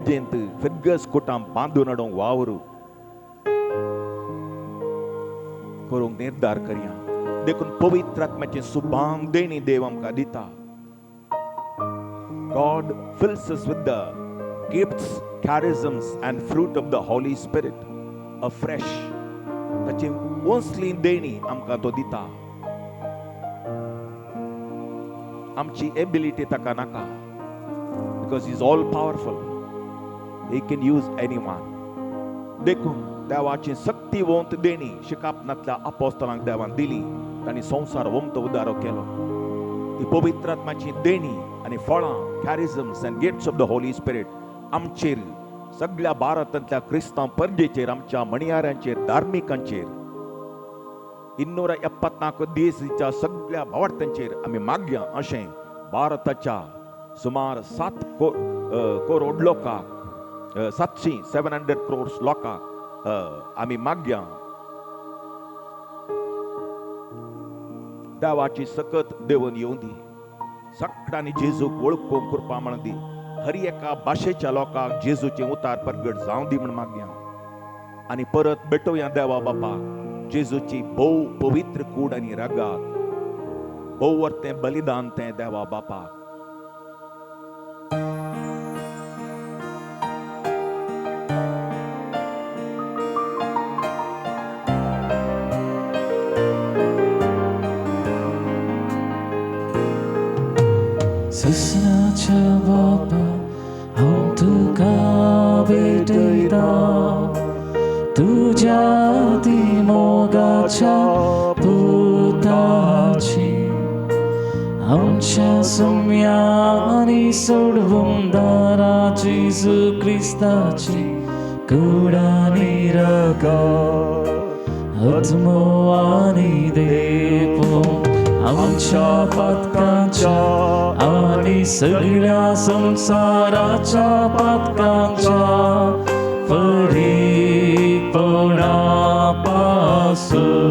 इगर्जेंत फिरगस कुटां बांदून हाडूंक वावर करूंक निर्धार करया. देखून पवित्र आत्म्याचें सुभांग देणी देव आमकां दिता. God fills us with the gifts, charisms and fruit of the Holy Spirit afresh. ताची वंसली देणी आमकां तो दिता. आमची एबिलिटी ताका नाका, because he is all powerful, he can use anyone. देखून देवाची शक्तिवंत देणी शिकापनांतल्या अपोस्तलांक देवान दिली, तांणी संवसार वमतो उदारो केलो. ती पवित्र आत्माची देणी आनी फळां, charisms and gifts of the Holy Spirit आमचेर, सगळ्या भारतांतल्या क्रिस्तांव परजेचेर, आमच्या मणयाऱ्यांचेर, धार्मिकांचेर, 274 देशीच्या सगळ्या भावार्थ्यांचेर आमी मागया. अशें भारताच्या सुमार 7 करोड लोकांक, 700 क्रोर्स लोकांक आमी मागया. देवाची सकत देवन येवं दी, सगळ्यांनी जेजूक वळखूंक कृपा म्हणून दी, हर एका भाशेच्या लोकांक जेजूचें उतार परगट जावं दी म्हण मागया. आनी परत भेटोवया देवा बापा जेजूची भोव पवित्र कूड आनी रगात, भोव वर्तें बलिदान तें देवा बापा. ससनाच्या बापा हांव तुका भेटयता, तुज्या ती मोगाच्या पुताची, आमच्या सुम्यांनी सोडवून दारा जेजू क्रिस्ताची कुडानी रगत आत्मो आनी देपो आमच्या पातकांच्या आनी सगळ्या संवसाराच्या पातकांच्या फरीकपणा पासून.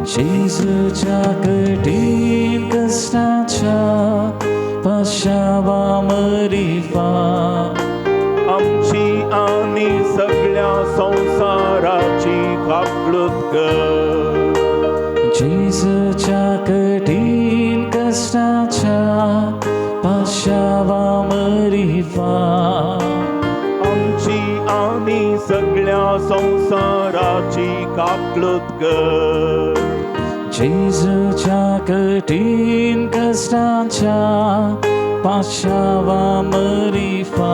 जेजूच्या कठीण कश्टाच्या पाशावा मरिफा आमची आनी सगळ्या संवसाराची काकळूत कर. जेजूच्या कठीण कश्टाच्या पाशावा मरिफा आमची आनी सगळ्या संवसाराची काकळूत कर. जेजूच्या कठीण कश्टाच्या पाशावा मरिफा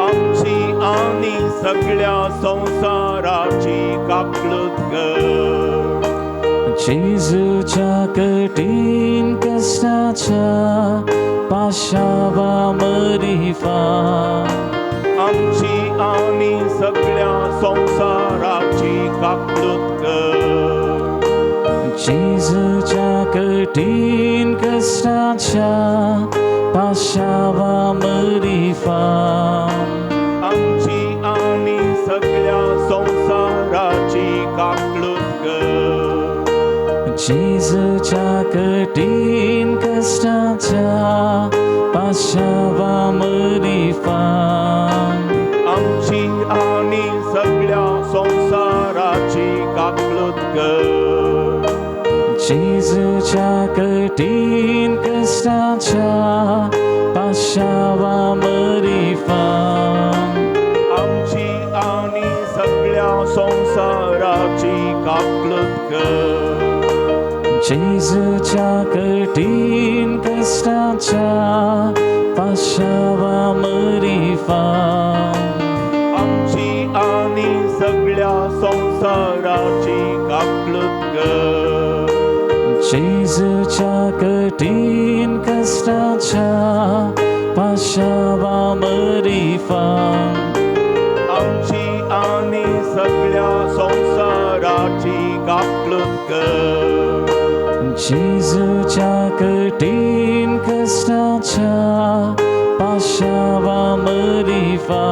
आमची आनी सगळ्या संवसाराची काकळूत कर. जेजूच्या कठीण कश्टाच्या पाशावा मरिफा आमची आनी सगळ्या संवसाराची काकळूत कर. जेजूच्या कठीण कश्टाच्या पाशावा मरिफा आमची आनी सगळ्या संवसाराची काकळूत कर. जेजूच्या कठीण कश्टाच्या पाशावा मरिफा आमची आनी सगळ्या संवसाराची काकळूत कर. जेजूच्या कठीण कश्टाच्या पाशावा मरिफा आमची आनी सगळ्या संवसाराची काकळूत कर. जेजूच्या कठीण कश्टाच्या पाशावा मरिफा आमची आनी सगळ्या संवसाराची काकळूत कर. जेजूच्या कठीण कश्टाच्या पाशावा मरिफा आमची आनी सगळ्या संवसाराची काकळूत कर. जेजूच्या कठीण कश्टाच्या पाशावा मरिफा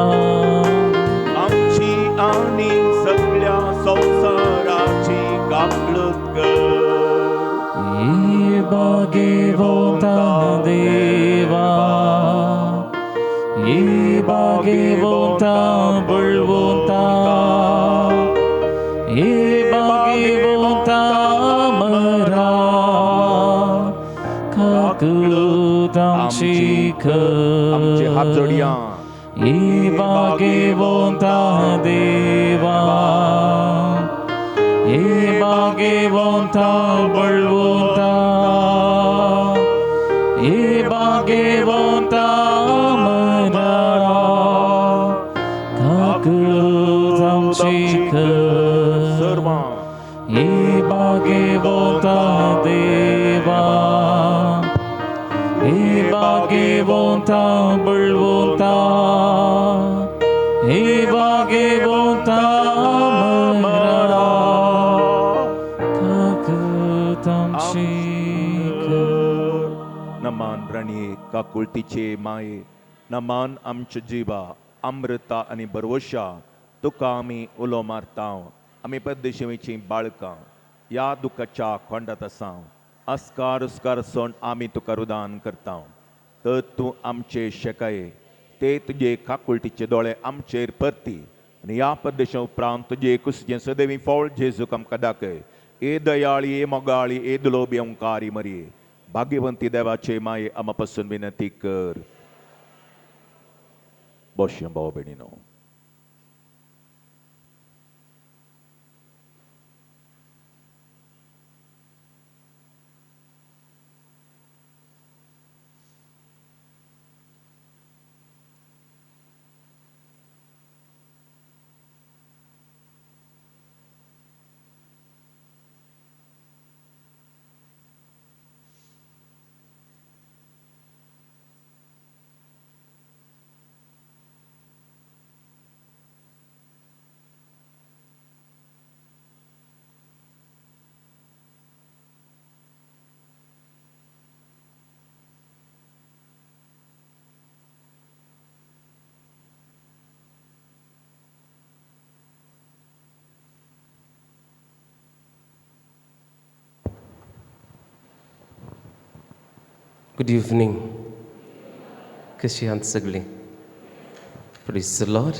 आमची आनी सगळ्या संवसाराची काकळूत कर. बागेवता देवा ही भाग्यवंता बळवंता, ही भाग्यवंता मरा, काकूत आमची कर, आमचे हात जोडया. ही भाग्यवंता देवा, ही भाग्यवंता बळवंता, ही भाग्यवंता मरा, काकूत आमची कर, सर्वां. ही भाग्यवंता देवा, ही भाग्यवंता बळवंता, ही भाग्यवंता मरा, काकूत आमची कर. नमान राणये, काकुळतीचे माये, नमान आमच्या जिवा अमृता आनी बरवशा, तुका आमी उलो मारता. आमी परदेशीची बाळकां ह्या दुख्खाच्या खोंडात आसा. अस्कार उस्कार सोण आमी तुका रुदान करता. तर तूं आमचे शेकाये ते तुजे काकुळटीचे दोळे आमचेर परती आनी ह्या परदेशा उपरांत तुजे कुसचें सदैवी फळ जेजूक आमकां दाखय. ए दयाळी, ए मोगाळी, ए दुलोबी ओंकारी मरये, भाग्यवंती देवाचे माये, आमा पासून विनंती कर. बशें भाव भयणीनो. Good evening. कशी आहात सगळी? Praise the Lord,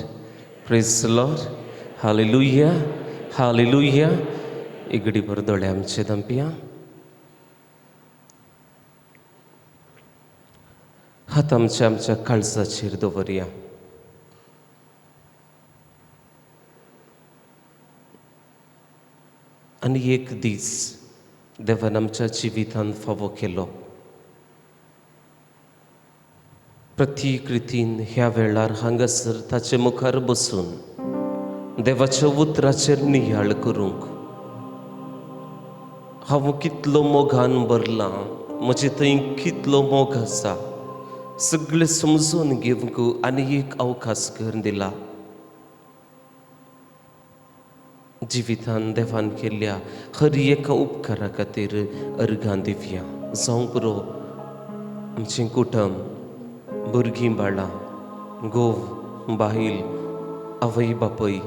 praise the Lord, hallelujah, hallelujah. इगडी भर दोळे आमचे दंपिया, हात आमच्या आमच्या काळजाचेर दवरया. आनी एक दीस देवान आमच्या जिवितान फावो केलो. प्रत्येक रितीन ह्या वेळार हांगासर ताचे मुखार बसून देवाच्या उतराचेर नियाळ करूंक हांव कितलो मोगान भरलां, म्हजे थंय कितलो मोग आसा सगळें समजून घेवंक आनी एक अवकाश करून दिला. जिवितान देवान केल्ल्या हर एका उपकारा खातीर अर्गां दिवया. जावं पुरो आमचें कुटुंब, भुरगीं बाळां, घोव बायल, आवय बापूय,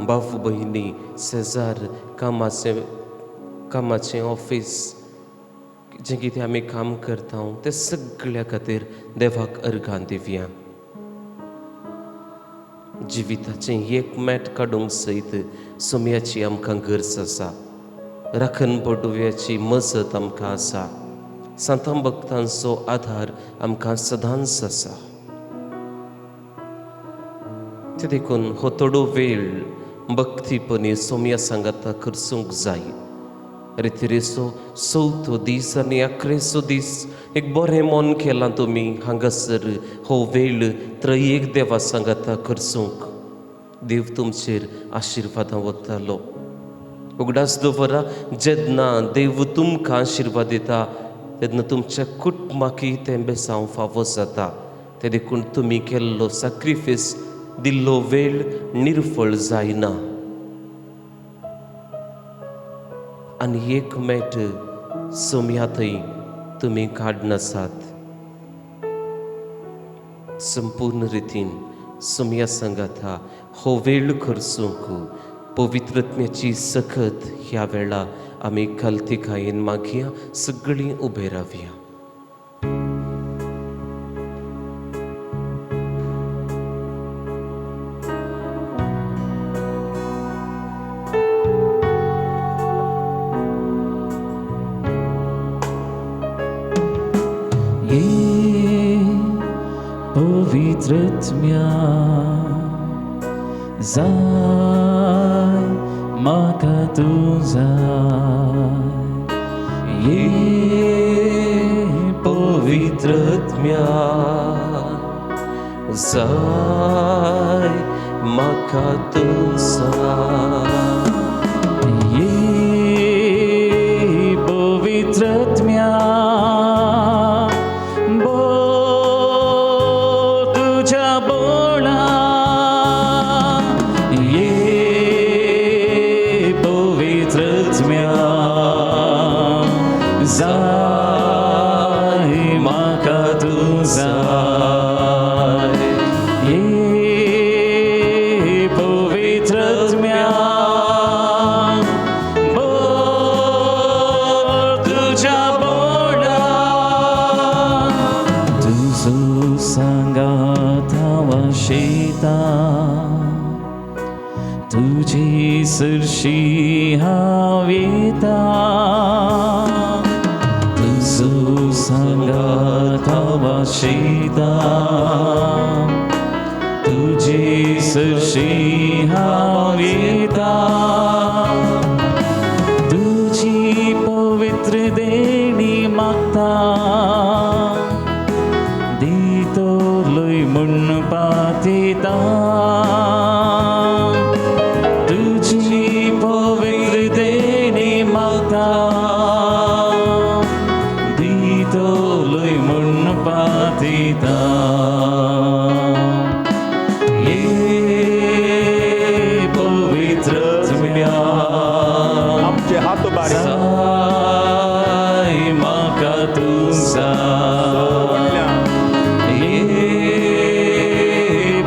बाव भयणी, शेजार, कामाचें ऑफीस, जें कितें आमी काम करता तें सगळ्या खातीर देवाक अर्गां दिवया. जिविताचें एक मॅट काडूंक सयत सोम्याची आमकां गरज आसा, राखण पडुव्याची मजत आमकां आसा, सांतां भक्तांचो आधार आमकां सदांच आसा. ते देखून हो थोडो वेळ भक्तीपणी सोम्या सांगाता खर्चूंक जाय. रेतिरेचो चवथो दीस आनी अकरेचो दीस एक बरें मन केलां तुमी हांगासर हो वेळ त्रयेक देवा सांगाता खर्चूंक. देव तुमचेर आशिर्वादां वतालो. उगडास दवरा, जेन्ना देव तुमकां आशिर्वाद दिता तेन्ना तुमच्या कुटुंबाकय तें बेसांव फावो जाता. तें देखून तुमी केल्लो सॅक्रिफायस, दिल्लो वेळ निर्फळ जायना. आनी एक मेट सोम्या थंय तुमी काडनासात. संपूर्ण रितीन सोम्या सांगाता हो वेळ खर्चूंक पवित्रत्म्याची सखत ह्या वेळा आमी खालतिकायेन मागया. सगळीं उबे रावया. पवित्रत्म्या जाय म्हाका तूं जाय. ये पवित्रत्म्या जाय म्हाका तूं जाय. ये पवित्रत्म्या बोल तुझ्या बोळा. ये पवित्रत्म्या जाय म्हाका तूं जाय. ये पवित्रत्म्या बोल तुझ्या बोळा. तुजो सांगात हांव आशेता, तुजी सरशी हांव येता. तुजो सांगात हांव आशेता, तुजी सरशी हांव येता. तुजी पवित्र देणी मागता, दितोलय म्हूण पातेता. तुजी पवित्र देणी मागता, दितोलय म्हूण पातेता. ये पवित्रत्म्या आमचे हात उबारी. जाय म्हाका तूं जाय. ये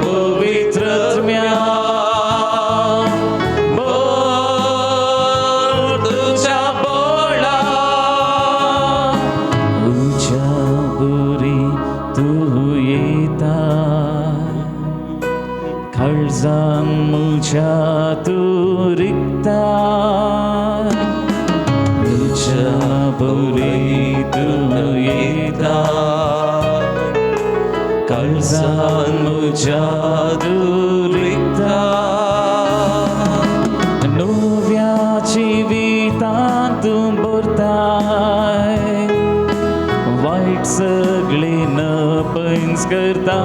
पवित्रत्म्या बोल तुझ्या बोळा. उज्या बरी तूं येता, काळजान म्हज्या तूं रिगता. तुज्या बरी तूं येता, काळजान म्हज्या तूं रिगता. नव्या जिवितांत तूं भरताय, वायट सगळे न पयस करता.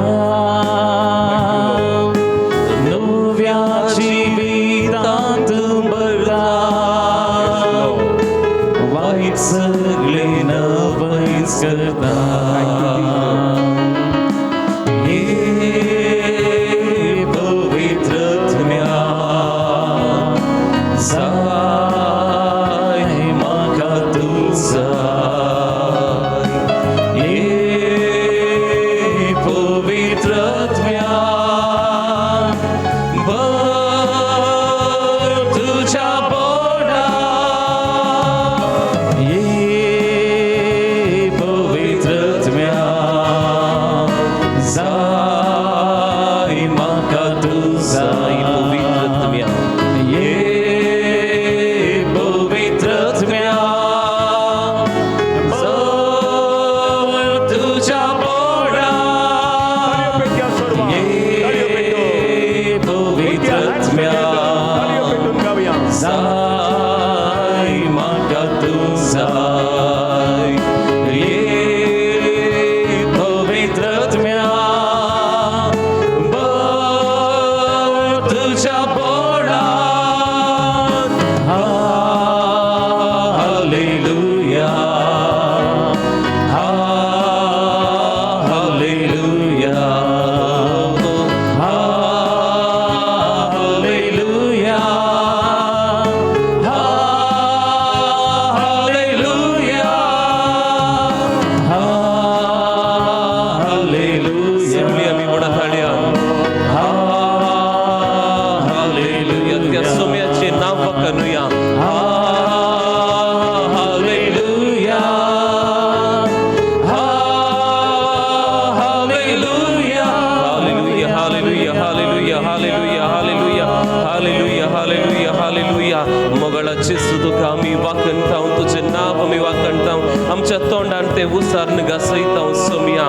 नव्या जिवितांत तूं भरता, वायट सगळे न पयस करता. ये पवित्रत्म्या जाय म्हाका तूं जाय. ये पवित्रत्म्या भर तुझ्या बोळा. ये पवित्रत्म्या जाय म्हाका तूं जाय जाय. पवित्रत्म्या. ये पवित्रत्म्या भर तुझ्या बोळा. ताळयो पेटया सर्वां. ताळयो पेटो. ये Put your hands पवित्रत्म्या together. ताळयो पेटून गावया. जाय म्हाका तूं जाय. ये पवित्रत्म्या भर तुझ्या बोळा. Hallelujah, hallelujah, hallelujah, hallelujah, hallelujah. सगळी आमी म्हणा ताळयान. हालेलुया. त्या सोम्याचें नांव वखनुया. Hallelujah, hallelujah. Hallelujah, hallelujah, hallelujah, hallelujah, hallelujah, hallelujah, hallelujah, hallelujah. मोगळाचे सुदूक आमी वाखणता, तुजें नांव आमी वाखणता, आमच्या तोंडान तें उसार्न घासयता सोमया.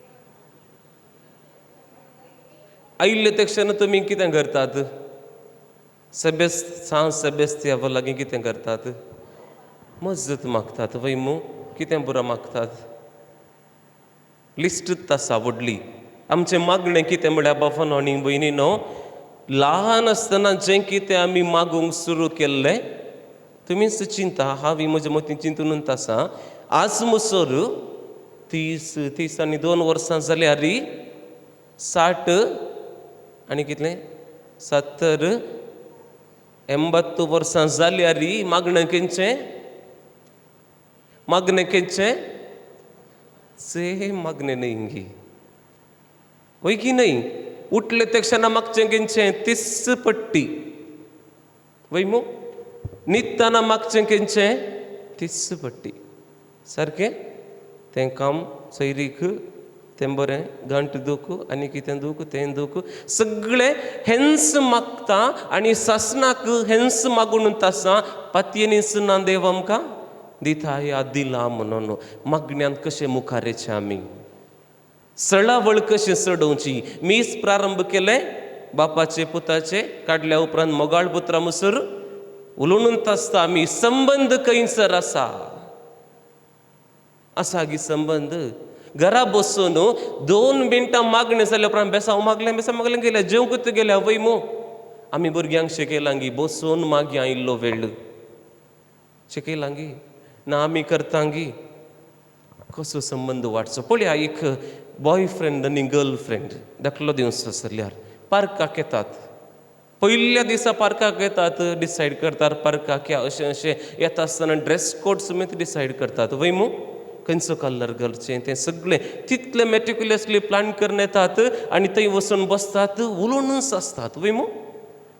आयिल्ले ते क्षण तुमी कितें करतात? सेबेस्त सांत सेबेस्तियावा लागीं कितें करतात? मजत मागतात वय मू? कितें पुरो मागतात? लिस्टूच आसा व्हडली. आमचें मागणें कितें म्हळ्यार बाबानो आनी भयणीनो, ल्हान आसतना जें कितें आमी मागूंक सुरू केल्लें, तुमीच चिंता, हांव म्हज्या मतीन चिंतूनच आसा. आज मुसर 30 30 आनी 2 वर्सां जाल्यार 60 आनी कितलें 70 80 वर्सां जाल्यार मागणें खंयचें? मागणें खंयचें? सेम मागणें न्हय गी, वय की न्हय? उठले ते क्षणा मागचें खंयचें? तीस पट्टी वय मू? न्हिदतना मागचें खंयचें? तीस पट्टी. सारकें तें काम सैरीक तें बरें, गांठ दूख आनी कितें दूख तें दूख, सगळें हेंच मागता. आनी सासणाक हेंच मागून आसा. पातयेनीच ना देव आमकां दिता या दिला म्हणून. मागण्यांत कशें मुखार येचें आमी? सळावळ कशी चडोवची? मीस प्रारंभ केलें बापाचे पुताचे काडल्या उपरांत मोगाळ पुत्रा मुसर उलोवनूच आसता आमी. संबंद खंयसर आसा? आसा गी संबंद? घरा बसून 2 मिनटां मागणें जाल्या उपरांत बेसांव मागलें, बेसांव मागलें, गेल्या जेवंकूच गेल्या वय मू? आमी भुरग्यांक शिकयलां गी बसून मागया इल्लो वेळ? शिकयलां गी ना? आमी करता गी? कसो संबंद वाडचो? पळया, एक बॉयफ्रेंड आनी गर्लफ्रेंड दाखलो दिवचो जाल्यार पार्काक येतात. पयल्या दिसा पार्काक येतात, डिसायड करतात पार्काक या अशें अशें. येता आसतना ड्रेस कोड समेत डिसायड करतात वय मू? खंयचो कलर घालचें तें सगळें तितलें मेटिक्युलसली प्लान करून येतात आनी थंय वचून बसतात, उलोवनूच आसतात वय मू?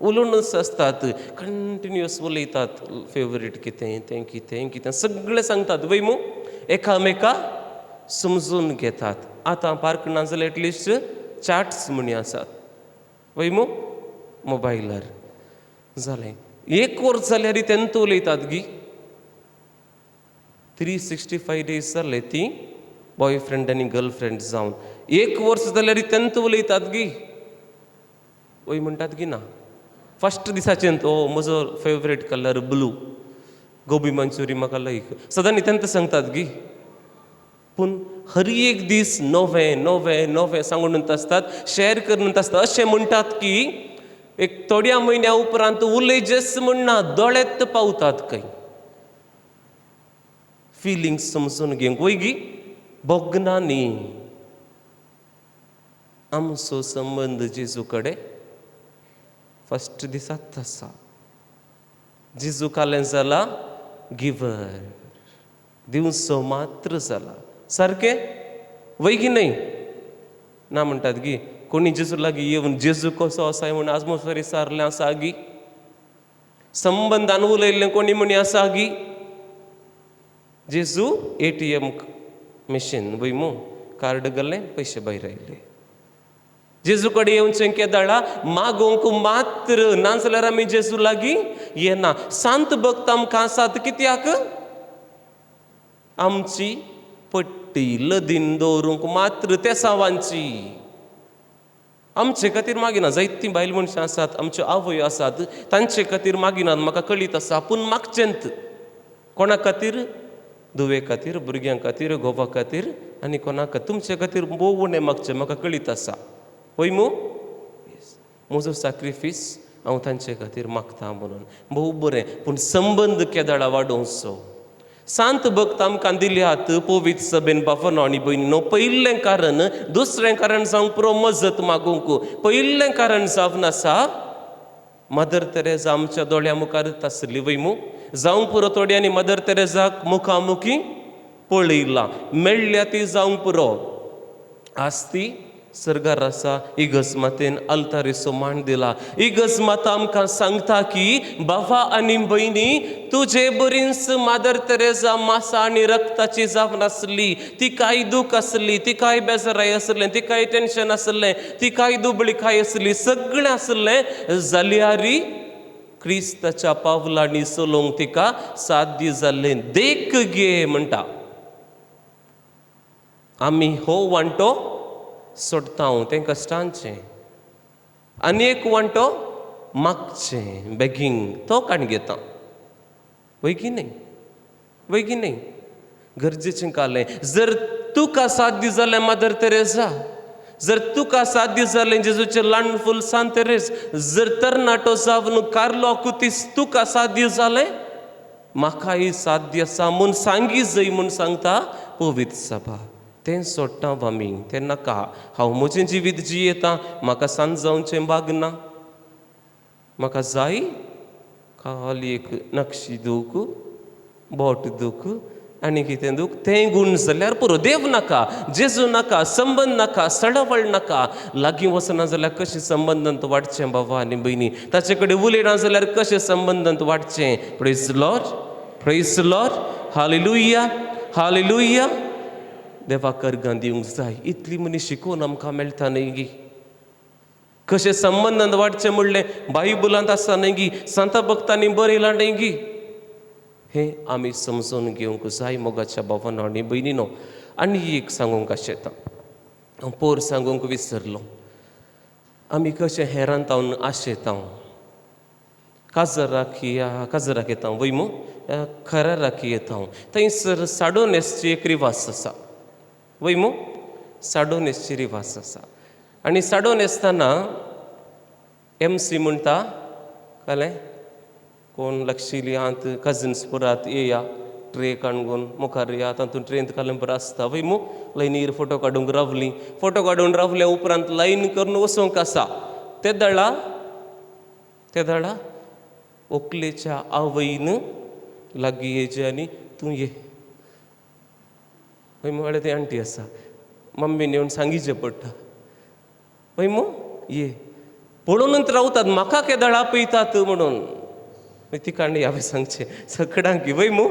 उलोवनूच आसतात, कंटिन्युअस उलयतात. फेवरेट कितें, तें कितें कितें सगळें सांगतात वय मू? एकामेका समजून घेतात. आतां पार्क ना जाल्यार एटलिस्ट चॅट्स म्हणी आसात वय मू मोबायलार? जालें एक वर्स जाल्यार तेंत उलयतात गी. 365 डेज जाले ती बॉयफ्रेंड आनी गर्लफ्रेंड जावन. एक वर्स जाल्यार तेंत उलयतात गी, वय म्हणटात गी ना? फर्स्ट दिसाचें तो म्हजो favourite colour blue, gobi manchurian म्हाका लायक, सदांनी तेंत सांगतात गी. पूण हर एक दीस नवें नवें नवें सांगून आसतात, शेअर करून आसतात. अशें म्हणटात की एक थोड्या म्हयन्या उपरांत उलयजेच म्हणना, दोळ्यात पावतात खंय. फिलिंग्स समजून घेवंक वय गी? भोगना न्ही. आमचो संबंद जेजू कडेन फर्स्ट दिसाच आसा. जेजू कालें जाला गिवर, दिवचो मात्र जाला. सारकें वय की न्हय? ना म्हणटात गी कोणी जेजू लागीं येवन जेजू कसो आसा म्हूण आजमोसर विचारलें आसा गी? संबंदान उलयल्लें कोणी म्हणी आसा गी? जेजू ATM machine वय मू? कार्ड घालें, पयशे भायर आयले. जेजू कडेन येवचें केदाळा मागोवंक मात्र, नाजाल्यार आमी जेजू लागीं येना. सांत भक्त आमकां आसात कित्याक? आमची पट्टी लदीन दवरूंक मात्र तेसावांची. आमचे खातीर मागिना. जायतीं बायल मनशां आसात, आमच्यो आवयो आसात, तांचे खातीर मागिनात, म्हाका कळीत आसा. पूण मागचेंत कोणा खातीर? धुवे खातीर, भुरग्यां खातीर, घोवा खातीर आनी कोणाक तुमचे खातीर भोव उणें मागचें, म्हाका कळीत आसा वय मू? म्हजो साक्रिफीस हांव तांचे खातीर मागता म्हणून भोव बरें. पूण संबंद केदाळा वाडोवचो? सांत भक्त आमकां दिल्यात पवित्र सभेन बाबानो आनी भयणीनो. पयलें कारण, दुसरें कारण जावंक पुरो मजत मागूंक. पयलें कारण जावन आसा मदर तेरेजा आमच्या दोळ्या मुखारच आसली वय मू? जावंक पुरो थोड्यांनी मदर तेरेजाक मुखामुखी पळयला, मेळ्ळ्या ती जावंक पुरो. आज ती सर्गार आसा. इगर्ज मातेन अल्तारीचो मान दिला. इगर्ज माता आमकां सांगता की बाबा आनी भयणी, तुजे बरींच मादर तेरेजा मासा आनी रक्ताची जावन आसली. तिकाय दूख आसली, तिकाय बेजाराय आसलें, तिकाय टेंशन आसलें, तिकाय दुबळीकाय आसली, सगळें आसलें. जाल्यार क्रिस्ताच्या पावलांनी चलोवंक तिका साध्य जाल्लें. देख गे म्हणटा. आमी हो वांटो सोडटा तें कश्टांचें. आनी एक वांटो मागचें बेगींग तो काण घेता. वय की न्हय? वय की न्हय? गरजेचें कालें. जर तुका साध्य जालें मदर तेरेसा, जर तुका साध्य जालें जेजूचें ल्हान फूल सांत तेरेस, जर तरणाटो जावन कार्लो आकुतीस तुका साध्य जालें, म्हाकाय साध्य आसा म्हूण सांगी जय म्हूण सांगता पवित्र सभा. तें सोडटा आमी, तें नाका. हांव म्हजें जिवीत जियेता, म्हाका सांज जावचें भागना, म्हाका जाय खाली एक नक्षी दूख, बोट दूख आनी कितें दूख, तें गूण जाल्यार पुरो. देव नाका, जेजू नाका, संबंद नाका, सडावळ नाका. लागीं वचना जाल्यार कशें संबंदांत वाडचें बाबा आनी भयणी? ताचे कडेन उलयना जाल्यार कशें संबंदांत वाडचें? Praise Lord, praise Lord, hallelujah, hallelujah. देवाक अर्गां दिवंक जाय. इतली मनीस शिकोवन आमकां मेळटा न्हय गी? कशें संबंदांत वाडचें म्हणलें बायबलांत आसा न्हय गी? सांता भक्तांनी बरयलां न्हय गी? हें आमी समजून घेवंक जाय मोगाच्या भावानो आनी भयणीनो. आनी एक सांगूंक आशेता, हांव पोर सांगूंक विसरलो. आमी कशें हेरांत हांव आशेता, काजराक या काजराक येता वय मू, खराराक येता, थंयसर साडो न्हेसची एक रिवाज आसा वय मू, साडो न्हेसची रिवाज आसा. आनी साडो न्हेसतना एम सी म्हणटा, कळ्ळें, कोण लक्षिली आंत कजन्स पुरात येया, ट्रे काणगून मुखार या, तातूंत ट्रेंत कालें बरें आसता वय मू. लायनीर फोटो काडूंक रावली, फोटो काडून रावल्या उपरांत लायन करून वचूंक आसा. ते दळा ते दळा व्हंकलेच्या आवयन लागीं येयचें आनी तूं ये वय मू. ते आण्टी आसा, मम्मीन येवन सांगीचें पडटा वय मू, ये पळोवनूच रावतात म्हाका केदळ आपयतात म्हणून. तिका आनी हांवें सांगचें सगळ्यांक वय मू,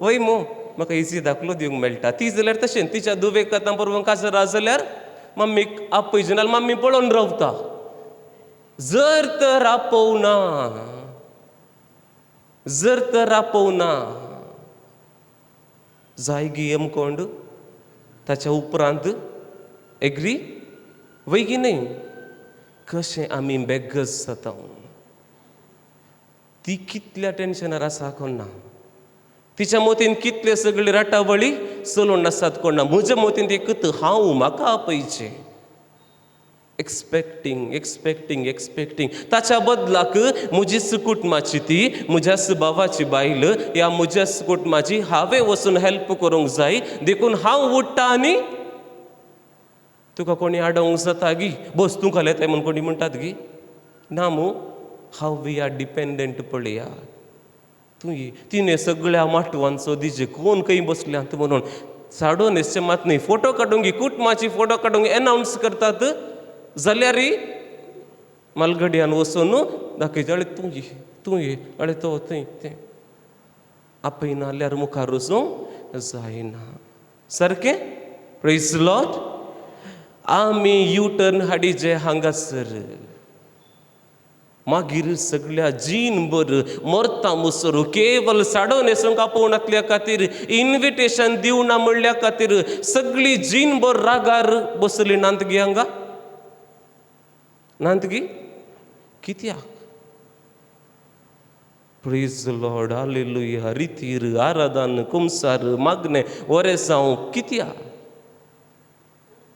वय मू, म्हाका इजी दाखलो दिवंक मेळटा. ती जाल्यार तशें तिच्या दुवेक आतां बरोबर काजरा जाल्यार मम्मीक आपयचें नाल्यार मम्मी पळोवन रावता. जर तर आपोवना, जर तर आपोवना जाय गी यमकोंड ताच्या उपरांत एग्री वय की न्हय? कशें आमी बेगस जाता. ती कितल्या टेन्शनार आसा कोण ना, तिच्या मोतीन कितले सगळे राटावळी चलोवन आसात कोण ना. म्हज्या मोतीन एकूच हांव म्हाका आपयचें, एक्सपेक्टींग एक्सपेक्टींग एक्सपेक्टींग. ताच्या बदलाक म्हजीच कुटुंबाची ती, म्हज्याच भावाची बायल या म्हज्याच कुटुंबाची हांवें वचून हेल्प करूंक जाय, देखून हांव उठ्ठा आनी तुका कोणी आडोवंक जाता गी, बस तूं घालयताय म्हूण कोणी म्हणटात गी ना मू. हांव we are dependent पळया. तूं तिणें सगळ्या माटवांचो दिजे कोण खंय बसल्यांत म्हणून साडो न्हेसचें मात न्हय, फोटो काडूंक कुटुंबाची फोटो काडूंक एनावन्स करतात जाल्यार मालगड्यान वचून दाखयता, अळे तूं ये, तूं ये, अळे तो थंय तें आपयना जाल्यार मुखार वचूंक जायना. सारकें? Praise Lord. आमी यू टर्न हाडीजे हांगासर, मागीर सगळ्या जीणभर मरता मुसर केवल साडो न्हेसूंक आपोवनातल्या खातीर, इन्विटेशन दिवना म्हणल्या खातीर सगळी जीणभर रागार बसली नात गी हांगा, नात गी? कित्याक? प्रेज लॉर्ड, हालेलुया, रितीर आराधन कुमसार मागणें वरेसांव कित्याक?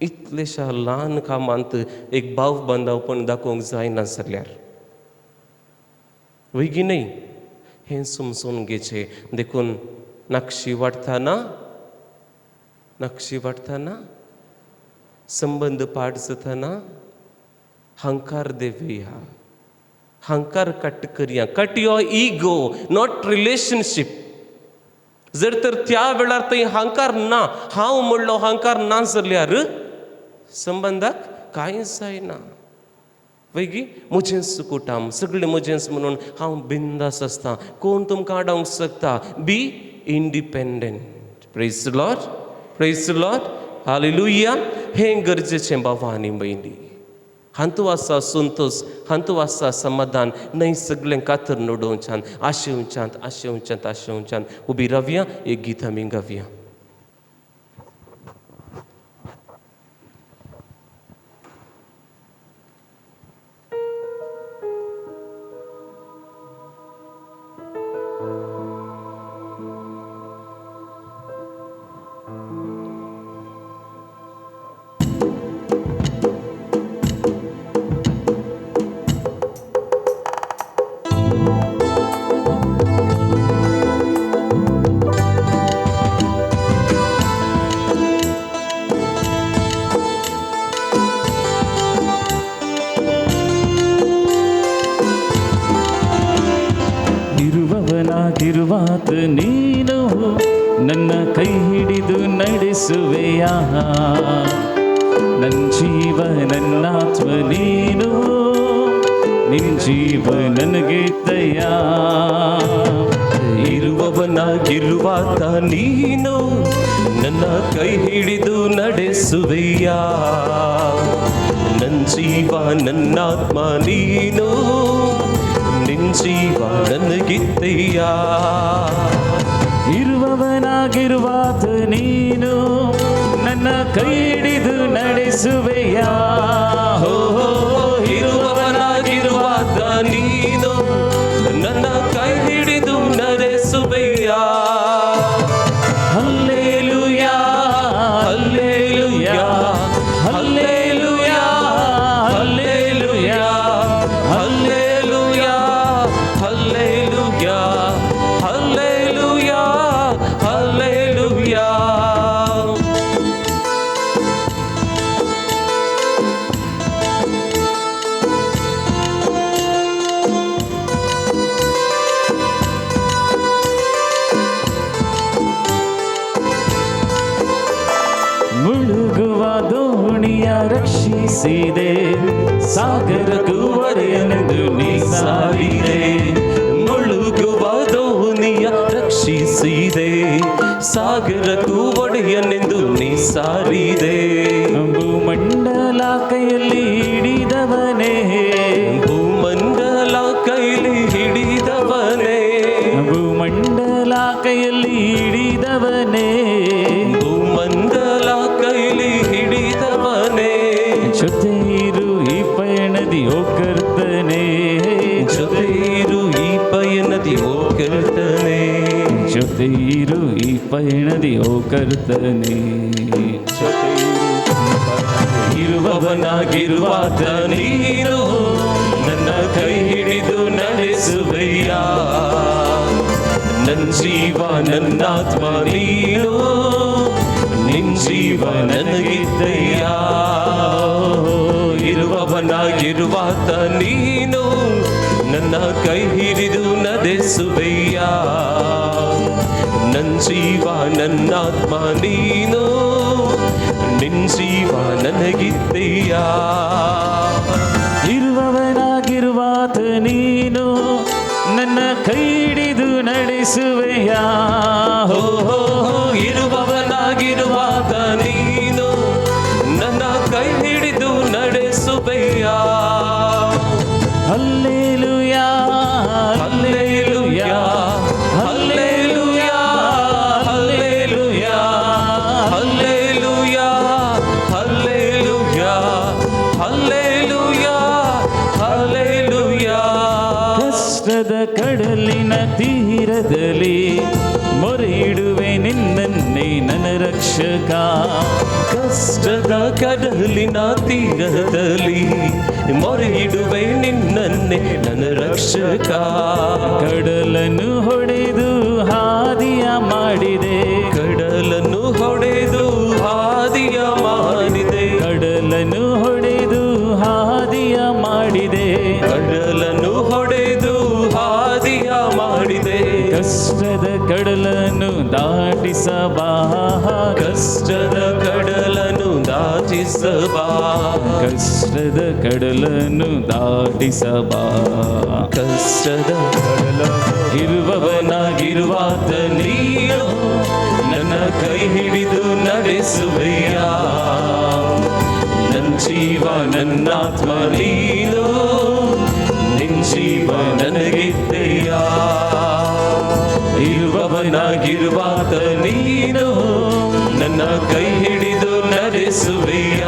इतलेशा ल्हान कामांत एक भाव बांदावपण दाखोवंक जायना जाल्यार वय की न्हय? हें समजून घेवचें. देखून नक्षी वाडटना, नक्षी वाडटना, संबंद पाड जातना हंकार देवया, हंकार कट करया. Cut your ego, not relationship. जर तर त्या वेळार थंय हंकार ना, हांव म्हणलो हंकार ना जाल्यार संबंदाक कांय जायना वय गी? म्हजेंच कुटाम सगळें म्हजेंच म्हणून हांव बिंदास आसता, कोण तुमकां आडावंक शकता? Be independent. Praise Lord, praise Lord, hallelujah. हें गरजेचें बाबा आनी भयणी. हातूं आसा संतोश, हातूं आसा समाधान. न्हय सगळें कातर नडोवच्यान आशेवच्यांत आशेवच्यांत आशेवच्यांत. उबी रावया, एक गीत आमी गावया. ಇರುವವನಾಗಿರುವಾತ ನೀನು ನನ್ನ ಕೈ ಹಿಡಿದು ನಡೆಸುವೆಯ. ನನ್ನ ಜೀವ ನನ್ನಾತ್ಮ ನೀನು, ನಿನ್ ಜೀವ ನನಗಿದ್ದಯ್ಯ. ಇರುವವನಾಗಿರುವಾತ ನೀನು ನನ್ನ ಕೈ ಹಿಡಿದು ನಡೆಸುವೆಯ. ನನ್ನ ಜೀವ ನನ್ನಾತ್ಮ ನೀನು, ನಿನ್ ಜೀವ ನನಗಿದ್ದಯ್ಯ. ಇರುವವನಾಗಿರುವಾತ ನೀನು ನನ್ನ ಕೈ ಹಿಡಿದು ನಡೆಸುವೆಯ. ಹೋ, ಇರುವವನಾಗಿರುವಾತ ನೀನು ನನ್ನ ಕೈ ಹಿಡಿದು ನಡೆಸುವೆಯ. Hallelujah, hallelujah, hallelujah, hallelujah, hallelujah, hallelujah, hallelujah, hallelujah. ಮುಳುಗುವ ದೋಣಿಯ ರಕ್ಷಿಸಿದೆ, ಸಾಗರಕ್ಕೂ ಒಡೆಯನೆಂದು ನೀ ಸಾರಿದೆ. ಮುಳುಗುವ ದೋಣಿಯ ರಕ್ಷಿಸಿದೆ, ಸಾಗರಕ್ಕೂ ಒಡೆಯನೆಂದು ನೀ ಸಾರಿದೆ. ಭೂಮಂಡಲ ಕೈಯಲ್ಲಿ ಹಿಡಿದವನೇ, ಭೂಮಂಡಲ ಕೈಲಿ ಹಿಡಿದವನೇ, ಭೂಮಂಡಲ ಕೈಯಲ್ಲಿ ಹಿಡಿದವನೇ, ಭೂಮಂಡಲ ಕೈಲಿ ಹಿಡಿದವನೇ. ಜೊತೆ ಇರು ಈ ಪಯಣದಿ ಓ ಕರ್ತನೆ, ಜೊತೆ ಇರು ಈ ಪಯಣದಿ ಓ ಕರ್ತನೆ, ಜೊತೆ ಇರು ಈ ಪಯಣದಿ ಓ ಕರ್ತನೆ. ಇರುವವನಾಗಿರುವಾತ ನೀನು ನನ್ನ ಕೈ ಹಿಡಿದು ನಡೆಸುವೆಯ. ನನ್ನ ಜೀವ ನನ್ನಾತ್ಮ ನೀನು, ನಿನ್ ಜೀವ ನನಗಿದ್ದಯ್ಯ. ಇರುವವನಾಗಿರುವಾತ ನೀನು ನನ್ನ ಕೈ ಹಿಡಿದು ನಡೆಸುವೆಯ. ನನ್ನ ಜೀವ ನನ್ನಾತ್ಮ ನೀನು, ನಿನ್ ಜೀವ ನನಗಿದ್ದಯ್ಯ. ಇರುವವನಾಗಿರುವಾತ ನೀನು ನನ್ನ ಕೈ ಹಿಡಿದು ನಡೆಸುವೆಯ. ಹೋ, ಹೋ, ಇರುವವನಾಗಿರುವಾತ ನೀನು ನನ್ನ ಕೈ ಹಿಡಿದು ನಡೆಸುವೆಯ. Hallelujah, hallelujah, hallelujah, hallelujah, hallelujah, hallelujah, hallelujah, hallelujah. ಕಷ್ಟದ ಕಡಲಿನ ತೀರದಲ್ಲಿ ಮೊರೆಯಿಡುವೆ ನಿನ್ನನ್ನೇ ನನ್ನ ರಕ್ಷಕ. ಕಷ್ಟದ ಕಡಲಿನ ತೀರದಲ್ಲಿ ಮೊರೆಯಿಡುವೆ ನಿನ್ನನ್ನೇ ನನ್ನ ರಕ್ಷಕ. ಕಡಲನ್ನು ಹೊಡೆದು ಹಾದಿಯ ಮಾಡಿದೆ, ಕಡಲನ್ನು ಹೊಡೆದು ಹಾದಿಯ ಮಾಡಿದೆ, ಕಡಲನ್ನು ಹೊಡೆದು ಹಾದಿಯ ಮಾಡಿದೆ, ಕಡಲನ್ನು ಹೊಡೆದು ಹಾದಿಯ ಮಾಡಿದೆ. ಕಷ್ಟದ ಕಡಲನ್ನು ದಾಟಿಸಬಾ, ಕಷ್ಟದ ಕಡಲನ್ನು ದಾಟಿಸಬಾ, ಕಷ್ಟದ ಕಡಲನ್ನು ದಾಟಿಸಬಾ. ಕಷ್ಟದ ಇರುವವನಾಗಿರುವಾತ ನೀನು ನನ್ನ ಕೈ ಹಿಡಿದು ನಡೆಸುವೆಯ. ನನ್ನ ಜೀವ ನನ್ನಾತ್ಮ ನೀನು, ನಿನ್ ಜೀವ ನನಗಿದ್ದಯ್ಯ. ಇರುವವನಾಗಿರುವಾತ ನೀನು ನನ್ನ ಕೈ ಹಿಡಿದು ನಡೆಸುವೆಯ.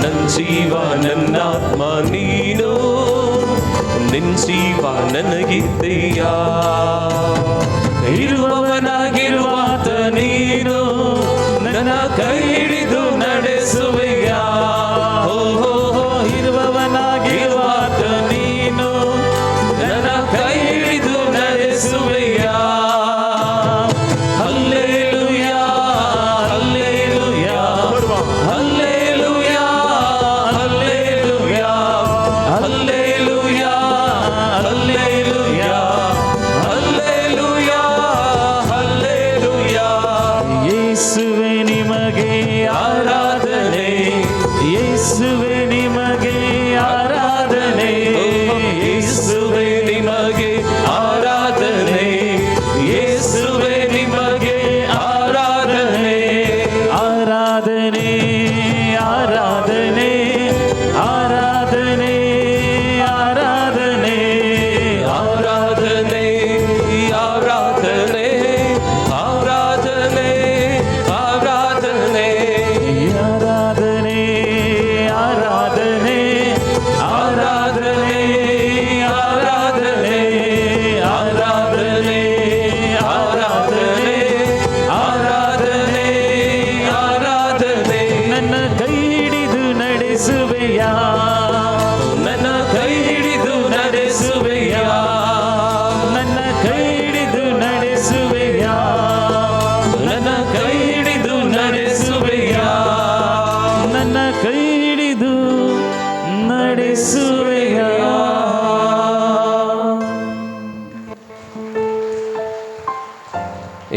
ನನ್ನ ಜೀವ ನನ್ನಾತ್ಮ ನೀನು, ನಿನ್ ಜೀವ ನನಗಿದ್ದಯ್ಯ. ಇರುವವನಾಗಿರುವಾತ ನೀನು ನನ್ನ ಕೈ ಹಿಡಿದು ನಡೆಸುವೆಯ. ಹೋ, ಹೋ, ಹೋ, ಇರುವವನಾಗಿರುವಾತ ನೀನು ನನ್ನ ಕೈ ಹಿಡಿದು ನಡೆಸುವೆಯ. Hallelujah, hallelujah, hallelujah, hallelujah, hallelujah, hallelujah, ನಡೆಸುವೆಯ, ನನ್ನ ಕೈ ಹಿಡಿದು ನಡೆಸುವೆಯ, ನನ್ನ ಕೈ ಹಿಡಿದು ನಡೆಸುವೆಯ, ನನ್ನ ಕೈ ಹಿಡಿದು ನಡೆಸುವೆಯ, ನನ್ನ ಕೈ ಹಿಡಿದು ನಡೆಸುವೆಯ.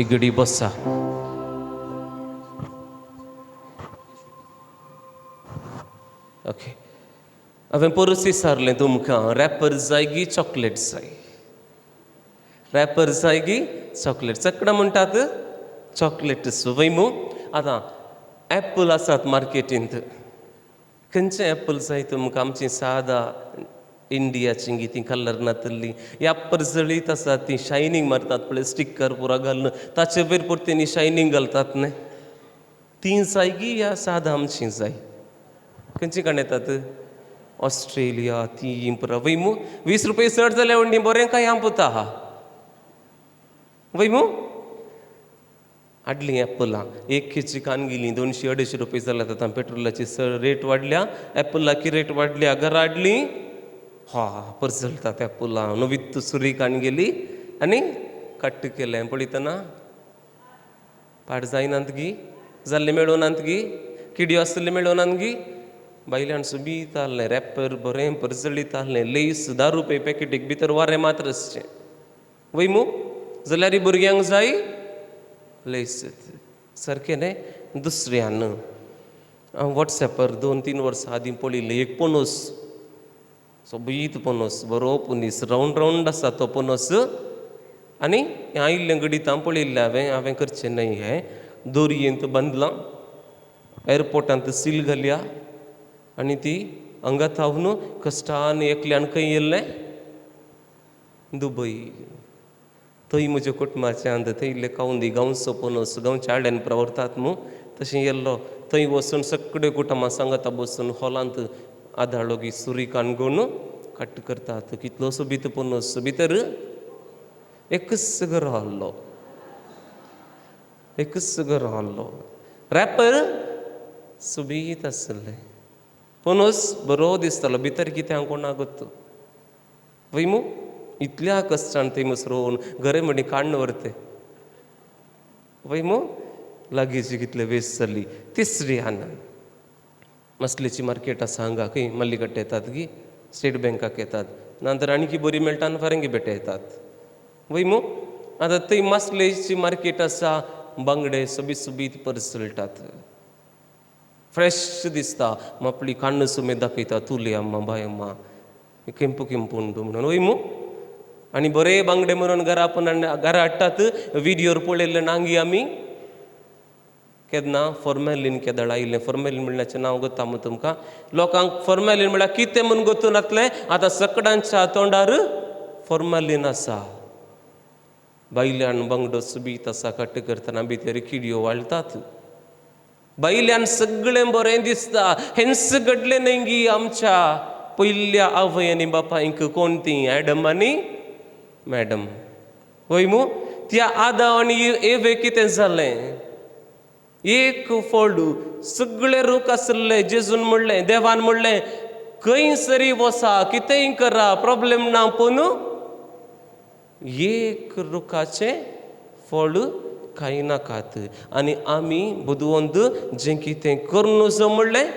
एक घडी बसा. ओके, हांवें परस विचारलें तुमकां, रॅपर जाय गी चॉकलेट जाय? रॅपर जाय गी चॉकलेट? चकडां म्हणटात चॉकलेट वय मू. आतां एप्पल आसात मार्केटींत, खंयचें एप्पल जाय तुमकां? आमची सादा इंडियाची गी ती कलर नातल्ली ह्या परजळीत आसात, ती शायनींग मारतात पळय स्टिकर पुरा घालून, ताचे वयर परती शायनींग घालतात न्ही, ती जाय गी ह्या सादा आमची जाय? खंयची काण येतात? ऑस्ट्रेलिया ती पुरा वय मू. 20 रुपये चड जाल्यार वंडी बरें काय आंपुता आहा वय मू. हाडलीं एप्पलां, एक केजी कान गेली 200-250 रुपये जाल्यात. आतां पेट्रोलाची चड रेट वाडल्या, एप्पलाची रेट वाडल्या. घरा हाडलीं, हा परजळटात एप्पलां. नवीत सुरी कान गेली आनी कट्ट केलें. पळयतना पाड जायनात गी, जाल्लें मेळोनात गी, किडयो आसलें मेळोनात गी. बायल्यान सोबीत आहलें रॅपर बरें परजळीत आहलें. लेस 10 रुपये पॅकेटीक, भितर वारें मात्र आसचें वय मू. जाल्यार भुरग्यांक जाय लेस, सारकें न्ही. दुसऱ्यान हांव वॉट्सॅपार 2-3 वर्सां आदीं पळयल्लें एक पणस, सोबीत पणस, बरो पनीस, रावंड रावंड आसा तो पणस. आनी हें आयिल्लें घडीत हांव पळयल्लें, हांवें करचें न्हय हें. दोरयेंत बांदलां, एअरपोर्टांत सील घाल्या आनी ती हांगा थावन कश्टान एकल्यान खंय येयल्लें दुबय. थंय म्हज्या कुटुंबाचें आंद थंय इल्लें कावंदी गांवचो पणस, गांवच्या आड्यान प्रवर्तात न्हू तशें येयल्लो. थंय वचून सगळे कुटुंबां सांगाता बसून हॉलांत आदाळो गी सुरी काणगून कट करतात. कितलो सोबीत पणस, भितर एकच घर आहलो, एकच घर आहलो. रॅपर सोबीत आसलें, पणस बरो दिसतालो, भितर कितें हांव कोणाक गोत्तू वय मू. इतल्या कश्टान थंय मसरोवन घरे म्हणी काण्ण व्हरते वय मू. लागींची कितले वेस्ट जाली. तिसरी आनंद मसलेची मार्केट आसा हांगा, खंय मल्लीकट्टे येतात गी, स्टेट बँकाक येतात, नंतर आणखी बरी मेळटा आनी फारंगी पेटे येतात वय मू. आतां थंय मासलेची मार्केट आसा, बांगडे सोबीत सोबीत परसळटात, फ्रेश दिसता. आपली काण्ण सुमेद दाखयता, तुली अम्मा बाय अम्मा केंपू केंपू उंडू म्हणून वय मू. आनी बरे बांगडे म्हणून घरा आपण घरा हाडटात. व्हिडियोर पळयल्ले नांगी आमी केन्ना फॉर्मेलीन केदळ आयिल्लें. फॉर्मेलीन म्हणल्याचें नांव गोत्ता मू तुमकां? लोकांक फॉर्मेलीन म्हणल्यार कितें म्हूण गोत्तू नातलें. आतां सकडांच्या तोंडार फॉर्मेलीन आसा. बायल्यान बांगडो सोबीत आसा, कट्ट करतना भितर किडयो वाळटात. बायल्यान सगळें बरें दिसता. हेंच घडलें न्हय गी आमच्या पयल्या आवय आनी बापायक. कोण ती? एडम आनी मॅडम वय मू. त्या आदाव आनी एवे कितें जालें? एक फळ सगळे रूख आसले. जेजून म्हणलें, देवान म्हणलें, खंय सरी वसा कितेंय करा प्रॉब्लेम ना, पूण एक रुखाचें फळ खायनाकात. आनी आमी बुदवंत जें कितें करून नजो म्हणलें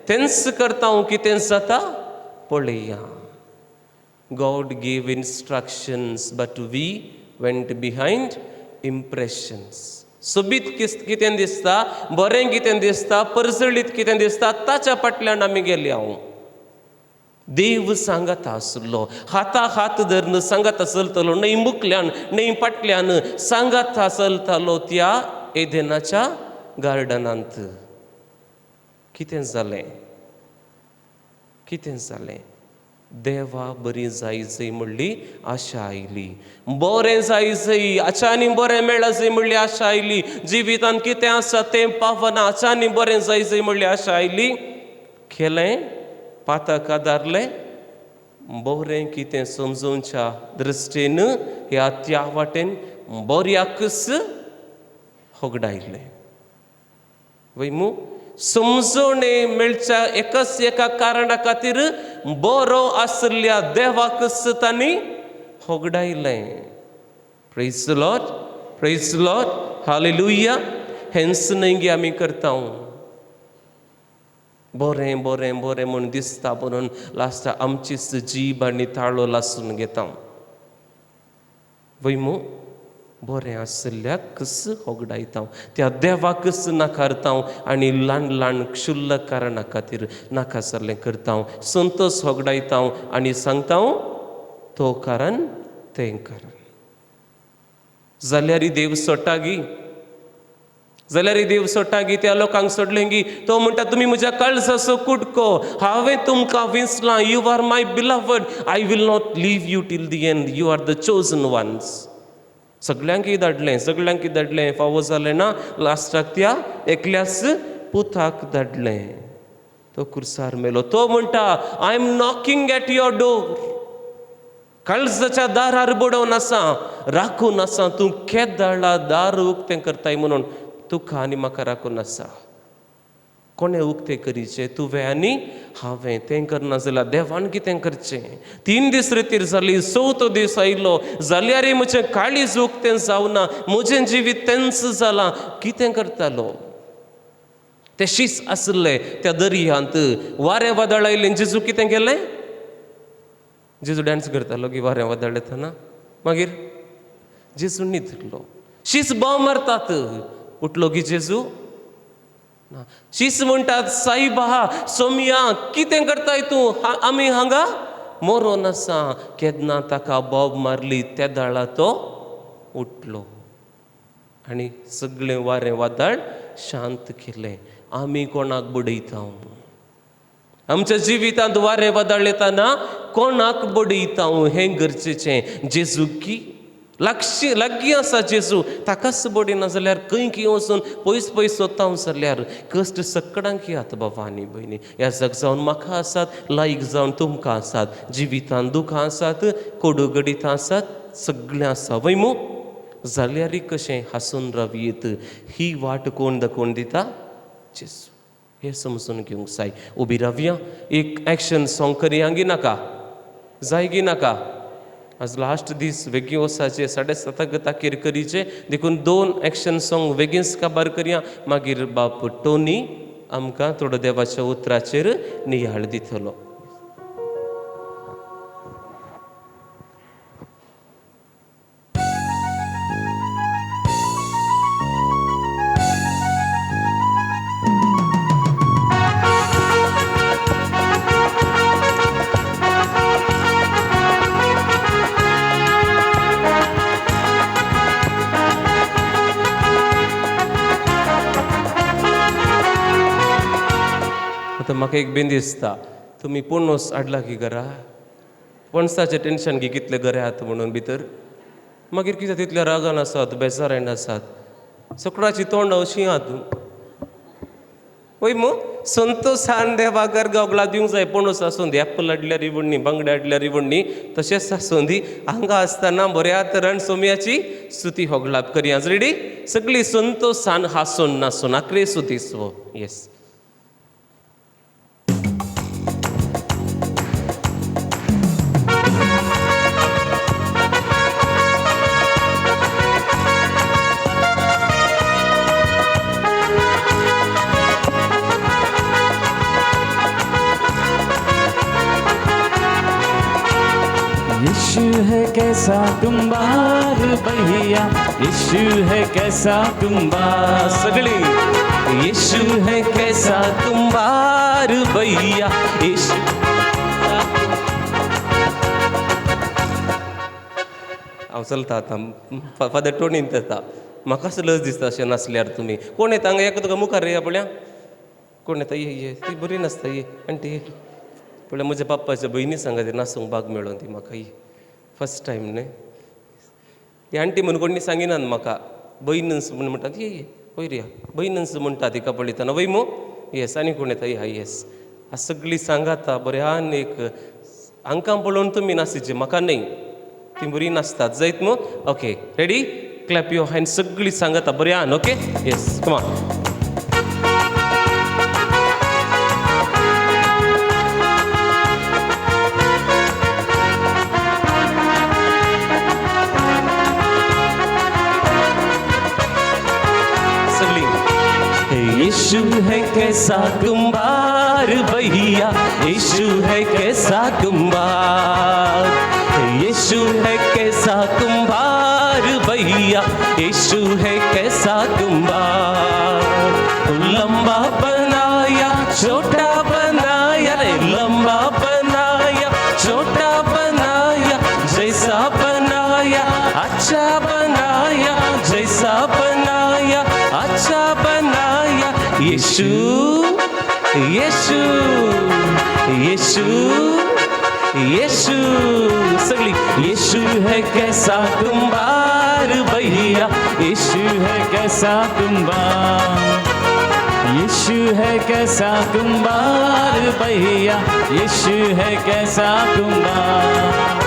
तेंच करता. हांव कितें जाता पळया. God gave instructions, but we went behind impressions. सोबीत कितें दिसता, बरें कितें दिसता, परजळीत कितें दिसता, ताच्या फाटल्यान आमी गेले. हांव देव सांगता आसलो, हाता हात धरून सांगता चलतलो, न्हय मुखल्यान न्हय फाटल्यान सांगता चलतालो त्या एदेनाच्या गार्डनांत. कितें जालें? कितें जालें? देवा बरी जाय जय म्हणली आशा आयली, बरें जाय जय आचानी बरें मेळ्ळा जय म्हणली आशा आयली. जिवितांत कितें आसा तें पावना, आचानी बरें जाय जय म्हणली आशा आयली. केलें पातक आदारलें, बरें कितें समजोवच्या दृश्टीन ह्या त्या वाटेन बऱ्याकच होगडायलें वय मू. समजोणे मेळच्या एकाच एका कारणा खातीर बरो आशिल्ल्या देवाकच तांणी होगडायलें. Praise the Lord, praise the Lord, hallelujah. हेंच न्हय गे आमी करता. बरें बरें बरें म्हूण दिसता म्हणून लास्टाक आमचीच जीब आनी ताळो लासून घेता. वय मू बरें आशिल्ल्याकच होगडायता, त्या देवाकच नाकारता आनी ल्हान ल्हान क्षुल्लक कारणा खातीर नाका जाल्लें करता, संतोश होगडायता आनी सांगता तो कारण तें कारण. जाल्यार देव सोडटा गी, जाल्यार देव सोडटा गी त्या लोकांक सोडलें गी. तो म्हणटा तुमी म्हज्या काळजाचो कुटको, हांवें तुमकां विंचलां, you are my beloved, I will not leave you till the end, you are the chosen ones. सगळ्यांकय धाडलें, सगळ्यांकय धाडलें, फावो जालें ना, लास्टाक त्या एकल्याच पुताक धाडलें. तो कुर्सार मेलो. तो म्हणटा I am knocking at your door, काळजाच्या दारार बडोवन आसा, राखून आसा, तूं केदाळा दार उक्तें करताय म्हणून तुका आनी म्हाका राखून आसा. कोणें उक्तें करीचें? तुवें आनी हांवें. तें करना जाल्यार देवान कितें करचें? 3 दीस रितीर जाली, चवथो दीस आयलो, जाल्यारय म्हजें काळीज उक्तें जावना, म्हजें जिवीत तेंच जालां, कितें करतालो? ते शीस आसले त्या दर्यांत, वारें वादळ आयलें, जेजू कितें केलें? जेजू डांस करतालो की वारें वादळ येतना? मागीर जेजू न्हिदलो. शीस बोव मारतात, उठलो की जेजू ना. शीस म्हणटात साईबा सोमया कितें करताय तूं, आमी हांगा मरोन आसा. केन्ना ताका बोब मारली त्या दाळा तो उठलो आनी सगळें वारें वादळ शांत केलें. आमी कोणाक बडयता? आमच्या जिवितांत वारें वादळ येताना कोणाक बडयता हें गरजेचें. जेजू की लागशी लागीं आसा, जेजू ताकाच बडयना जाल्यार खंय खंय वचून पयस पयस सोदता जाल्यार कश्ट सकडांक यात. बाबा आनी भयणी, ह्या जग जावन म्हाका आसात, लायक जावन तुमकां आसात, जिवितांत दुखां आसात, कोडू गडितां आसात, सगळें आसा वय मू. जाल्यारय कशें हांसून रावयेत? ही वाट कोण दाखोवन दिता? जेजू. हें समजून घेवंक जाय. उबी रावया, एक एक्शन सॉंग करया गी नाका? जाय गी नाका? आज लास्ट दीस, बेगीन वचाचें, 7:30 ताकीर करीचें, देखून 2 एक्शन सॉंग बेगीनच काबार करया. मागीर बाप टोनी आमकां थोडो देवाच्या उतराचेर नियाळ दितलो. आतां म्हाका एक बेन दिसता, तुमी पणस हाडला की घरा? पणसाचें टेंशन की कितले घरे आहात म्हणून भितर, मागीर कितें तितल्या रागान आसात, बेजारान आसात, सकडाची तोंडां अशीं आहात. वय मू संतोशान देवाक गावला दिवंक जाय. पणस आसूं दी, एप्पल हाडल्यार रिवण्णी, बांगडे हाडल्यार रिवण्णी, तशेंच आसूं दी. हांगा आसतना बऱ्या तरान सोम्याची स्तुती होगलाप करया. रेडी? सगळी संतोशान हांसून नासून आक्रेसो दीस हो. येस. यीशु है कैसा कुंभार भैया, यीशु है कैसा कुंभार। सगळी यीशु है कैसा कुंभार भैया, यीशु. हांव चलता आतां, फादर टोनीन येता. म्हाकाच लज दिसता अशें नासल्यार. तुमी कोण येता हांगा? एका तुका मुखार येया पळया, कोण येता? ये ये, ती बरी नासता. ये आंटी ये पळया, म्हज्या बाप्पाच्या भयणी सांगा ती नासूंक बाग मेळोन ती म्हाका. ही फर्स्ट टायम न्हय ही आंटी म्हणून कोणी सांगिनात म्हाका. भयणच म्हूण म्हणटात. ये ये वयर या, भयणच म्हणटा तिका पळयतना. वय मू? येस. आनी कोण येता? या. येस. सगळीं सांगाता बऱ्यान एक हांकां पळोवन तुमी नासिचे, म्हाका न्हय, ती बरी नाचतात जायत मू? Okay, ready? Clap your hand. सगळीं सांगाता बऱ्यान. Okay, yes, come on. कैसा कुंभार भैया, यीशु है कैसा कुंभार, यीशु है कैसा कुंभार भैया, यीशु है कैसा कुंभार। लंबा बनाया छोटा बनाया रे, लंबा बनाया छोटा बनाया, जैसा बनाया अच्छा बनाया, जैसा बनाया अच्छा बनाया, यीशु यीशु यीशु यीशु। सगळी यीशु है कैसा कुंभार भैया, यीशु है कैसा कुंभार, यीशु है कैसा कुंभार भैया, यीशु है कैसा कुंभार।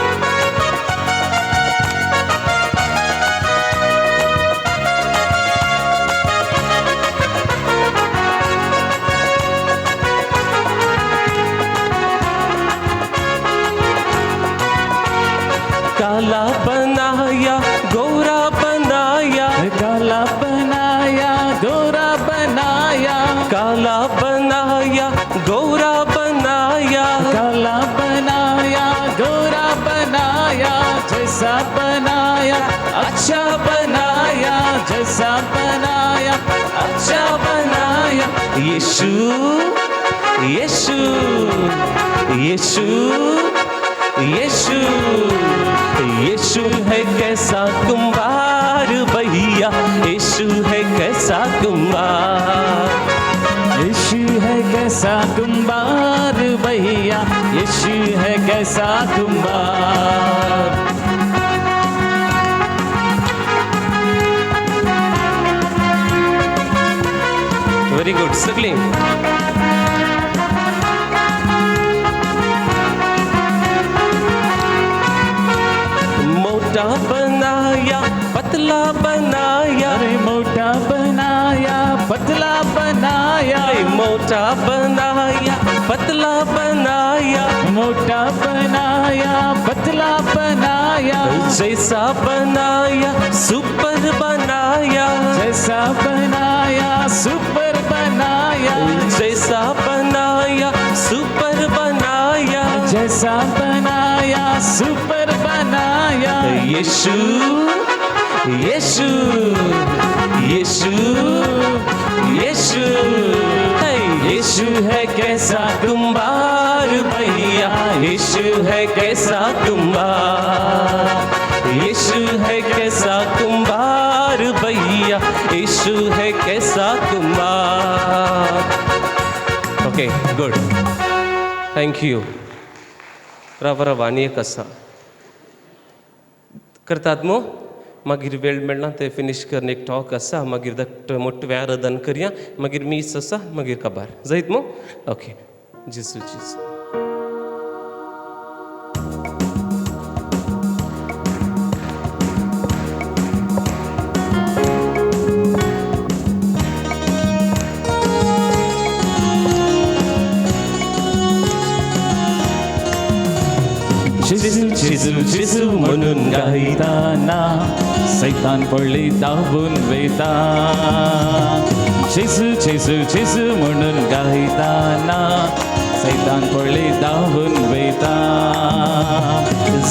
काला बनाया गोरा बनाया, काला बनाया गोरा बनाया, काला बनाया गोरा बनाया, काला बनाया गोरा बनाया, जैसा बनाया अच्छा बनाया, जैसा बनाया अच्छा बनाया, यीशु यीशु यीशु यीशु। यीशु है कैसा कुंभार भैया, यीशु है कैसा कुंभार, यीशु है कैसा कुंभार भैया, यीशु है कैसा कुंभार। व्हेरी गुड सगळी। मोटा बनाया पतला बनाया, अरे मोटा बनाया पतला बनाया, अरे मोटा बनाया पतला बनाया, मोटा बनाया पतला बनाया, जैसा बनाया सुपर बनाया, जैसा बनाया सुपर बनाया, जैसा बनाया सुपर बनाया, जैसा बनाया सुपर बनाया, यीशु यीशु यीशु यीशु। यीशु है कैसा कुंभार भैया, यीशु है कैसा कुंभार, यीशु है कैसा कुंभार भैया, यीशु है कैसा कुंभार। Okay good, thank you. राव राव आनी एक आसा करतात मू, मागीर वेळ मेळना ते फिनीश करून एक टॉक आसा, मागीर धाकटो मोठें आराधन करया, मागीर मीस आसा, मागीर काबार जायत मू। ओके, जेजू जेजू। जेजू जेजू जेजू म्हणून गायताना सैतान पडले धांवून वयता, जेजू जेजू जेजू म्हणून गायताना सैतान पडले धांवून वयता।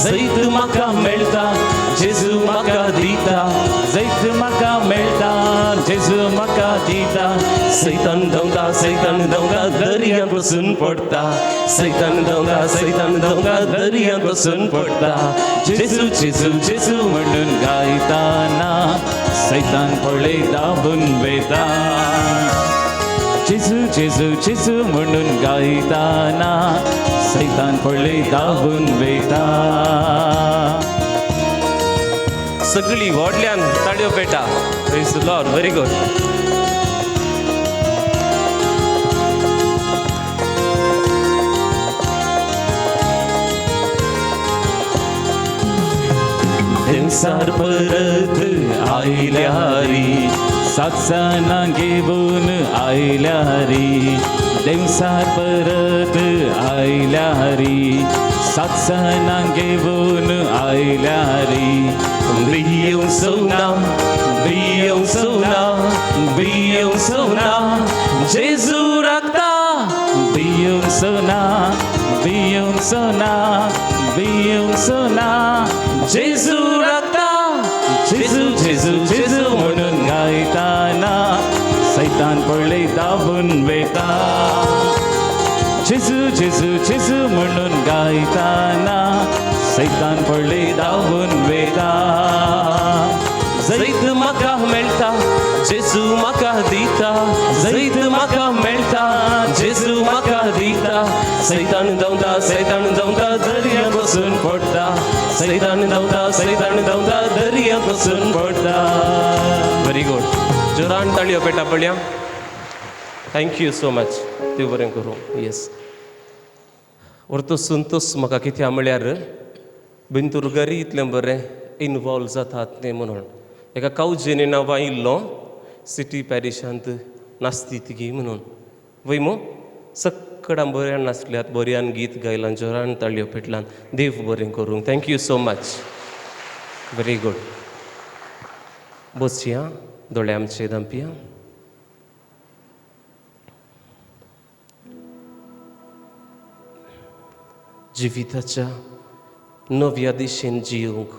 जैत म्हाका मेळटा जेजू म्हाका दिता, जैत म्हाका मेळटा जेजू म्हाका दिता, सैतान धांवता सैतान धांवता दर्यांत वचून पडटा, सैतान धांवता सैतान धांवता दर्यांत वचून पडटा, जेजू जेजू जेजू म्हणून गायताना सैतान पडले धांवून वयता, जेजू जेजू जेजू म्हणून गायताना सैतान पडले धांवून वयता। सगळी व्हडल्यान ताळयो PETA. Praise the Lord, very good. Devsar परत आयल्यारी सातसाना घेवन आयल्यारी, देवसार परत आयल्यारी सातसाना घेवन आयल्यारी, भियोवचो ना भियोवचो ना भियोवचो ना, जेजू राखता. भिवंचो ना, भिवंचो ना, भिवंचो ना, जेजू राखता. जेजू जेजू जेजू म्हणून गायताना सैतान पळय धांवून वेता. जेजू जेजू जेजू म्हणून गायताना सैतान पळय धांवून वेता. जैत म्हाका मेळटा, जेजू म्हाका दिता. जैत म्हाका मेळटा, जेजू म्हाका दिता. सैतान धांवता, सैतान धांवता, दर्या बसून पडटा. सैतान धांवता, सैतान धांवता, दर्या बसून पडटा. Very good. जोरान ताळयो पेटा पळया. Thank you so much. देव बरें करूं. येस, वर्तो संतोश म्हाका कित्या म्हळ्यार बिंतुरगरी इतलें बरें इनवॉल्व जातात तें म्हणून. एका कावजेनी नांव आयिल्लो सिटी पॅरिशांत नाचती ती म्हणून वय मो सक्कडां बऱ्यान नाचल्यात, बऱ्यान गीत गायलां, जोरान ताळयो पेटलान. देव बरें करूं. Thank you so much. Very good. बसया, दोळे आमचे धांपया. जिविताच्या नव्या दिशेन जियोंक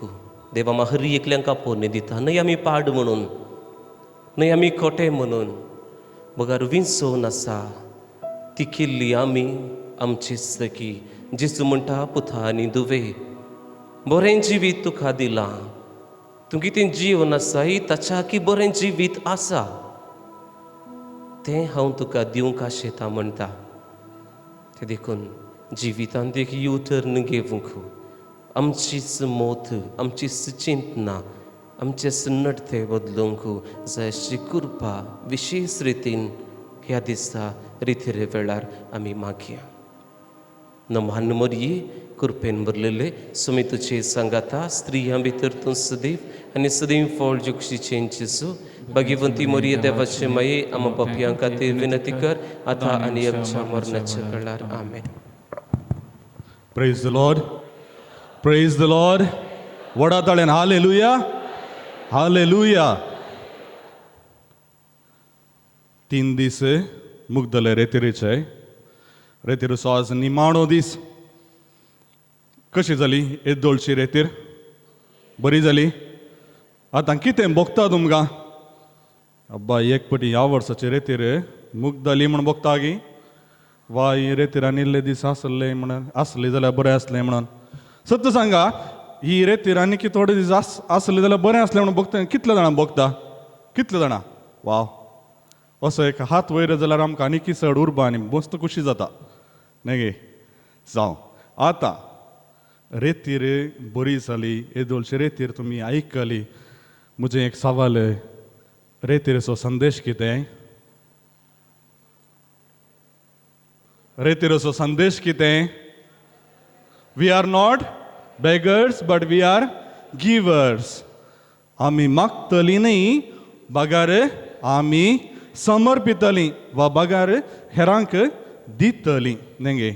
देवा आमकां हर एकल्यांक आपोवणी दिता. न्हय आमी पाड म्हणून, न्हय आमी खोटे म्हणून, बगर विंचोवन आसा ती केल्ली आमी आमची सखी. जेजू म्हणटा, पुता आनी दुवे, बरें जिवीत तुका दिलां, तूं कितें जिवन आसाय ताच्या की बरें जिवीत आसा तें हांव तुका दिवंक आशेता म्हणटा. तें देखून जिवितांत एक यू टर्न घेवंक आमचीच मोत, आमचीच चिंतना, आमचेच नडते बदलूंक जाय अशी कृपा विशेश रितीन ह्या दिसा रितीरे वेळार आमी मागया. नमान मरये, कृपेन भरलेले, सुमी तुजे सांगाता, स्त्रियां भितर तूं सदैव आनी सदैव फळ जुक्षीचें जेजू. भाग्यवंती मरिये, देवाचे माये, आमा पापयां खातीर विनंती कर, आतां आनी आमच्या मरणाच्या वेळार. आमेन. Praise the Lord. Praise the Lord. व्हडा ताळ्यान हालेलुया, हालेलुया. 3 दीस मुगदले रेतिरीचे. रेतिरीचो आज निमाणो दीस. कशी जाली येदोळची रेतीर? बरी जाली? आतां कितें भोगता तुमकां? अब्बा, एक पटी ह्या वर्साची रेतीर मुगदली म्हूण भोगता गी? वा ही रेतीर आनी इल्ले दीस आसले म्हणून, आसली जाल्यार बरें आसलें म्हणून? सत्य सांगा, ही रेतीर आनी की थोडे दीस आसले जाल्यार बरें आसलें म्हणून भोगता? कितले जाणां भोगता? कितले जाणां? वाव, असो एक हात वयर जाल्यार आमकां आनी की चड उर्बा आनी मस्त खुशी जाता न्ही गे? जावं, आतां रेतीर बरी जाली, येदोळची रेतीर तुमी आयकली. म्हजें एक सवाल, रेतीरचो संदेश कितें? रेतीरचो संदेश कितें? We are not beggars but we are givers. आमी मागतली न्ही, बगार आमी समर्पितली वा बगार हेरांक दितली न्ही गे?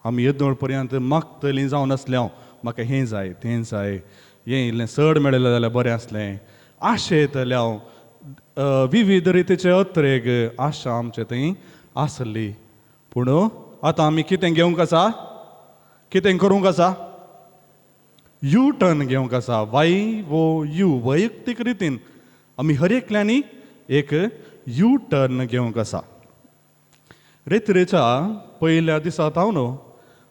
आमी येदोळ पर्यंत मागतली जावन आसलें हांव, म्हाका हें जाय तें जाय, हें इल्लें चड मेळिल्लें जाल्यार बरें आसलें, आशेतलें हांव. विविध रितीचे अत्रेग आशा आमचे थंय आसली. पूण आतां आमी कितें घेवंक आसा? कितें करूंक आसा? यू टर्न घेवंक आसा. वाय वो you वैयक्तीक रितीन आमी हर एकल्यांनी एक यू टर्न घेवंक आसा. रेतिरेच्या पयल्या दिसा हांव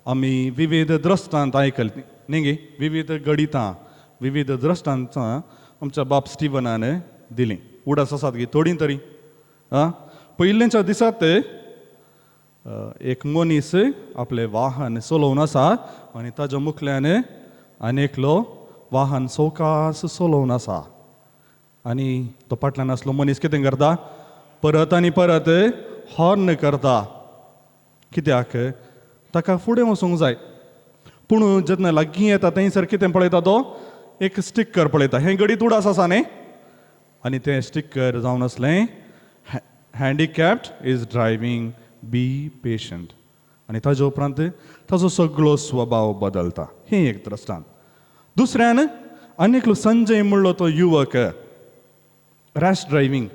आमी विविध द्रश्टांत आयकली न्ही गे? विविध गणितां, विविध द्रश्टांतां आमच्या बाप स्टिवनान दिलीं. उडास आसात गी थोडीं तरी? आं, पयल्याच्या दिसात एक मनीस आपलें वाहन चलोवन आसा आनी ताज्या मुखल्यान आनी एकलो वाहन सवकास चलोवन आसा आनी तो फाटल्यान आसलो मनीस कितें करता? परत आनी परत हॉर्न करता. कित्याक? ताका फुडें वचूंक जाय. पूण जेन्ना लागीं येता थंयसर कितें पळयता तो? एक स्टिकर पळयता. हें गडीत उडास आसा न्ही? आनी तें स्टिकर जावन आसलें, handicapped is driving, be patient. आनी ताजे उपरांत ताजो सगळो स्वभाव बदलता. हें एक द्रश्टांत. दुसऱ्यान आनी एकलो संजय म्हणलो तो युवक रॅश ड्रायव्हींग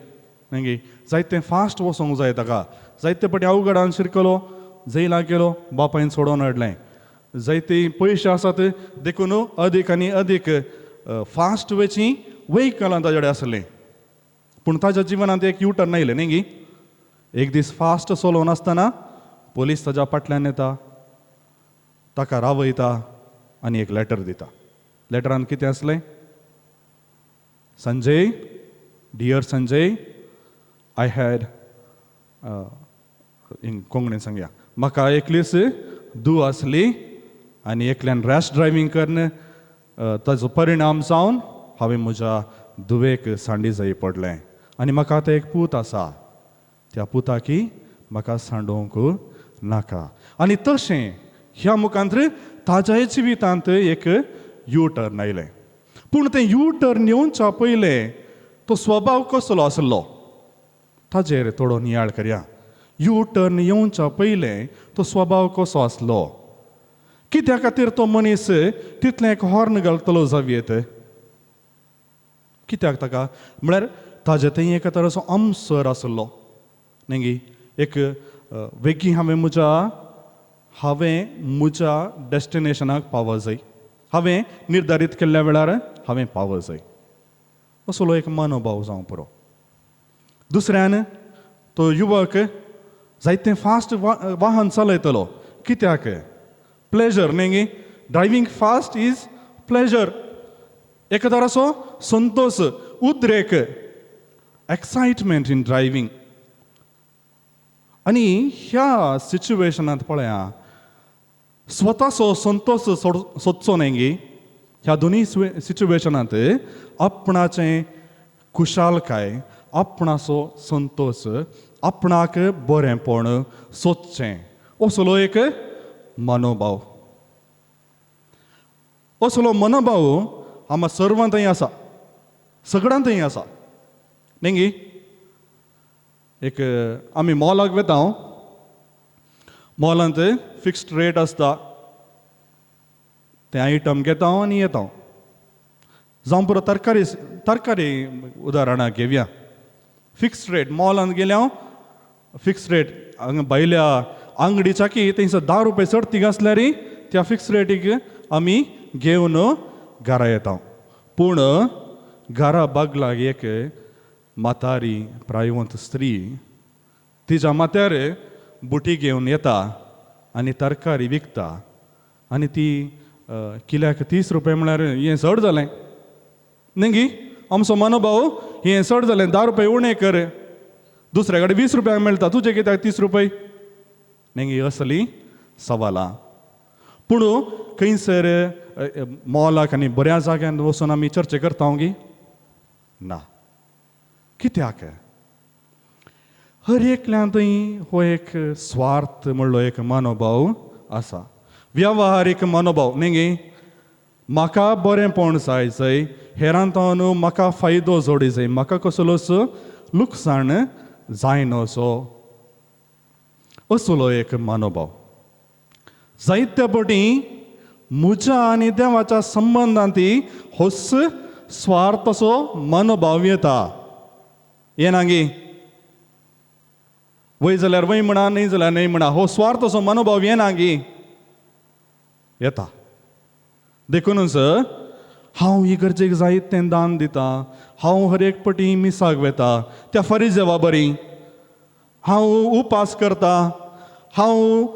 न्ही? जायते फास्ट वचोंक जाय ताका, जायते पटी अवघडान शिरकलो, जैलाक गेलो, बापायन सोडोवन हाडलें. जायते पयशे आसात देखून अदीक आनी अदीक फास्ट वेची व्हेकलां ताजे कडेन आसलीं. पूण ताज्या जिवनांत एक युटर्न आयलें न्ही गी. एक दीस फास्ट चलोवन आसतना पोलीस ताज्या फाटल्यान येता, ताका रावयता आनी एक लेटर दिता. लेटरान कितें आसलें? Sanjay, dear Sanjay, I had, कोंकणीन सांगया, म्हाका एकलीच धूव आसली आनी एकल्यान रॅश ड्रायव्हींग करून ताजो परिणाम जावन हांवें म्हज्या धुवेक सांडी जाय पडलें आनी म्हाका आतां एक पूत आसा, त्या पुताकी म्हाका सांडोवंक नाका. आनी तशें ह्या मुखांत ताज्याय जिवितांत एक यू टर्न आयलें. पूण तें यू टर्न येवच्या पयलें तो स्वभाव कसलो आसलो ताजेर थोडो नियाळ करया. यू टर्न येवच्या पयलें तो स्वभाव कसो आसलो, कित्या खातीर तो मनीस तितलें एक हॉर्न घालतलो जावयेत, कित्याक ताका म्हळ्यार ताजे थंय एक तराचो अमसर आसलो न्ही गी. एक वेगीं हांवें म्हज्या डेस्टिनेशनाक पावो जाय, हांवें निर्धारीत केल्ल्या वेळार हांवें पावो जाय, असलो एक मनोभाव जावं पुरो. दुसऱ्यान तो युवक जायते फास्ट वाहन चलयतलो, कित्याक? प्लेजर न्ही गी. ड्रायव्हींग फास्ट is pleasure, एक तराचो संतोश, उद्रेक, एक्सायटमेंट इन ड्रायव्हींग. आनी ह्या सिच्युएशनांत पळया स्वताचो संतोश सोदचो न्ही गी. ह्या दोनूय सिच्युएशनांत आपणाचें खुशालकाय, आपणाचो संतोश, आपणाक बरेंपण सोदचें, असलो एक मनोभाव. असलो मनोभाव आमकां सर्वांतय आसा, सगळ्यांतय आसा न्ही गी. एक आमी मॉलाक वता, मॉलांत फिक्स्ड रेट आसता, तें आयटम घेता आनी येता. जावं पुरो तरकारी, तरकारी उदाहरणां घेवया. फिक्स्ड रेट मॉलांत गेल्या फिक्स्ड रेट, हांगा भायल्या आंगडीच्या की थंयसर 10 रुपये चड तीग आसल्यार त्या फिक्स रेटीक आमी घेवन घरा येता. पूण घरा बागलाक एक म्हातारी प्रायवंत स्त्री तिज्या माथ्यार बुटी घेवन येता आनी तरकारी विकता आनी ती किल्याक 30 रुपये म्हळ्यार हें चड जालें न्ही गी. आमचो मनोभाव हें चड जालें, 10 रुपये उणें कर, दुसऱ्या कडेन 20 रुपयांक मेळटा, तुजे कित्याक 30 रुपये न्ही गी. असली सवालां. पूण खंयसर मॉलाक आनी बऱ्या जाग्यान वचून आमी चर्चा करता गी ना. कित्याक? हर एकल्यांतय हो एक स्वार्थ म्हणलो एक मनोभाव आसा, व्यवहारीक मनोभाव न्ही गी. म्हाका बरेंपण जाय जाय, हेरांत म्हाका फायदो जोडी जाय, म्हाका कसलोच लुकसाण जायनासो, असलो एक मनोभाव. जायते पटी म्हज्या आनी देवाच्या संबंदांत होच स्वार्थ असो मनोभाव येता. येना गी? वय जाल्यार वय म्हणा, न्हय जाल्यार न्हय म्हणा, हो स्वार्थ असो मनोभाव येना गी? येता. देखूनच हांव ही गरजेक जायत तें दान दिता, हांव हर एक पटी मिसाक वेता त्या फरिजेवा बरी, हांव उपास करता, हांव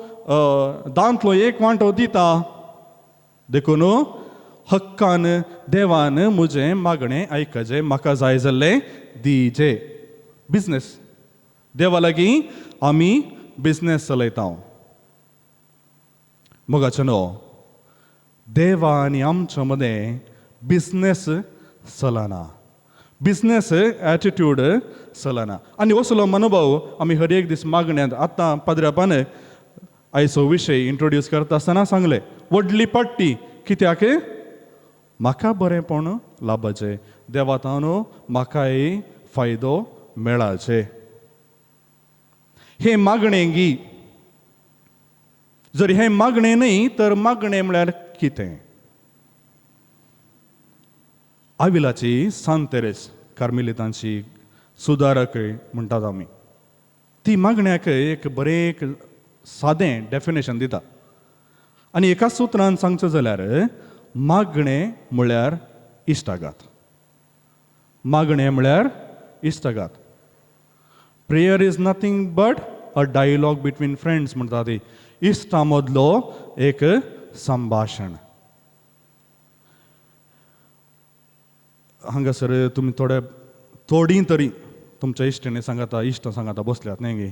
दांतलो एक वांटो दिता, देखून हक्कान देवान म्हजें मागणें आयकचें, म्हाका जाय जाल्लें दिजे. बिजनेस, देवा लागीं आमी बिजनेस चलयता. मोगाचें न्हू, देवा आनी आमच्या मदें बिजनेस चलना, बिजनेस एटिट्यूड चलना. आनी असलो मनोभाव आमी हर एक दीस मागण्यांत आतां पाद्र्यापान आयचो विशय इंट्रोड्यूस करता आसतना सांगलें, व्हडली पट्टी कित्याक? म्हाका बरेंपण लाबाचें, देवा न्हू म्हाकाय फायदो मेळाचें. हें मागणें गी, जर हें मागणें न्हय तर मागणें म्हळ्यार कितें? आविलाची सांत तेरेस, कार्मेलितांची सुदारकय म्हणटात आमी. ती मागण्याक एक बरें एक सादें डेफिनेशन दिता आनी एका सुत्रान सांगचें जाल्यार मागणें म्हळ्यार इश्टागात. मागणें म्हळ्यार इश्टागात. Prayer is nothing but a dialogue between friends म्हणटा ती. इश्टां मदलो एक संभाशण. हांगासर तुमी थोडे थोडीं तरी तुमच्या इश्टिणी सांगाता इश्टां सांगाता बसल्यात न्ही गे?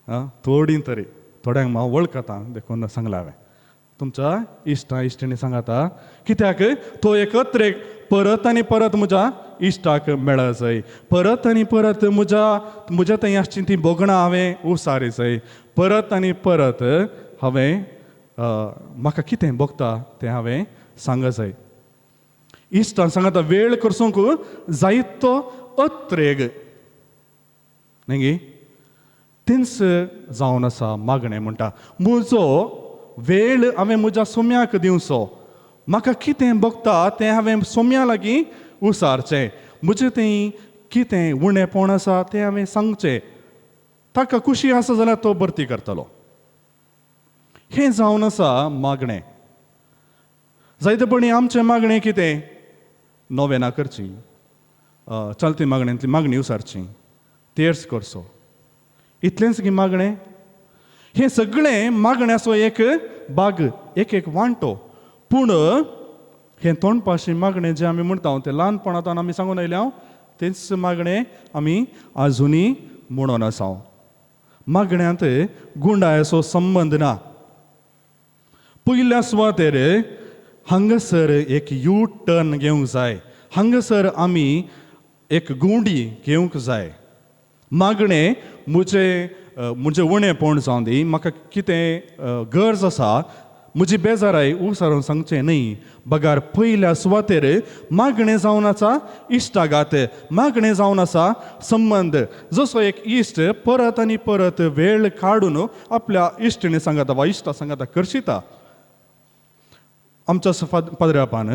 आं, थोडीं तरी थोड्यांक हांव वळखता देखून सांगलां हांवें. तुमच्या इश्टां इश्टिणी सांगाता कित्याक तो एकत्र परत आनी परत म्हज्या इश्टाक मेळत जाय, परत आनी परत म्हज्या म्हज्या थंय आसची ती भोगणां हांवें उसारी जाय, परत आनी परत हांवें म्हाका कितें भोगता तें हांवें सांग जाय. इश्टान सांगाता वेळ करसूंक जायतो अत्रेग न्ही गे? तेंच जावन आसा मागणें म्हणटा. म्हजो वेळ हांवें म्हज्या सोम्याक दिवचो, म्हाका कितें भोगता तें हांवें सोम्या लागीं उसारचें, म्हजें थंय कितें उणेपण आसा तें हांवें सांगचें, ताका खुशी आसा जाल्यार तो भरती करतलो. हें जावन आसा मागणें. जायतेपणी आमचें मागणें कितें? नोवेनां करची, चलती मागण्यांतली मागणी उसारची, तेर्स करचो, इतलेंच की मागणें. हें सगळें मागण्याचो एक भाग, एक एक वांटो. पूण हें तोंडपाशी मागणें जें आमी म्हणटा तें ल्हानपणांत आमी सांगून आयल्या तेंच मागणें आमी आजुनूय म्हणून आसा. मागण्यांत गुंडायेचो संबंद ना. पयल्या सुवातेर हांगासर एक यू टर्न घेवंक जाय, हांगासर आमी एक गुंडी घेवंक जाय. मागणें म्हजें म्हजें उणेपण जावं दी, म्हाका कितें गरज आसा, म्हजी बेजाराय उसारून सांगचें न्हय, बगार पयल्या सुवातेर मागणें जावन आसा इश्टागात, मागणें जावन आसा संबंद. जसो एक इश्ट परत आनी परत वेळ काडून आपल्या इश्टिणी सांगाता वा इश्टा सांगाता करशिता. आमच्या पाद्र्यापान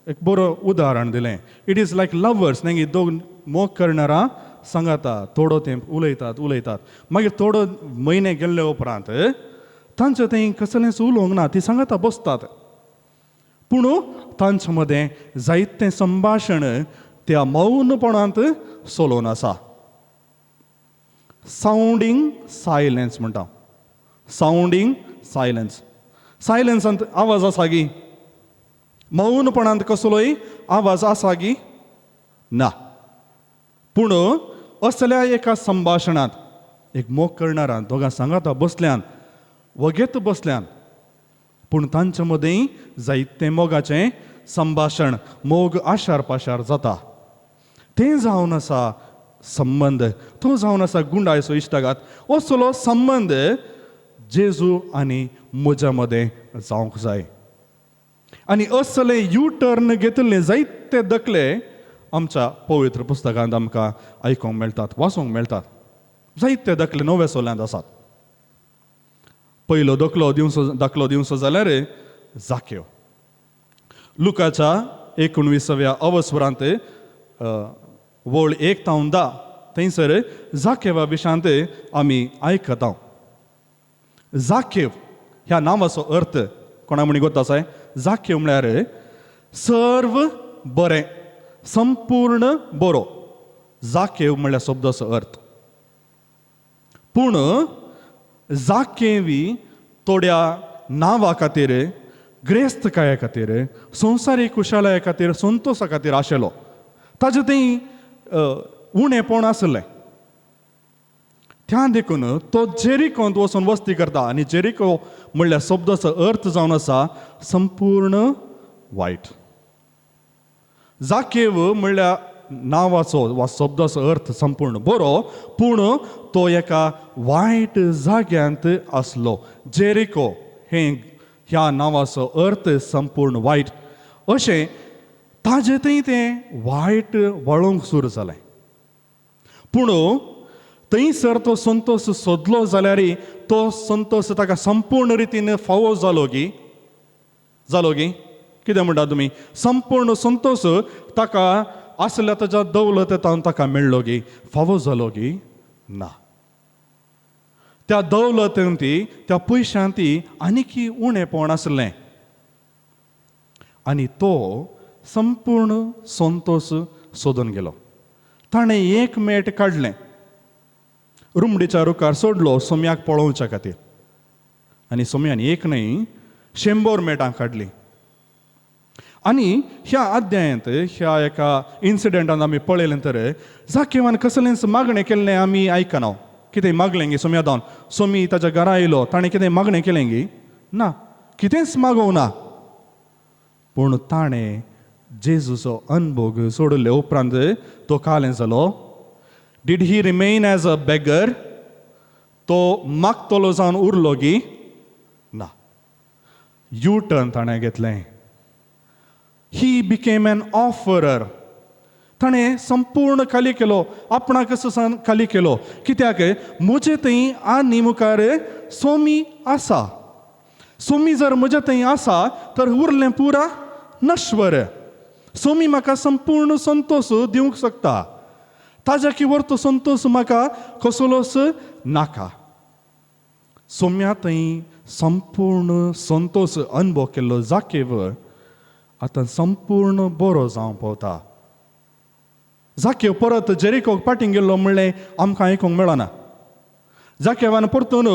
एक बरो उदाहरण दिलें. It is like lovers न्ही, दोन मोग करणारा सांगाता थोडो तेंप उलयतात उलयतात, मागीर थोडो म्हयने गेल्ले उपरांत तांचे थंय कसलेंच उलोवंक ना, ती सांगाता बसतात. पूण तांचे मदें जायतें संभाशण त्या मौनपणांत चलोवन आसा. सावंडींग सायलन्स म्हणटा. सावंडींग सायलन्स. सायलन्सांत आवाज आसा गी? मौनपणांत कसलोय आवाज आसा गी? ना. पूण असल्या एका संभाशणांत एक मोग करणारान दोगां सांगाता बसल्यान, वगेत बसल्यान, पूण तांचे मदीं जायतें मोगाचें संभाशण, मोग आशार पाशार जाता. तें जावन आसा संबंद, तो जावन आसा गुंडायचो इश्टागात. असलो संबंद जेजू आनी म्हज्या मदें जावंक जाय. आनी असले यू टर्न घेतिल्ले जायते दखले आमच्या पवित्र पुस्तकांत आमकां आयकूंक मेळटात, वाचूंक मेळटात. जायते दाखले नव्या सोल्यांत आसात. पयलो दाखलो दिवचो दाखलो दिवचो जाल्यार जाकेव. लुकाच्या 19व्या अवस्वरांत वळ 1 तावन 10 थंयसर जाकेवा विशांत आमी आयकता. जाकेव ह्या नांवाचो अर्थ कोणा म्हणी गोत आसा? जाकेव म्हळ्यार सर्व बरें, संपूर्ण बरो. जाकेव म्हळ्यार शब्दाचो अर्थ. पूण जाकेवी थोड्या नांवा खातीर, ग्रेस्तकाये खातीर, संवसारीक कुशालाये खातीर, संतोशा खातीर आशिल्लो. ताजें थंय उणेपण आसलें. त्या देखून तो जेरिकोंत वचून वस्ती करता आनी जेरिको म्हणल्यार शब्दाचो अर्थ जावन आसा संपूर्ण वायट. जाकेव म्हणल्यार नांवाचो वा शब्दाचो अर्थ संपूर्ण बरो, पूण तो एका वायट जाग्यांत आसलो. जेरिको हें ह्या नांवाचो अर्थ संपूर्ण वायट. अशें ताजें थंय तें वायट वळोवंक सुरू जालें. पूण थंयसर तो संतोश सोदलो जाल्यार तो संतोश ताका संपूर्ण रितीन फावो जालो गी? जालो गी? कितें म्हणटा तुमी? संपूर्ण संतोश ताका आसल्या ताच्या दौलतेंत ताका मेळ्ळो गी, फावो जालो गी ना. त्या दौलतेन ती त्या पयशान ती आनीकी उणेपण आसलें आनी तो संपूर्ण संतोश सोदून गेलो. ताणें एक मेट काडलें, रुमडीच्या रुखार सोडलो सोम्याक पळोवच्या खातीर आनी सोम्यान एक न्हय 100 मेटां काडलीं. आनी ह्या अध्यायांत ह्या एका इन्सिडंटान आमी पळयलें तर जाकेवान कसलेंच मागणें केल्लें आमी आयकना. कितें मागलें गी सोम्या धावन? सोमी ताच्या घरा आयलो, ताणें कितें मागणें केलें गी? ना, कितेंच मागोवं ना. पूण ताणें जेजूचो अनभोग सोडले उपरांत तो कालें जालो. Did he remain as a beggar? तो मागतलो जावन उरलो गी? ना. यू टर्न ताणें घेतलें. He became an offerer. ताणें संपूर्ण खाली केलो, आपणाक खाली केलो. कित्याक? म्हजे थंय आनी मुखार सोमी आसा. सोमी जर म्हजे थंय आसा तर उरलें पुरा नश्वर. सोमी म्हाका संपूर्ण संतोश दिवंक शकता. ताज्या की वरतो संतोश म्हाका कसलोच नाका. सोम्या थंय संपूर्ण संतोश अनुभव केल्लो जाकेव आतां संपूर्ण बरो जावंक पावता. जाकेव परत जेरिकोक पाटीं गेल्लो म्हणलें आमकां आयकूंक मेळना. जाकेवान परतून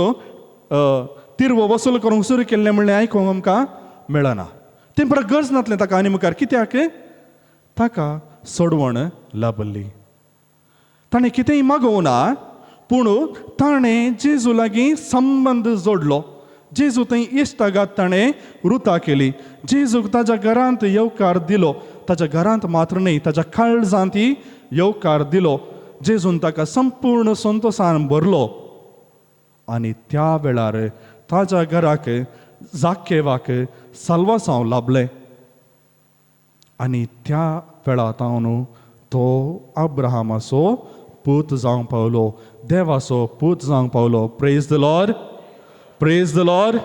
तिरवो वसूल करूंक सुरू केल्लें म्हणलें आयकूंक आमकां मेळना. तें परत गरज नासलें ताका आनी मुखार. कित्याक? ताका सोडवण लाभल्ली. ताणें कितेंय मागोवं ना, पूण ताणें जेजू लागीं संबंद जोडलो. जेजू थंय इश्टागात ताणें रुता केली. जेजूक ताज्या घरांत येवकार दिलो. ताज्या घरांत मात्र न्हय, ताज्या काळजांत येवकार दिलो. जेजून ताका संपूर्ण संतोशान भरलो आनी त्या वेळार ताज्या घराक जाकेवाक साल्वासांव लाभलें आनी त्या वेळार तावन तो अब्राहमाचो पूत जावंक पावलो, देवाचो पूत जावंक पावलो. Praise the Lord, praise the Lord,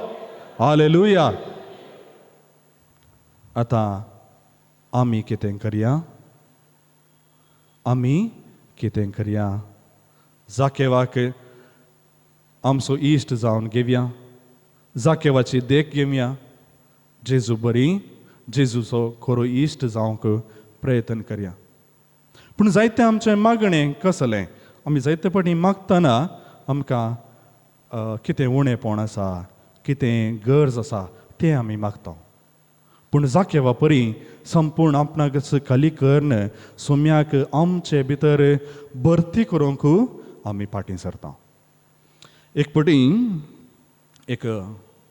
hallelujah. आतां आमी कितें करया? आमी कितें करया? जाकेवाक आमचो इश्ट जावन घेवया, जाकेवाची देख घेवया, जेजू बरी जेजूचो खरो इश्ट जावंक प्रयत्न करया. पूण जायते आमचें मागणें कसलें? आमी जायते फावटी मागतना आमकां कितें उणेपण आसा, कितें गरज आसा तें आमी मागता. पूण जाकेवा परी संपूर्ण आपणाक खाली करून सोम्याक आमचे भितर भरती करूंक आमी फाटीं सरता. एक फावटी एक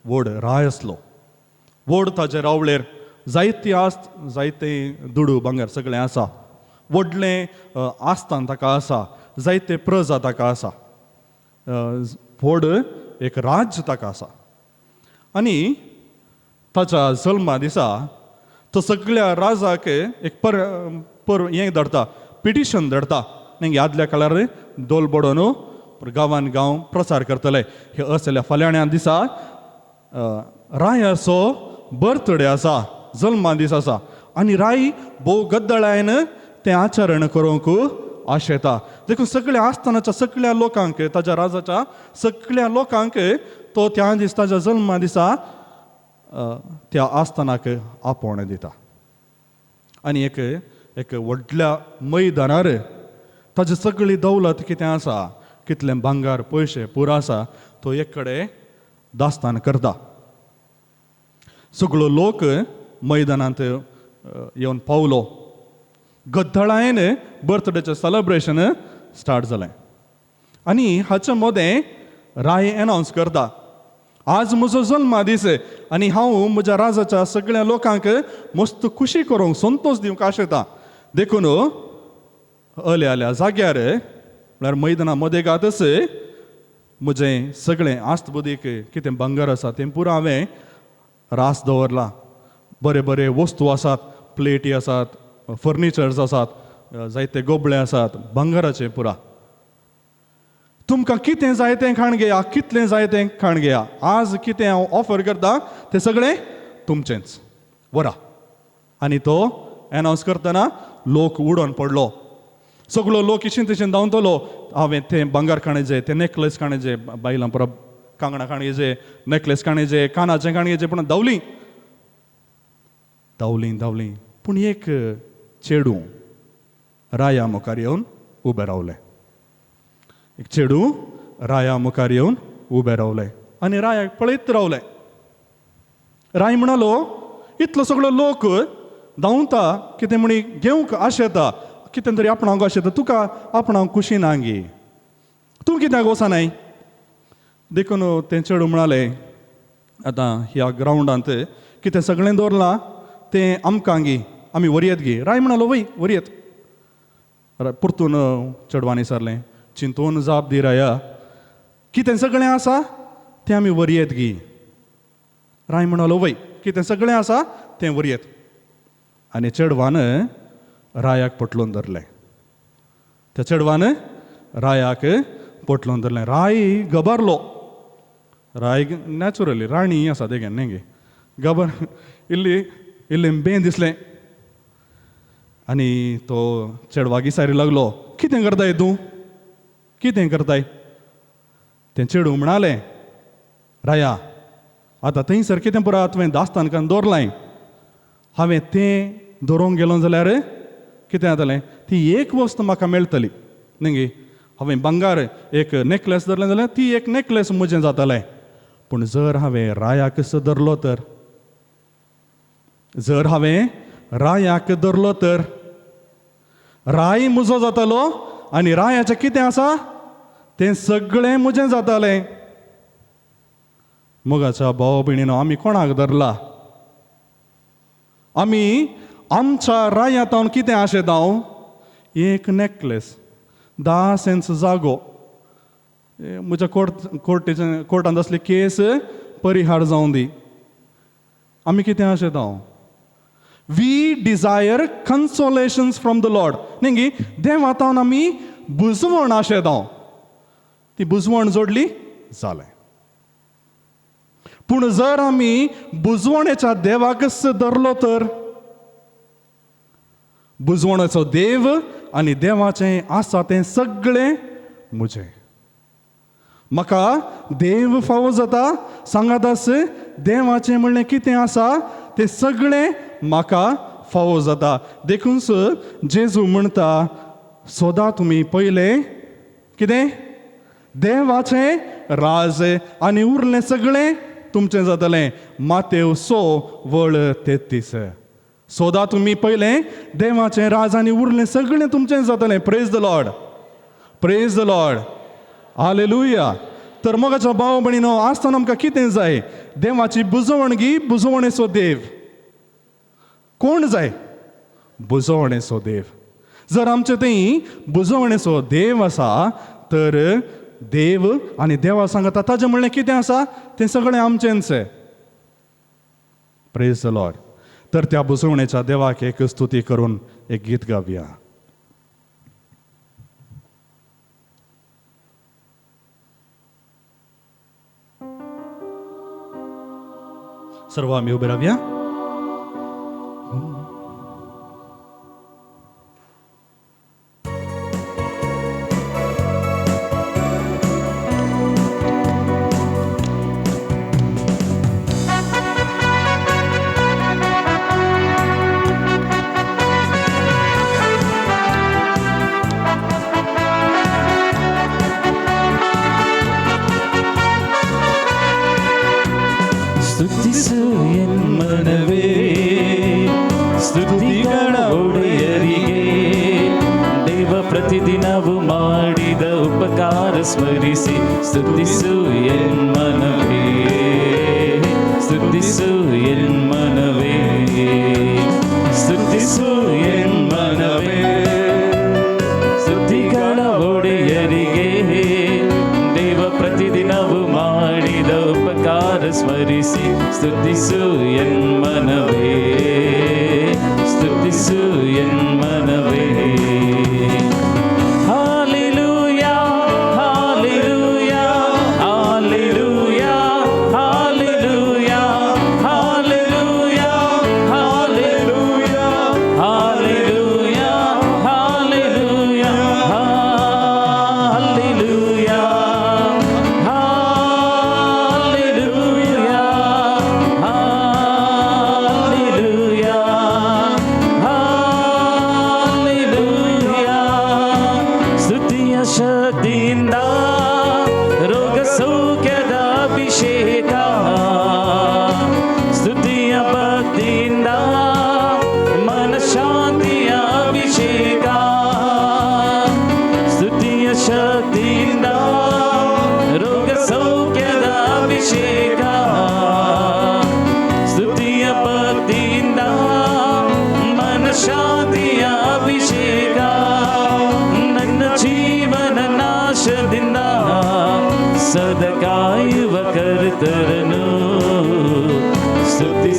व्हड राय आसलो. व्हड ताजे रावळेर जायती आस्त, जायते दुडू भांगर सगळें आसा. व्हडलें आस्थान ताका आसा, जायते प्रजा ताका आसा, व्हड एक राज्य ताका आसा. आनी ताच्या जल्मा दिसा तो सगळ्या राजाक एक पर पर हें धाडटा, पिटिशन धाडटा. न्ही आदल्या काळार दोल बडोवन गांवान गांव प्रचार करतले, हे असल्या फाल्याण्या दिसा रायाचो बर्थडे आसा, जल्मा दीस आसा आनी राय भोव गद्दळायन तें आचरण करूंक आशेता. देखून सगळ्या आस्थानाच्या सगळ्या लोकांक, ताज्या राजाच्या सगळ्या लोकांक तो त्या दीस ताज्या जल्मा दिसा त्या आस्थानाक आपोवणें दिता. आनी एक एक व्हडल्या मैदानार ताजी सगळी दौलत कितें आसा, कितलें भांगर पयशे पुरो आसा, तो एक कडेन दास्तान करता. सगळो लोक मैदानांत येवन पावलो. गद्दळायन बर्थडेचें सेलेब्रेशन स्टार्ट जालें आनी हाचे मदें राय एनावन्स करता, आज म्हजो जल्मा दीस आनी हांव म्हज्या राजाच्या सगळ्या लोकांक मस्त खुशी करूंक, संतोश दिवंक आशेता. देखून अल्या अल्या जाग्यार म्हळ्यार मैदाना मदेगातच म्हजें सगळें आस्त बुदीक कितें भांगर आसा तें पुरो हांवें रास दवरलां. बरे बरे वस्तू आसात, प्लेटी आसात, फर्निचर्स आसात, जायते गोबळे आसात, भांगराचे पुरा. तुमकां कितें जाय तें खाण घेया, कितलें जाय तें खाण घेया. आज कितें हांव ऑफर करता तें सगळें तुमचेंच, वरा. आनी तो एनावन्स करतना लोक उडोन पडलो. सगळो लोक इशीन तशेन धांवतलो, हांवें तें भांगर काणयजे, तें नेकलेस काणयजे, बायलां परब कांगणां काणयजे, नेकलेस काणयजे, कानाचें काणयजे, पूण धांवलीं धांवलीं धांवलीं. पूण एक चेडूं राया मुखार येवन उबें रावलें. एक चेडूं राया मुखार येवन उबें रावलें आनी रायाक पळयत रावलें. राय म्हणालो, इतलो सगळो लोक धांवता, कितें म्हणी घेवंक आशेता, कितें तरी आपणाक आशेता, तुका आपणाक खुशी ना गे, तूं कित्याक वचनाय? देखून तें चेडूं म्हणालें, आतां ह्या ग्रावंडांत कितें सगळें दवरलां तें आमकां गे, आमी व्हरयेत गे. राय म्हणालो, वय व्हरयेत. परतून चेडवांनी विचारलें, चिंतून जाप दी राया, कितें सगळें आसा तें आमी व्हरयेत गे. राय म्हणालो, वय कितें सगळें आसा तें व्हरयेत. आनी चेडवान रायाक पोटलोवन धरलें. त्या चेडवान रायाक पोटलोवन धरलें. राय गबारलो. राय नॅचुरली राणी आसा तेगेन न्ही गे, गबर इल्ली इल्लें बें दिसलें. आनी तो चेडवाक विचारी लागलो, कितें करताय तूं, कितें करताय? तें चेडूं म्हणालें, राया आतां थंयसर कितें पुरा तुवें दास्तान करून दवरलां, हांवें तें दवरूंक गेलो जाल्यार कितें जातलें, ती एक वस्त म्हाका मेळटली न्ही गे. हांवें भांगर एक नेकलेस धरलें जाल्यार ती एक नेकलेस म्हजें जातलें, पूण जर हांवें रायाक धरलो तर, जर हांवें रायाक धरलो तर राय म्हजो जातालो आनी रायाचें कितें आसा तें सगळें म्हजें जातालें. मोगाच्या भाव भयणीनो, आमी कोणाक धरला? आमी आमच्या रायातावन कितें आशेता? एक नेकलेस, 10 सेंट्स जागो, म्हज्या कोर्टेच्या कोर्टांत आसली केस परिहार जावं दी. आमी कितें आशेता? We desire consolations from the Lord. न्ही गे, देवातावन आमी बुजवण आशेता, ती बुजवण जोडली जालें. पूण जर आमी बुजवणेच्या देवाकच धरलो तर, बुजवणेचो देव आनी देवाचें आसा तें सगळें म्हजें. म्हाका देव फावो जाता, सांगात देवाचें म्हणलें कितें आसा तें सगळें म्हाका फावो जाता. देखून जेजू म्हणटा, सोदा तुमी पयलें कितें, देवाचें राज, आनी उरलें सगळें तुमचें जातलें. मातेव 6:33. सोदा तुमी पयलें देवाचें राज आनी उरलें सगळें तुमचें जातलें. Praise the Lord, praise the Lord, hallelujah. तर मोगाच्या भाव भयणीनो, आसतना आमकां कितें जाय? देवाची बुजवण गी, बुजवणेचो देव. कोण जाय? बुजवणेचो देव. जर आमचे थंय बुजवणेचो देव आसा तर देव आनी देवा सांगता ताजें म्हणलें कितें आसा तें सगळें आमचेंच. Praise the Lord. तर त्या बुजवणेच्या देवाक एक स्तुती करून एक गीत गावया. सर्व आमी उबे रावया. ಸ್ತುತಿಸು ಎನ್ಮನವೇ ಸ್ತುತಿಗಳ ಒಡೆಯರಿಗೆ, ದೇವ ಪ್ರತಿದಿನವೂ ಮಾಡಿದ ಉಪಕಾರ ಸ್ಮರಿಸಿ ಸ್ತುತಿಸು ಎನ್ಮನವೇ, ಸ್ತುತಿಸು ಎನ್ಮನವೇ, ಸ್ತುತಿಸು ಎನ್ಮನವೇ ಸ್ತುತಿಗಳ ಒಡೆಯರಿಗೆ, ದೇವ ಪ್ರತಿದಿನವೂ ಮಾಡಿದ ಉಪಕಾರ ಸ್ಮರಿಸಿ ಸ್ತುತಿಸು ಎನ್ಮನವೇ, ಸ್ತುತಿಸು ಎನ್ಮನವೇ. Hallelujah, hallelujah, hallelujah, hallelujah, hallelujah, hallelujah, hallelujah,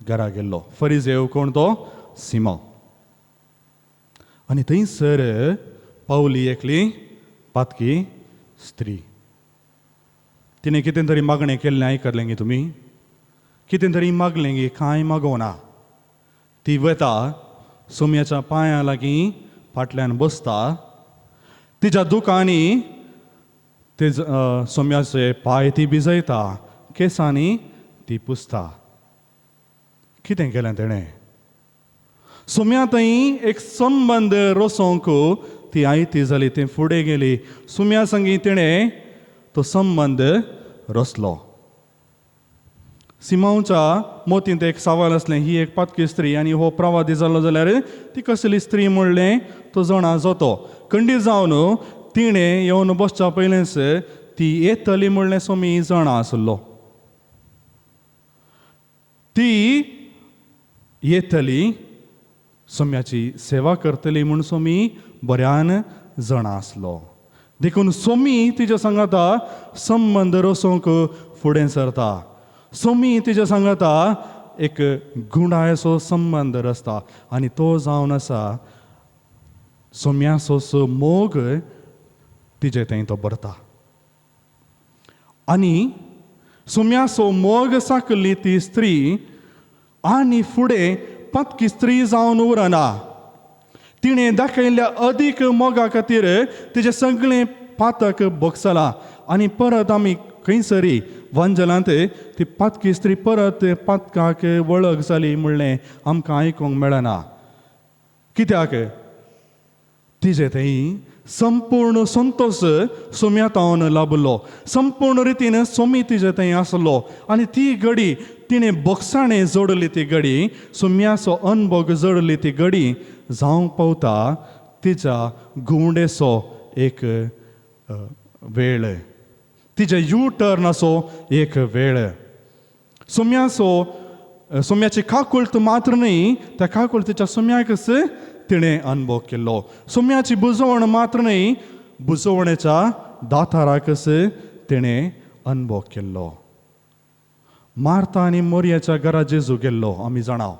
घरा गेल्लो. फरिजेव कोण तो? सिमांव. आनी थंयसर पावली एकली पातकी स्त्री. तिणें कितें तरी मागणें केल्लें आयकलें गे तुमी? कितें तरी मागलें गे? कांय मागोना. ती वता सोम्याच्या पांयां लागीं फाटल्यान बसता. तिच्या दुकांनी ते सोम्याचे पांय ती भिजयता, केंसांनी ती पुसता. कितें केलें तेणें? सोम्या थंय एक संबंद रोसोवंक ती आयती जाली. ती फुडें गेली. सोम्या संगी तिणें तो संबंद रचलो. सिमांवच्या मोतींत एक सवाल आसलें, ही एक पातकी स्त्री आनी हो प्रवादी जालो जाल्यार ती कसली स्त्री म्हणलें तो जाणा जातो. खंडीत जावन तिणें येवन बसच्या पयलेंच ती येतली म्हणलें सोमी जाणा आसलो. ती येतली, सोम्याची सेवा करतली म्हूण सोमी बऱ्यान जाणा आसलो. देखून सोमी तिच्या सांगाता संबंद रोसोवंक फुडें सरता. सोमी तिच्या सांगाता एक गुणायसो संबंद रचता आनी तो जावन आसा सोम्याचो मोग तिजे थंय तो भरता. आनी सोम्याचो मोग साकली ती स्त्री आनी फुडें पातकी स्त्री जावन उरना. तिणें दाखयल्ल्या अदीक मोगा खातीर तिजें सगळें पातक भोगसलां. आनी परत आमी खंयसरी वंजलांत ती पातकी स्त्री परत पातकाक वळख जाली म्हणलें आमकां आयकूंक मेळना. कित्याक? तिजे थंय संपूर्ण संतोश सोम्या तावन लाभलो. संपूर्ण रितीन सोमी तिजे थंय आसलो. आनी ती घडी तिणें बोगसाणें जोडली, ती घडी सोम्याचो अनभोग जोडली, ती घडी जावंक पावता तिच्या घुंवडेचो एक वेळ, तिजे यू टर्न असो एक वेळ. सोम्याचो सोम्याची काकुळट मात्र न्हय, त्या काकुळटीच्या सोम्याकच तिणें अनुभव केल्लो. सोम्याची बुजवण मात्र न्हय, बुजवणेच्या दाताराकच तिणें अनुभव केल्लो. मार्ता आनी मोरयाच्या घरा जेजू गेल्लो आमी जाणा.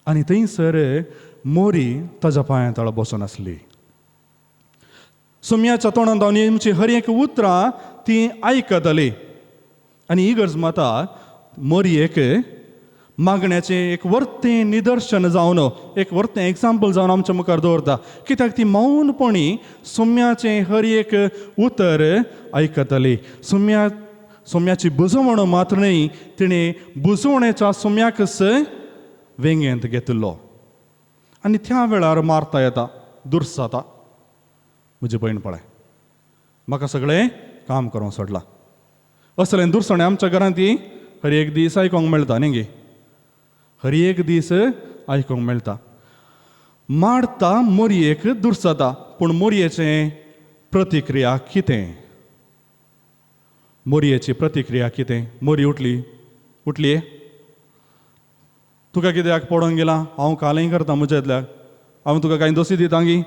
आनी थंयसर मोरी ताज्या पांयां तळा बसून आसली. सोम्याच्या तोंडान आमची हर एक उतरां ती आयकताली. आनी ही गरज माता मोरयेक मागण्याचें एक वर्तें निदर्शन जावन, एक वर्तें एग्जाम्पल जावन आमच्या मुखार दवरता. कित्याक ती मौनपणी सोम्याचें हर एक उतर आयकताली. सोम्याची बुजवण मात्र न्हय, तिणें बुजवणेच्या सोम्याकच वेंगेंत घेतिल्लो. आनी त्या वेळार मारता येता दुर्साता, म्हजी भयण पळय म्हाका सगळें काम करूंक सोडलां. असलें दुर्सणें आमच्या घरांत ती हर एक दीस आयकूंक मेळटा न्ही गे, हर एक दीस आयकूंक मेळटा. मारता मोरयेक दुर्सता, पूण मोरयेचें प्रतिक्रिया कितें? मोरयेची प्रतिक्रिया कितें? मोरी उठली, उठली, तुका कित्याक पडोवन गेला? हांव कालय करता म्हज्यातल्याक, हांव तुका कांय दोशी दिता गी?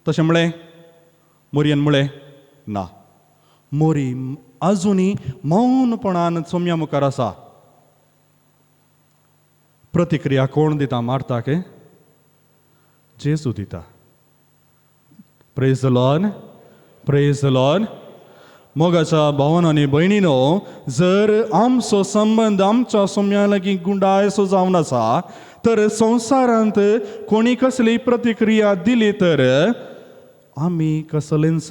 तशें म्हळें मोरयेन? म्हळें ना. मोरी आजुनूय मौनपणान सोम्या मुखार आसा. प्रतिक्रिया कोण दिता मारताक? जेजू दिता. Praise the Lord, praise the Lord. मोगाच्या भावन आनी भयणीनो, जर आमचो संबंद आमच्या सोम्या लागीं गुंडायसो जावन आसा तर संवसारांत कोणी कसली प्रतिक्रिया दिली तर आमी कसलेंच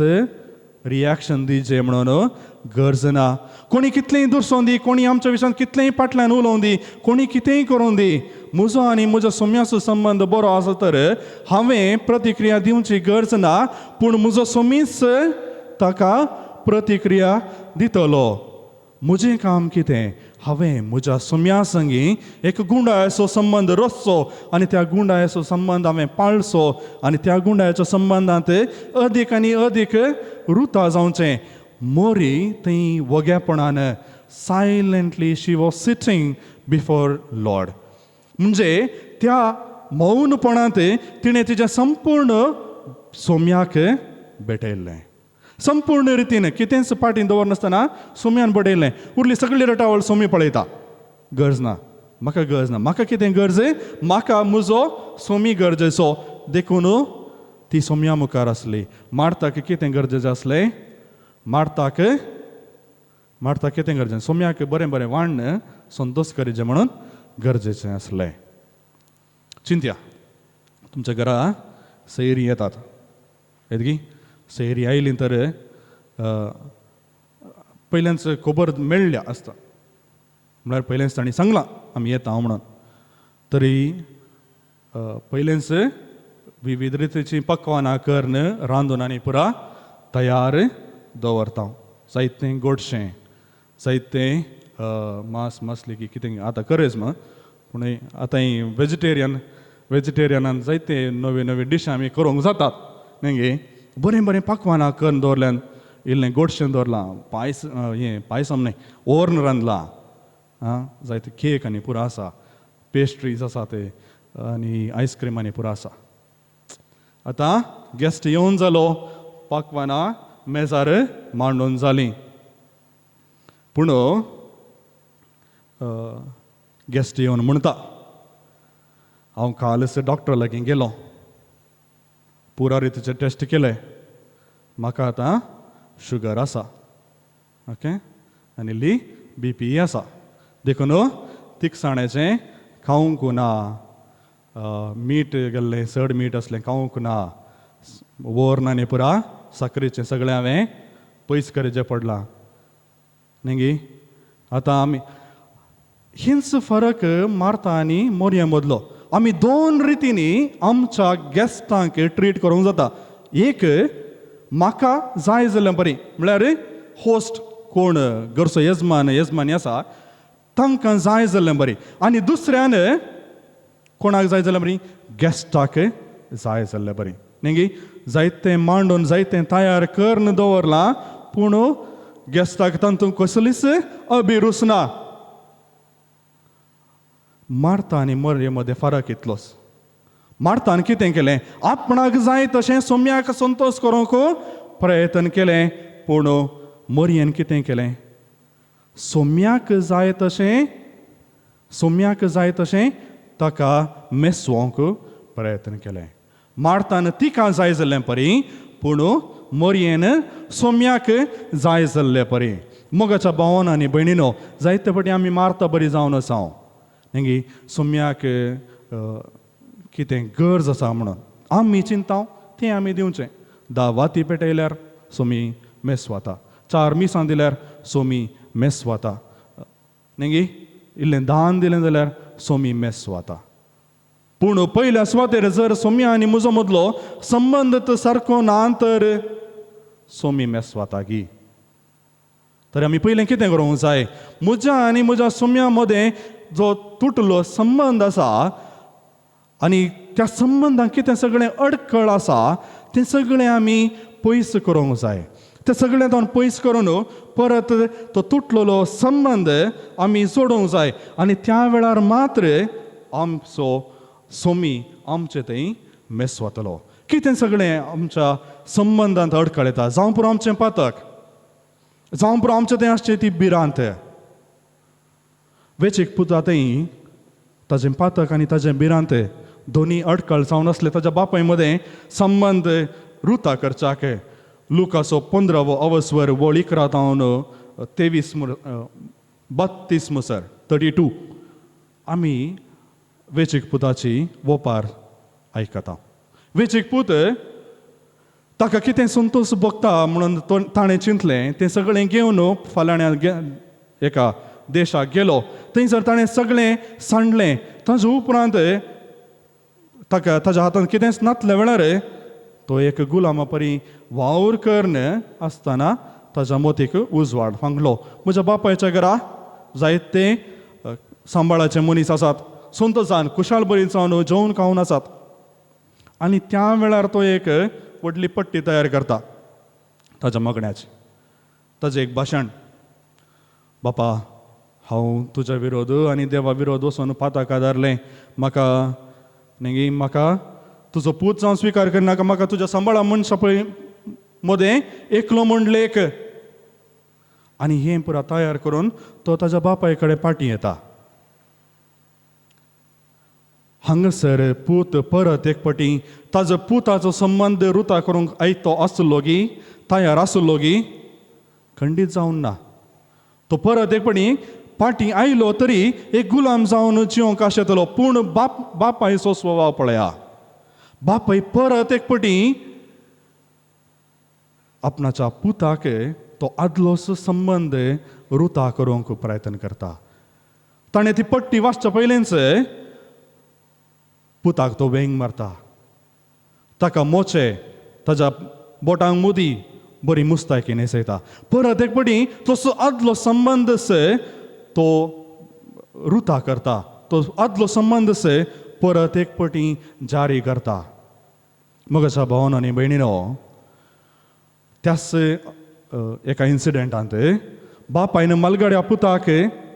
रिएक्शन दिवचें म्हणून गरज ना. कोणी कितलेंय दुरसोवन दी, कोणी आमच्या विशयान कितलेंय फाटल्यान उलोवन दी, कोणी कितेंय करूं दी, म्हजो आनी म्हज्या सोम्याचो संबंद बरो आसा तर हांवें प्रतिक्रिया दिवची गरज ना, पूण म्हजो सोमीच ताका प्रतिक्रिया दितलो. म्हजें काम कितें? हांवें म्हज्या सोम्या संगी एक गुंडायचो संबंद रचचो आनी त्या गुंडायचो संबंद हांवें पाळचो आनी त्या गुंडायच्या संबंदांत अदीक आनी अदीक रुता जावचें. मोरी थंय वग्यापणान silently she was sitting before Lord. म्हणजे त्या मौनपणांत तिणें तिजें संपूर्ण सोम्याक भेटयल्लें. संपूर्ण रितीन कितेंच फाटीं दवरनासतना सोम्यान बडयलें. उरली सगळी रटावळ सोमी पळयता, गरज ना. म्हाका गरज ना. म्हाका कितें गरज? म्हाका म्हजो सोमी गरजेचो. देखून ती सोम्या मुखार आसली. मार्ताक कितें गरजेचें आसलें? मार्ताक मार्ताक कितें गरजें? सोम्याक बरें बरें वाण्ण संतोश करीचें म्हणून गरजेचें आसलें. चिंत्या, तुमच्या घरा सैरी येतात येतगी, सैरी आयली तर पयल्याच खबर मेळ्ळ्या आसता, म्हळ्यार पयलेंच तांणी सांगलां आमी येता म्हणून, तरी पयलेंच विविध रितीचीं पकवानां करून रांदून आनी पुरा तयार दवरता. जायतें गोडशें, जायतें मांस मासली की कितें आतां करच म, पूण आतां वेजिटेरियन वेजिटेरियनान जायते नवे नवे डिश आमी करूंक जातात न्ही गे. बरें बरें पकवानां करून दवरल्यान, इल्लें गोडशें दवरलां, पायस हें पायसम न्हय ओर्न रांदलां, आं जायते केक आनी पुरो आसा, पेस्ट्रीज आसा ते आनी आयस्क्रीम आनी पुरो आसा. आतां गेस्ट येवन जालो, पकवानां मेजार मांडून जालीं, पूण गेस्ट येवन म्हणटा, हांव कालच डॉक्टर लागीं गेलो, पुरा रितीचे टेस्ट केले, म्हाका आतां शुगर आसा, ओके, आनी इल्ली बी पी आसा, देखून तिखसाणेचें खावंक ना, मीठ गेल्लें चड मीठ आसलें खावंक ना, वोर्न आनी पुरा साकरीचें सगळें हांवें पयस करचें पडलां न्ही गी. आतां आमी हीच फरक मार्ता आनी मोरये मदलो. आमी दोन रितींनी आमच्या गेस्टांक ट्रीट करूंक जाता. एक म्हाका जाय जाल्यार बरी, म्हळ्यार होस्ट कोण घरचो येजमान येजमानी आसा तांकां जाय जाल्यार बरी, आनी दुसऱ्यान कोणाक जाय जाल्यार बरी, गेस्टाक जाय जाल्यार बरी न्ही गी. जायतें मांडून जायतें तयार करून दवरलां, पूण गेस्टाक तातूंत कसलीच अभिरूच ना. मार्ता आनी मरये मदें फरक इतलोच. मार्तान कितें केलें? आपणाक जाय तशें सोम्याक संतोश करूंक प्रयत्न केलें, पूण मरयेन कितें केलें? सोम्याक जाय तशें, सोम्याक जाय तशें ताका मेसवंक प्रयत्न केलें. मार्तान तिका जाय जाल्लें परी, पूण मरयेन सोम्याक जाय जाल्ले परी. मोगाच्या भावान आनी भयणीनो, जायते फावटी आमी मार्ता बरी जावन आसा न्ही, सोम्याक कितें गरज आसा म्हणून आमी चिंता तें आमी दिवचें. 10 वाती पेटयल्यार सोमी मेस वता, 4 मिसां दिल्यार सोमी मेस वता न्ही गी, इल्लें दान दिलें जाल्यार सोमी मेस वता. पूण पयल्या सुवातेर जर सोम्या आनी म्हजो मदलो संबंद तर सारको ना तर सोमी मेस वता गी. तर आमी पयलें कितें करूंक जाय? म्हज्या आनी म्हज्या सोम्या मदें जो तुटलो संबंद आसा आनी त्या संबंदांत कितें सगळें अडखळ आसा तें सगळें आमी पयस करूंक जाय. तें सगळें तावन पयस करून परत तो तुटलेलो संबंद आमी जोडूंक जाय, आनी त्या वेळार मात्र आमचो सोमी आमचे थंय मेस वतलो. कितें सगळें आमच्या संबंदांत अडखळ येता, जावं पुरो आमचें पातक, जावं पुरो आमचें थंय आसचें ती भिरांत. वेचीक पुता थंय ताजें पातक आनी ताजें भिरांत दोनी अडखळ जावन आसले ताज्या बापाय मदें संबंद रुता करच्याक. लुकासो 15वो अवस्वर वळ 11 तावन 23 32 मुसर 32 आमी वेचीक पुताची वोपार आयकता. वेचीक पूत ताका कितें संतोश भोगता म्हणून ताणें चिंतलें, तें सगळें घेवन फाल्यां एका देशाक गेलो, थंयसर ताणें सगळें सांडलें. ताजे उपरांत ताका ताज्या हातांत कितेंच नातल्या वेळार तो एक गुलामा परी वावर करून आसतना ताज्या मोतीक उजवाड फांगलो. म्हज्या बापायच्या घरा जायते सांबाळाचे मनीस आसात, संतोशान खुशाल बरी जावन जेवन खावन आसात. आनी त्या वेळार तो एक व्हडली पट्टी तयार करता ताज्या मागण्याची. ताजें एक भाशण, बापा हांव तुज्या विरोध आनी देवा विरोध वचून पाताक आदारलें, म्हाका न्ही म्हाका तुजो पूत जावन स्विकार करनाका, म्हाका तुज्या सांबाळा मनशा पळय मदें एकलो म्हण लेख. आनी हें पुरा तयार करून तो ताज्या बापाय कडेन पाटी येता. हांगासर पूत परत एक पटी ताजो पुताचो संबंद रुता करूंक आयतो आसलो गी, तयार आसलो गी? खंडीत जावन ना. तो परत एक पटी पाटी आयलो तरी एक गुलाम जावन जिवंक आशेतलो. पूण बापायचो स्वभाव पळया, बापाय परत एक पटी आपणाच्या पुताक तो आदलोसो संबंद रुता करूंक प्रयत्न करता. ताणें ती पट्टी वाचच्या पयलींच पुताक तो वेंग मारता, ताका मोचे, ताज्या बोटांक मुदी बरी मुस्तायकी न्हेसयता. परत एक पटी तसो आदलो संबंद से तो रुता करता, तो आदलो संबंद से परत एक पटी जारी करता. मगाच्या भावन आनी भयणीनो, त्याच एका इन्सिडेंटांत बापायन मालगाड्या पुताक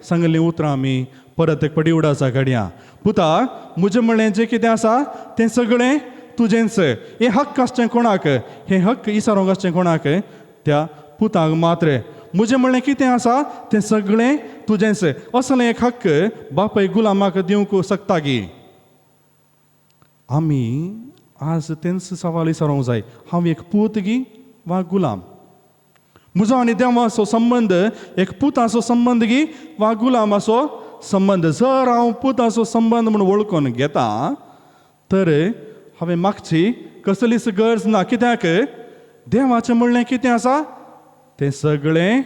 सांगल्लीं उतरां आमी परत एक पटी उडासा घडया. पुता, म्हजें म्हणलें जें कितें आसा तें सगळें तुजेंच. हें हक्क आसचें कोणाक? हें हक्क इसारोंक आसचें कोणाक? त्या पुताक मात्र. म्हजें म्हणलें कितें आसा तें सगळें तुजेंच. असलें एक हक्क बापाय गुलामाक दिवंक शकता गी? आमी आज तेंच सवाल विचारूंक जाय, हांव एक पूत गी वा गुलाम? म्हजो आनी देवाचो संबंद एक पुताचो संबंद गी वा गुलामाचो संबंद? जर हांव पुताचो संबंद म्हूण वळखून घेता तर हांवें मागची कसलीच गरज ना. कित्याक? देवाचें म्हणलें कितें आसा तें सगळें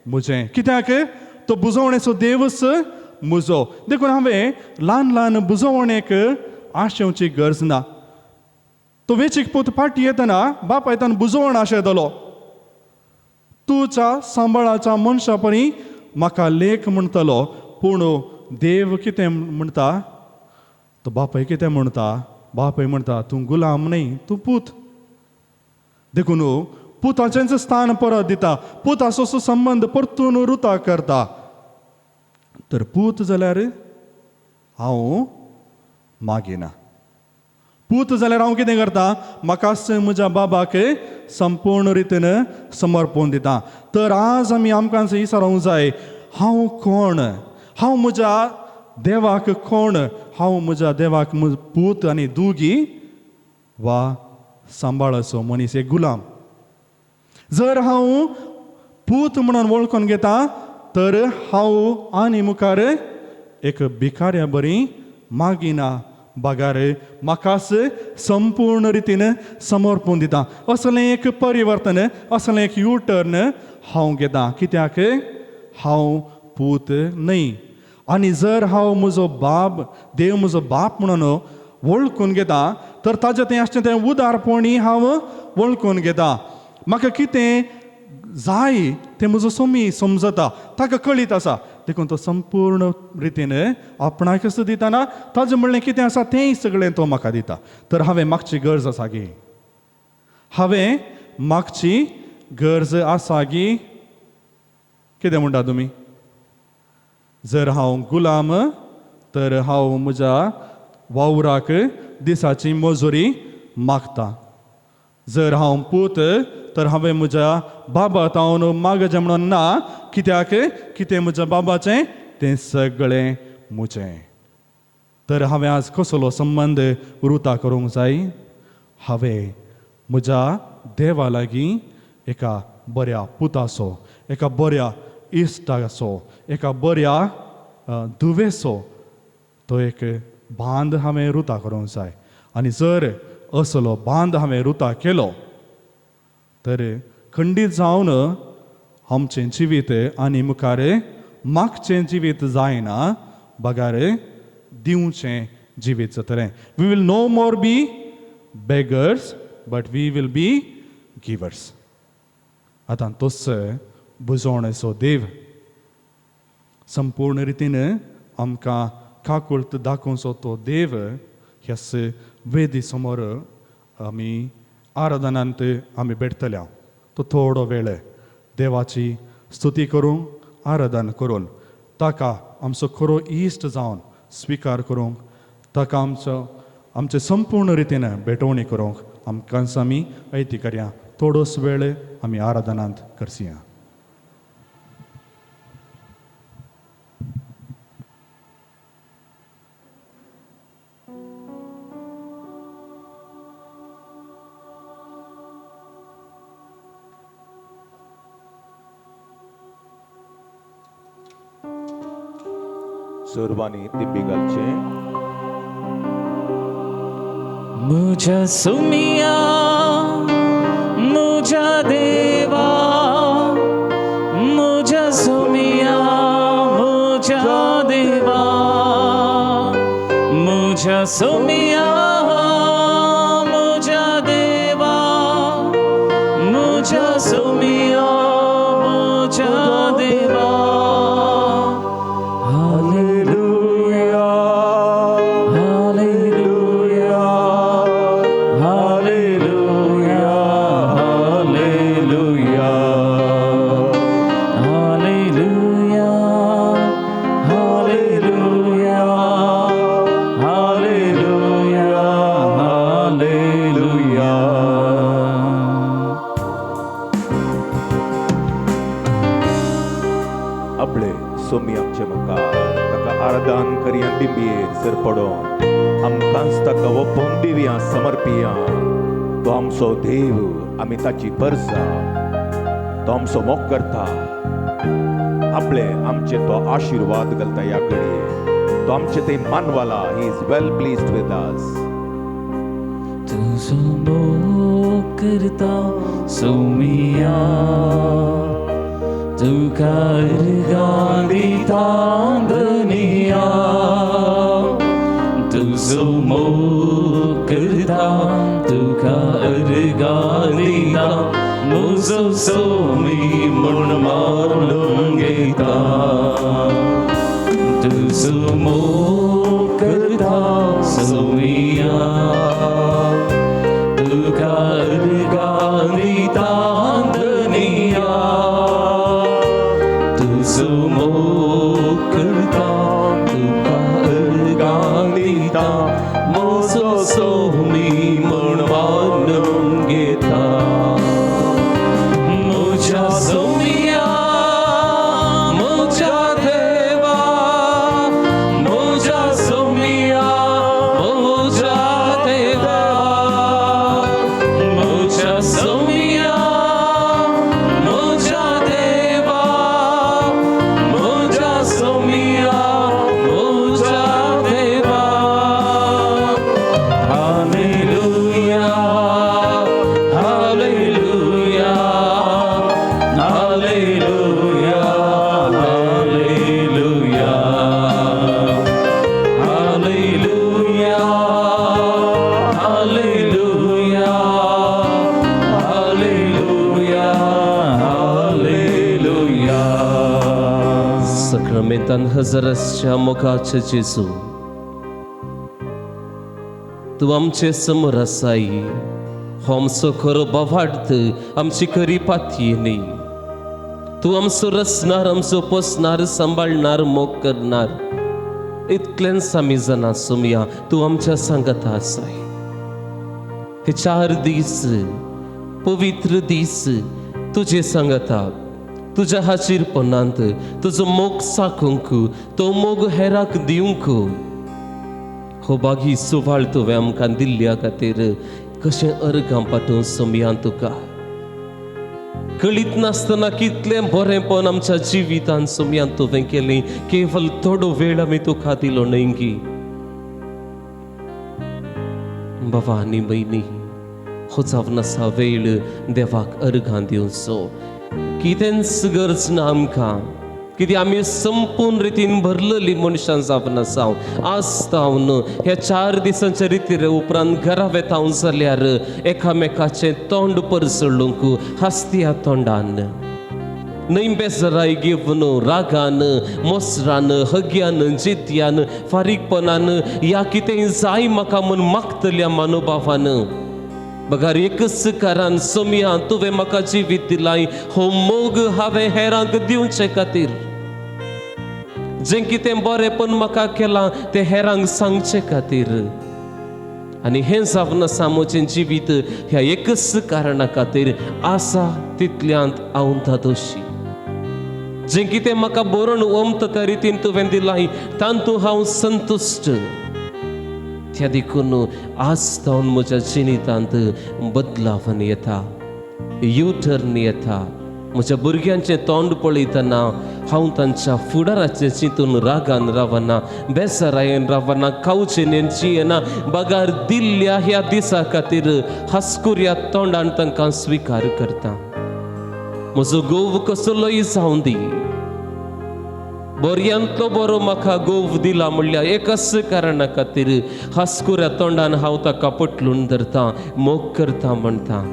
म्हजें. कित्याक? तो बुजवणेचो देवच म्हजो. देखून हांवें ल्हान ल्हान बुजवणेक आशेवची गरज ना. तो वेचीक पूत फाटी येतना बापायतान बुजवण आशेतलो, तुज्या सांबाळाच्या मनशा परी म्हाका लेख म्हणटलो. पूण देव कितें म्हणटा? तो बापाय कितें म्हणटा? बापाय म्हणटा, तूं गुलाम न्हय, तूं पूत. देखून पुताचेंच स्थान परत दिता, पुताचो संबंद परतून रुता करता. तर पूत जाल्यार हांव मागिना. पूत जाल्यार हांव कितें करता? म्हाकाच म्हज्या बाबाक संपूर्ण रितीन समर्पण दिता. तर आज आमी आमकां विचारूंक जाय, हांव कोण? हांव म्हज्या देवाक कोण? हांव म्हज्या देवाक पूत आनी दुगी वा सांबाळाचो मनीस, एक गुलाम? जर हांव पूत म्हणून वळखून घेता तर हांव आनी मुखार एक भिकाऱ्या बरी मागिना, बागार म्हाकाच संपूर्ण रितीन समर्पण दिता. असलें एक परिवर्तन, असलें एक यू टर्न हांव घेता. कित्याक? हांव पूत न्हय. आनी जर हांव म्हजो बाप, देव म्हजो बाप म्हणून वळखून घेता तर ताजें तें आसचें तें उदारपणी हांव वळखून घेता. म्हाका कितें जाय तें म्हजो सोमी समजता, ताका कळीत आसा. देखून तो संपूर्ण रितीन आपणाकच दितना ताजें म्हणलें कितें आसा तेंय सगळें तो म्हाका दिता. तर हांवें मागची गरज आसा गी? हांवें मागची गरज आसा गी? कितें म्हणटा तुमी? जर हांव गुलाम तर हांव म्हज्या वावराक दिसाची मजुरी मागता. जर हांव पूत तर हांवें म्हज्या बाबा तावन मागचें म्हणून ना. कित्याक? कितें म्हज्या बाबाचें तें सगळें म्हजें. तर हांवें आज कसलो संबंद रुता करूंक जाय? हांवें म्हज्या देवा लागीं एका बऱ्या पुताचो, एका बऱ्या इश्टाचो, एका बऱ्या धुवेचो तो एक बांद हांवें रुता करूंक जाय. आनी जर असलो बांद हांवें रुता केलो तर खंडीत जावन आमचें जिवीत आनी मुखार मागचें जिवीत जायना, बगार दिवचें जिवीत जातलें. We will no more be beggars but we will be givers. आतां तोच बुजवणेचो देव संपूर्ण रितीन आमकां काकुळत दाखोवचो तो देव ह्याच वेदी समोर आमी आराधनांत आमी भेटतल्या. तो थोडो वेळ देवाची स्तुती करूंक, आराधन करून ताका आमचो खरो इश्ट जावन स्विकार करूंक, ताका आमचो आमचे संपूर्ण रितीन भेटवणी करूंक आमकां आमी ऐती करया. थोडोच वेळ आमी आराधनांत करसया. सर्वांनी दिंबी घालचें. मुझ्या सुमिया, मुझ्या देवा, मुझ्या सुमिया, मुझ्या देवा, मुझ्या सुमिया, मुझ्या देवा, मुझ्या सुमिया, मुझ्या देवा. Hallelujah, hallelujah, hallelujah, hallelujah, hallelujah, hallelujah, hallelujah, hallelujah. आपले सोमी आमचे मुखार ताका आराधन करया. दिंबयेर सर पडोन आमकांच ताका ओपून दिवया, समर्पिया. तो आमचो देव, आमी ताची परसा. तो आमचो मोग करता. आपले आमचे तो आशिर्वाद घालता. ह्या घडये तो आमचे ते मानवाला. He is well pleased with us. तुजो मोग करता सोमिया, तुका अर्गां दिता धनिया. तुजो मोग करता, तुका अर्गां दिता, म्हजो सोमी म्हूण मानून घेता. तुजो मोग करता सोमिया, तुका अर्गां दिता धनिया. तुजो मोग करता, तुका अर्गां दिता, म्हजो सोमी म्हूण मानून घेता. म्हज्या सोमिया, म्हज्या देवा, म्हज्या सोमिया, म्हज्या देवा, म्हज्या सोमिया, म्हज्या देवा, म्हज्या सोमिया, म्हज्या देवा. Hallelujah, hallelujah, hallelujah, hallelujah, hallelujah, hallelujah, hallelujah, hallelujah. सक्रमेंतान हजरसच्या मोगाचे जेजू, तूं आमचे समोर आसाय. हो आमचो खरो भावार्थ, आमची खरी पाती न्ही. तूं आमचो रचणार, आमचो पोसणार, सांबाळणार, मोग करणार. इतलेंच आमी जाणा सोमया, तूं आमच्या सांगाता आसाय. हे 4 दीस, पवित्र दीस तुजे सांगाता, तुज्या हाजीरपणांत तुजो मोग चाखूंक, तो मोग हेराक दिवंक, हो बागी सुवाळ तुवें आमकां दिल्ल्या खातीर कशें अर्गां पाठोवं सोमयान तुका? कळीत नासतना कितलें बरेंपण आमच्या जिवितान सोमयान तुवें केलें. केवल थोडो वेळ आमी तुका दिलो न्हय गी. बाबा आनी भयणी, हो जावन आसा वेळ देवाक अर्गां दिवचो. कितेंच गरज ना आमकां, कित्याक आमी संपूर्ण रितीन भरलेली मनशां जावन आसा. आज तावन ह्या 4 दिसांच्या रितीर उपरांत घरा वेता जाल्यार एकामेकाचें तोंड परसळूंक हासत्या तोंडान न्हय, बेजराय घेवन, रागान, मोसरान, हग्यान, जित्यान, फारीकपणान या कितें जाय म्हाका म्हूण मागतल्या मनोभावान, बगर एकच कारण, सोमया तुवें म्हाका जिवीत दिलाय, हो मोग हांवें हेरांक दिवचे खातीर, जें कितें बरेंपण म्हाका केलां तें हेरांक सांगचे खातीर. आनी हें जावन आसा म्हजें जिवीत, ह्या एकच कारणा खातीर आसा तितल्यांत हांव धादोशी. जें कितें म्हाका बरोवन ओमता त्या रितीन तुवें दिलाय, तातूंत हांव संतुश्ट. त्या देखून आज तावन म्हज्या जिवितांत बदलावन येता, यू टर्न येता. म्हज्या भुरग्यांचें तोंड पळयतना हांव तांच्या फुडाराचें चिंतून रागान रावना, बेजारायेन रावना, खावचें जियेना, बगार दिल्ल्या ह्या दिसा खातीर हांसकुऱ्या तोंडान तांकां स्विकार करता. म्हजो गोव कसलोय जावं दी, बऱ्यांतलो बरो म्हाका गोव दिला म्हणल्यार एकच कारणा खातीर हांसकुऱ्या तोंडान हांव ताका पटलून धरता, मोग करता म्हणटा.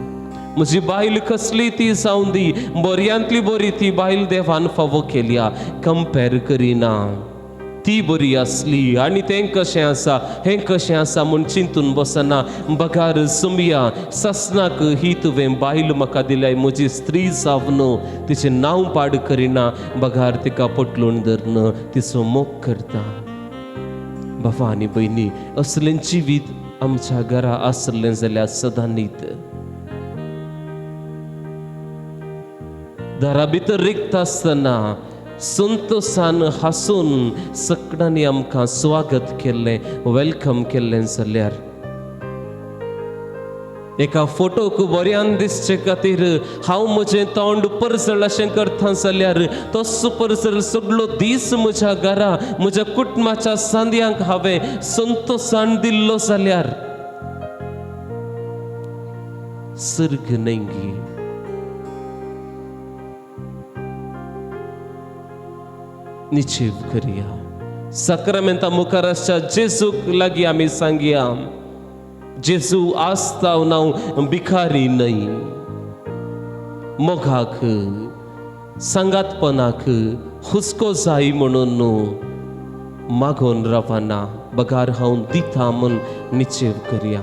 म्हजी बायल कसली ती जावं दी, बऱ्यांतली बरी ती बायल देवान फावो केल्या, कंपेर करिना. ती बरी आसली आनी तें कशें आसा हें कशें आसा म्हूण चिंतून बसना. बगार सुमया ससनाक ही तुवें बायल म्हाका दिल्याय, म्हजी स्त्री जावन तिचें नांव पाड करिना, बगार तिका पटलून धरून तिचो मोग करता. बाबा आनी भयणी, असलें जिवीत आमच्या घरा आसलें जाल्यार सदां न्हीद दारा भितर रिक्त आसतना संतोसान हांसून सगळ्यांनी आमकां स्वागत केल्लें, welcome केल्लें जाल्यार एका फोटोक बऱ्यान दिसचे खातीर हांव म्हजें तोंड परजळ अशें करता जाल्यार तसो परजळ सगळो दीस म्हज्या घरा म्हज्या कुटुंबाच्या सांद्यांक हांवें संतोसान दिल्लो जाल्यार सर्ग न्हय. निश्चीव करया. साक्रामेंता मुखार आसच्या जेजूक लागीं आमी सांगया, जेजू आसता हांव भिकारी न्हय, मोगाक सांगातपणाक हुस्को जाय म्हणून न्हू मागोन रावना, बगार हांव दिता म्हूण निश्चीव करया.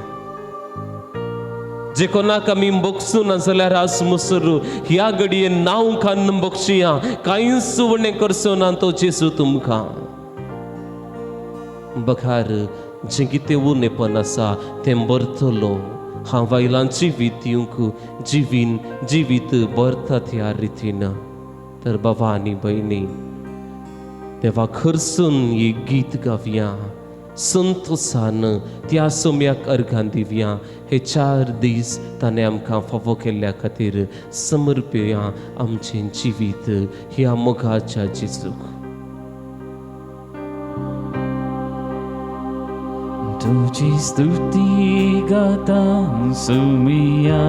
जे कोणाक आमी बगसूं ना जाल्यार आज मुसर ह्या घडये नांव खान्न बगशिया, कांयच उणें करचो ना तो जेजू तुमकां. बघार जें कितें उणेपण आसा तें भरतलो. हांव बायलां जिवीत दिवंक जिवीन जिवीत भरता त्या रितीन. तर बाबा आनी भयणी, देवा खर्चून एक गीत गावया, संतोसान त्या सोम्याक अर्घां दिवया. हे 4 दीस ताणें आमकां फावो केल्ल्या खातीर समर्पया आमचें जिवीत ह्या मोगाच्या जेजूक. तुजी स्तुती गाता सुमिया,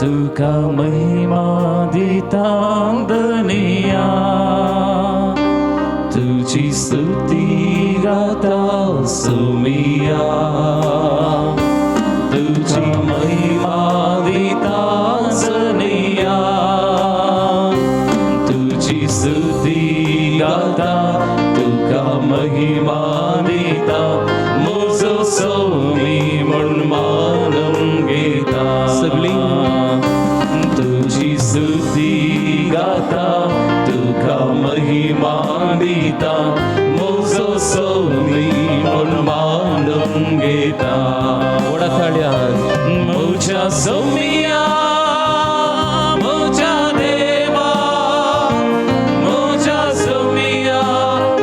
तुका महिमा दिता दनिया. तुजी स्तुती गाता सुमिया, तुजी महिमा दिता दनिया. तुजी स्तुती गाता तुका महिमा दिता, म्हजो सोमी म्हूण मानून घेता. सगळीं तुजी स्तुती गाता तुका महिमा दिता, म्हजो सोमी म्हूण मानून घेता. व्हडा ताळयान. म्हज्या सोमिया म्हज्या देवा, म्हज्या सोमिया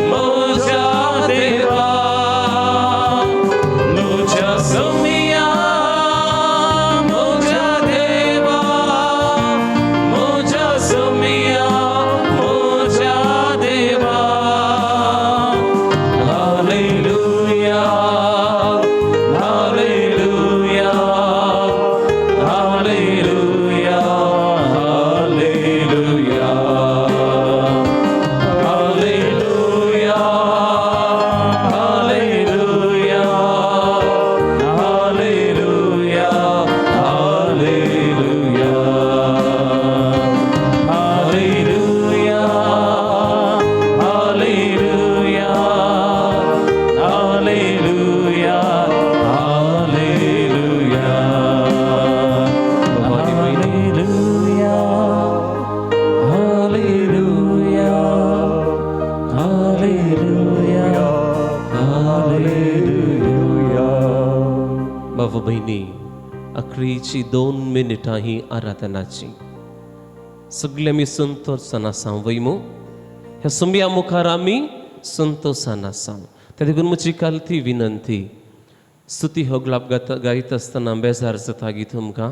म्हज्या देवा, म्हज्या सोमिया म्हज्या देवा, म्हज्या सोमिया म्हज्या देवा. Hallelujah hallelujah hallelujah hallelujah hallelujah hallelujah hallelujah hallelujah hallelujah hallelujah hallelujah hallelujah hallelujah hallelujah hallelujah hallelujah. बाबा भयणी, अकरीची 2 मिनटां ही आराधनाची. सगळे आमी संतोसान आसा वय मू, ह्या सुंब्या मुखार आमी संतोसान आसा. त्या देखून म्हजी काल ती विनंती, स्तुती हो गुलाब गायता आसतना बेजार जाता गी तुमकां?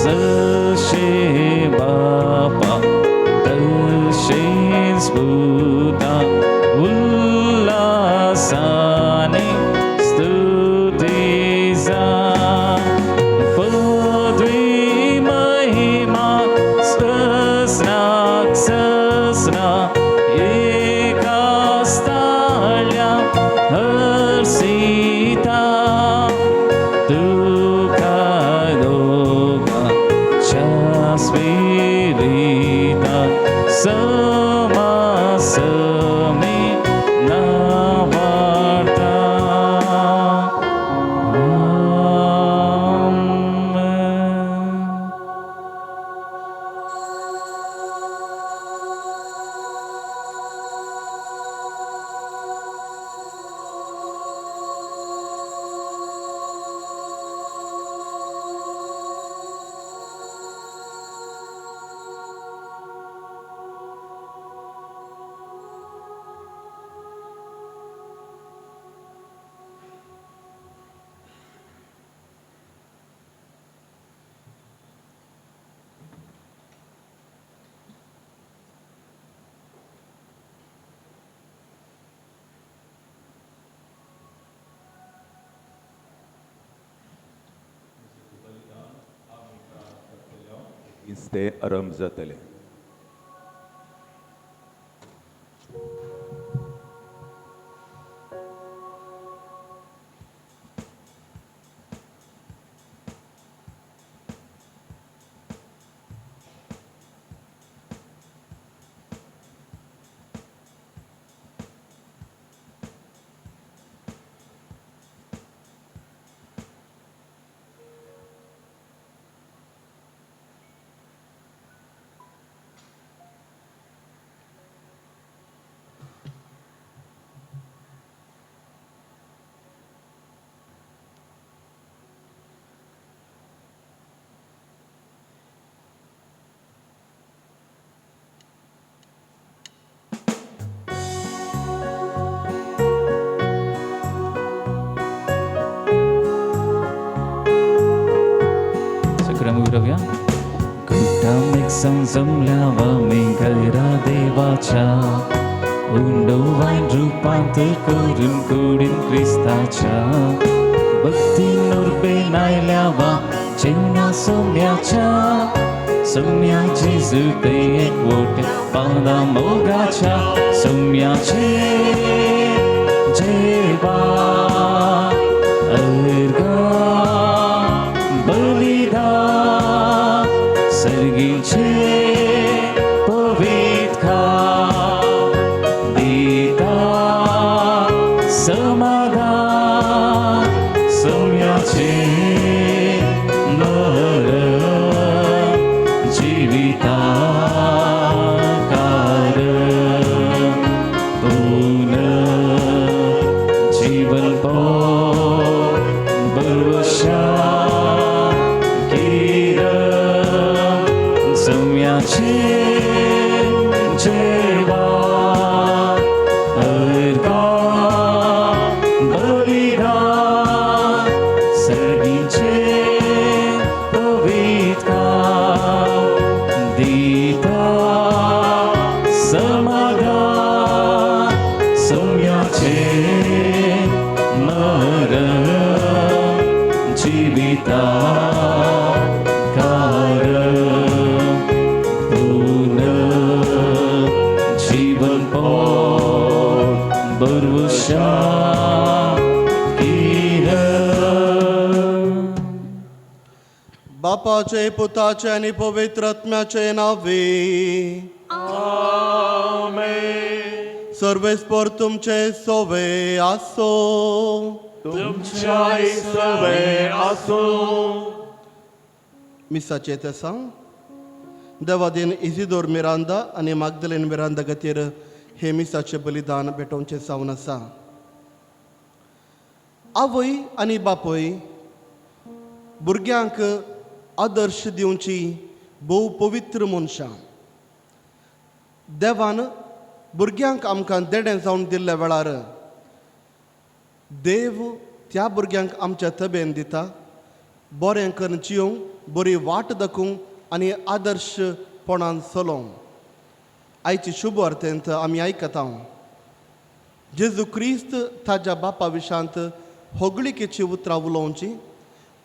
इस्तें आरंभ जातलें. जमल्यावा मी घरा देवाच्या उंडो वायन रूपांतर करून कुडीन क्रिस्ताच्या भक्ती नुरबे नायल्यावा जेवणा सोम्याच्या सोम्या जेजू ते एकवट पावना मोगाच्या सोम्याचे जेवा अर्घा बलिदान सर्गीचे पवित्र दिता समाधान सौम्याचे मरण जीविता कारण पुनः जीवन भरवशा किरण सौम्याचे जेवा अर्घा बलिदान सर्गीचे पवित्र दिता समाधान सौम्याचे मरण जीविता कारण पुनः जीवन भरवशा किरण. बापाचे पुताचे आणि पवित्र आत्म्याचे नावे सर्वेस्पर तुमचे सोवे आसो. तुमच्या सवे आसूं. मिसाचे तेसां देवादीन इजिदोर मिरांदा आनी मागदलेन मिरांदा खातीर हे मिसाचे बलिदान भेटोवचें जावन आसा. आवय आनी बापूय भुरग्यांक आदर्श दिवची भोव पवित्र मनशां. देवान भुरग्यांक आमकां देणें जावन दिल्ल्या वेळार देव त्या भुरग्यांक आमच्या तबेन दिता बरें करून जियोंक, बरी वाट दाखोवंक आनी आदर्शपणान चलोवंक. आयची शुभ वार्तेंत आमी आयकता जेजू क्रिस्त ताज्या बापा विशांत होगळिकेची उतरां उलोवची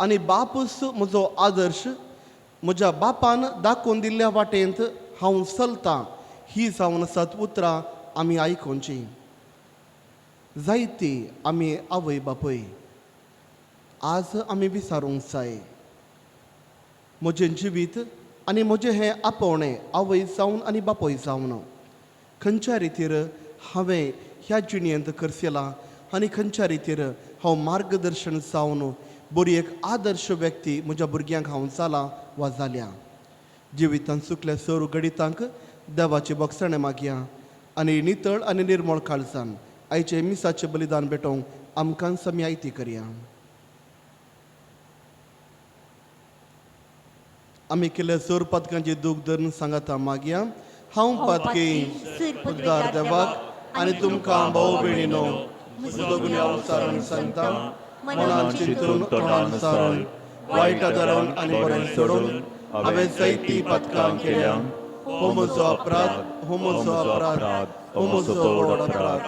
आनी बापूस म्हजो आदर्श, म्हज्या बापान दाखोवन दिल्ल्या वाटेंत हांव चलतां ही जावन आसात उतरां आमी आयकुची. जायती आमी आवय बापूय आज आमी विचारूंक जाय म्हजें जिवीत आनी म्हजें हें आपोवणें आवय जावन आनी बापूय जावन खंयच्या रितीर हांवें ह्या जिणेंत खर्चेलां आनी खंयच्या रितीर हांव मार्गदर्शन जावन बरी एक आदर्श व्यक्ती म्हज्या भुरग्यांक हांव जालां वा जाल्या. जिवितांत चुकल्या सर गणितांक देवाची बोगसणें मागया आनी नितळ आनी निर्मळ काळजान आयचे मिसाचें बलिदान भेटोवंक आमकां आमी आयती करया. आमी केल्ल्या जोर पातकांची दूख धरून सांगाता मागया. हांव पातकी उद्धार देवाक आनी तुमकां भाव भयणीनो म्हजो गुन्यांव सारून सांगता मनान चिंतून तोंडान सारून वायट धरून आनी बरें सोडून हांवें जायतीं पातकां केल्या. हो म्हजो अपराध, हो म्हजो अपराध, हो म्हजो व्हड अपराध.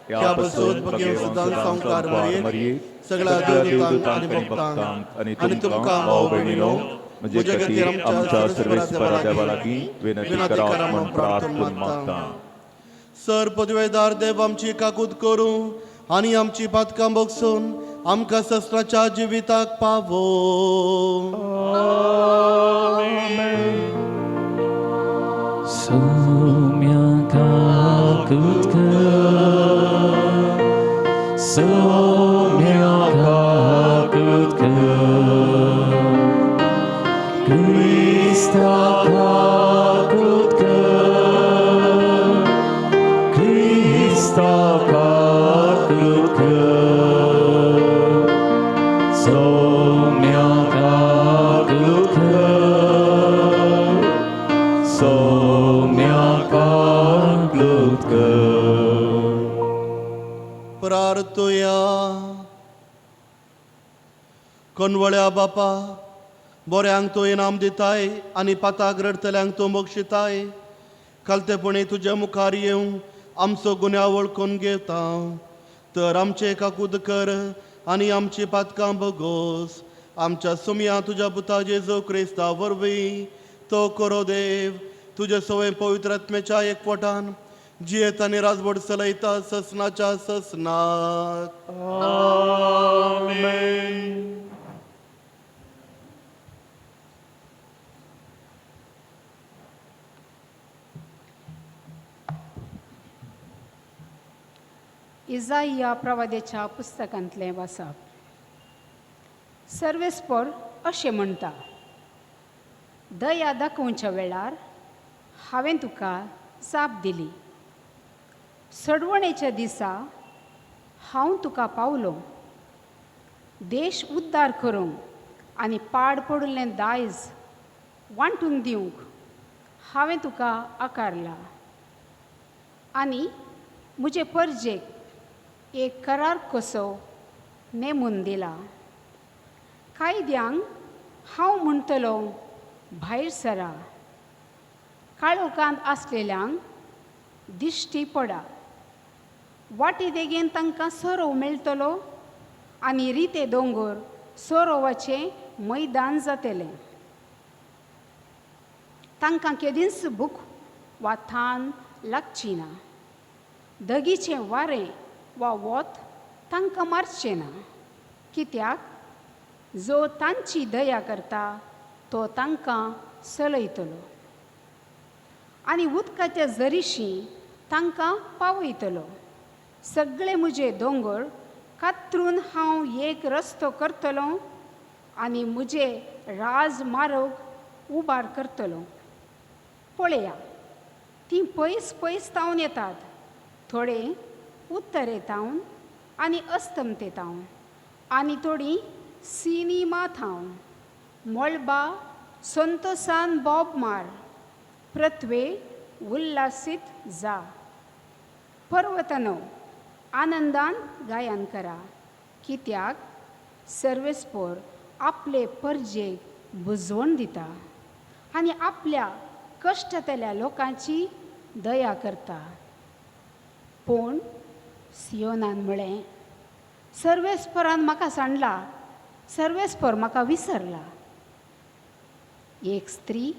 ह्या पासून भगेव सदां संवकार मरयेक सगळ्या देवदूतांक आनी भक्तांक आनी तुमकां भाव भयणीनो म्हजे खातीर आमच्या सर्वेस्परा देवा लागीं विनंती करात म्हूण प्रार्थून मागता. सर पदवेदार देव आमची काकूत करूं आनी आमची पातकां बगसून आमकां सस्त्राच्या जिविताक पावो. सोम्या काकूत कर, सोम्या काकूत कर, क्रिस्ता काकूत कर, क्रिस्ता काकूत कर, सोम्या काकूत कर, सोम्या काकूत कर. प्रार्थुया. कोनवळ्या बापा, बऱ्यांक तूं इनाम दिताय आनी पाताक रडटल्यांक तूं बक्षिताय. कालतेपणी तुज्या मुखार येवंक आमचो गुन्यांव वळखून घेता, तर आमचे काकूद कर आनी आमची पातकां बगोस. आमच्या सुमया तुज्या पुता जेजू क्रिस्ता वरवीं तो करो देव तुजे सवय पवित्र आत्म्याच्या एकवटान जियेत आनी राजवट चलयता ससनाच्या ससनाक. इजाइया प्रवाद्याच्या पुस्तकांतलें वाचप. सर्वेस्पर अशें म्हणटा, दया दाखोवच्या वेळार हांवें तुका जाप दिली, सडवणेच्या दिसा हांव तुका पावलो. देश उद्धार करूंक आनी पाड पडिल्लें दायज वांटून दिवंक हांवें तुका आकारला आनी म्हजे परजेक एक करार कसो नेमून दिला. कायद्यांक हांव म्हणटलो भायर सरा, काळोखांत आसलेल्यांक दिश्टी पडा. वाटे देगेन तांकां सोरोव मेळटलो आनी रिते दोंगर सोरोवाचें मैदान जातलें. तांकां केदींच भूक वा थान लागची ना, दगीचें वारें वा वत तांकां मारचें ना, कित्याक जो तांची दया करता तो तांकां चलयतलो आनी उदकाच्या जरीशी तांकां पावयतलो. सगळे म्हजे दोंगर कातरून हांव एक रस्तो करतलो आनी म्हजे राजमार्ग उबार करतलो. पळया, तीं पयस पयस तावन येतात, थोडे उत्तरे तावन आनी अस्तमते तावन आनी थोडीं सिनेमा थावन. मळबा संतोसान बोब मार, पृथ्वे उल्हासीत जा, पर्वतानो आनंदान गायन करा, कित्याक सर्वेस्पोर आपले परजेक बुजवण दिता आनी आपल्या कश्टतल्या लोकांची दया करता. पूण सियोनान म्हळें, सर्वेस्परान म्हाका सांडला, सर्वेस्पर म्हाका विसरला. एक स्त्री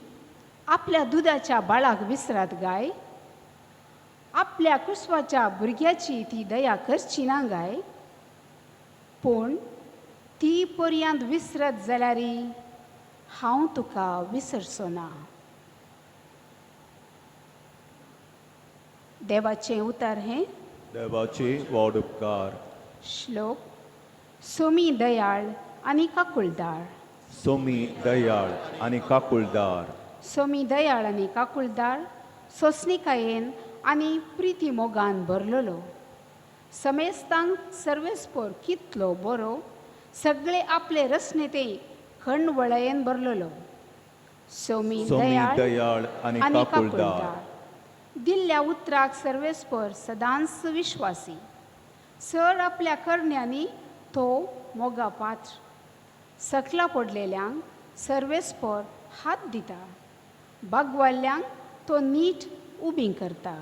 आपल्या दुदाच्या बाळाक विसरात गाय, आपल्या कुसवाच्या भुरग्याची ती दया करची ना गाय. पूण ती पर्यांत विसरत जाल्यार हांव तुका विसरचो ना. देवाचें उतर हें. देवाचे व्हड उपकार. श्लोक. सोमी दयाळ आनी काकुळदार. सोमी दयाळ आनी काकुळदार. सोमी दयाळ आनी काकुळदार, सोंसणिकायेन आनी प्रिती मोगान भरलेलो. समेस्तांक सर्वेस्पोर कितलो बरो, सगळे आपले रचनेते खणवळयेन भरलेलो. सोमी सोमी दयाळ दयाळ आनी आनी काकुळदार. काकुळदार, दिल्ल्या उतराक सर्वेस्पर सदांच विश्वासी. सर आपल्या करण्यांनी तो मोगा पात्र. सकला पडलेल्यांक सर्वेस्पर हात दिता, बागवाल्ल्यांक तो नीट उबी करता.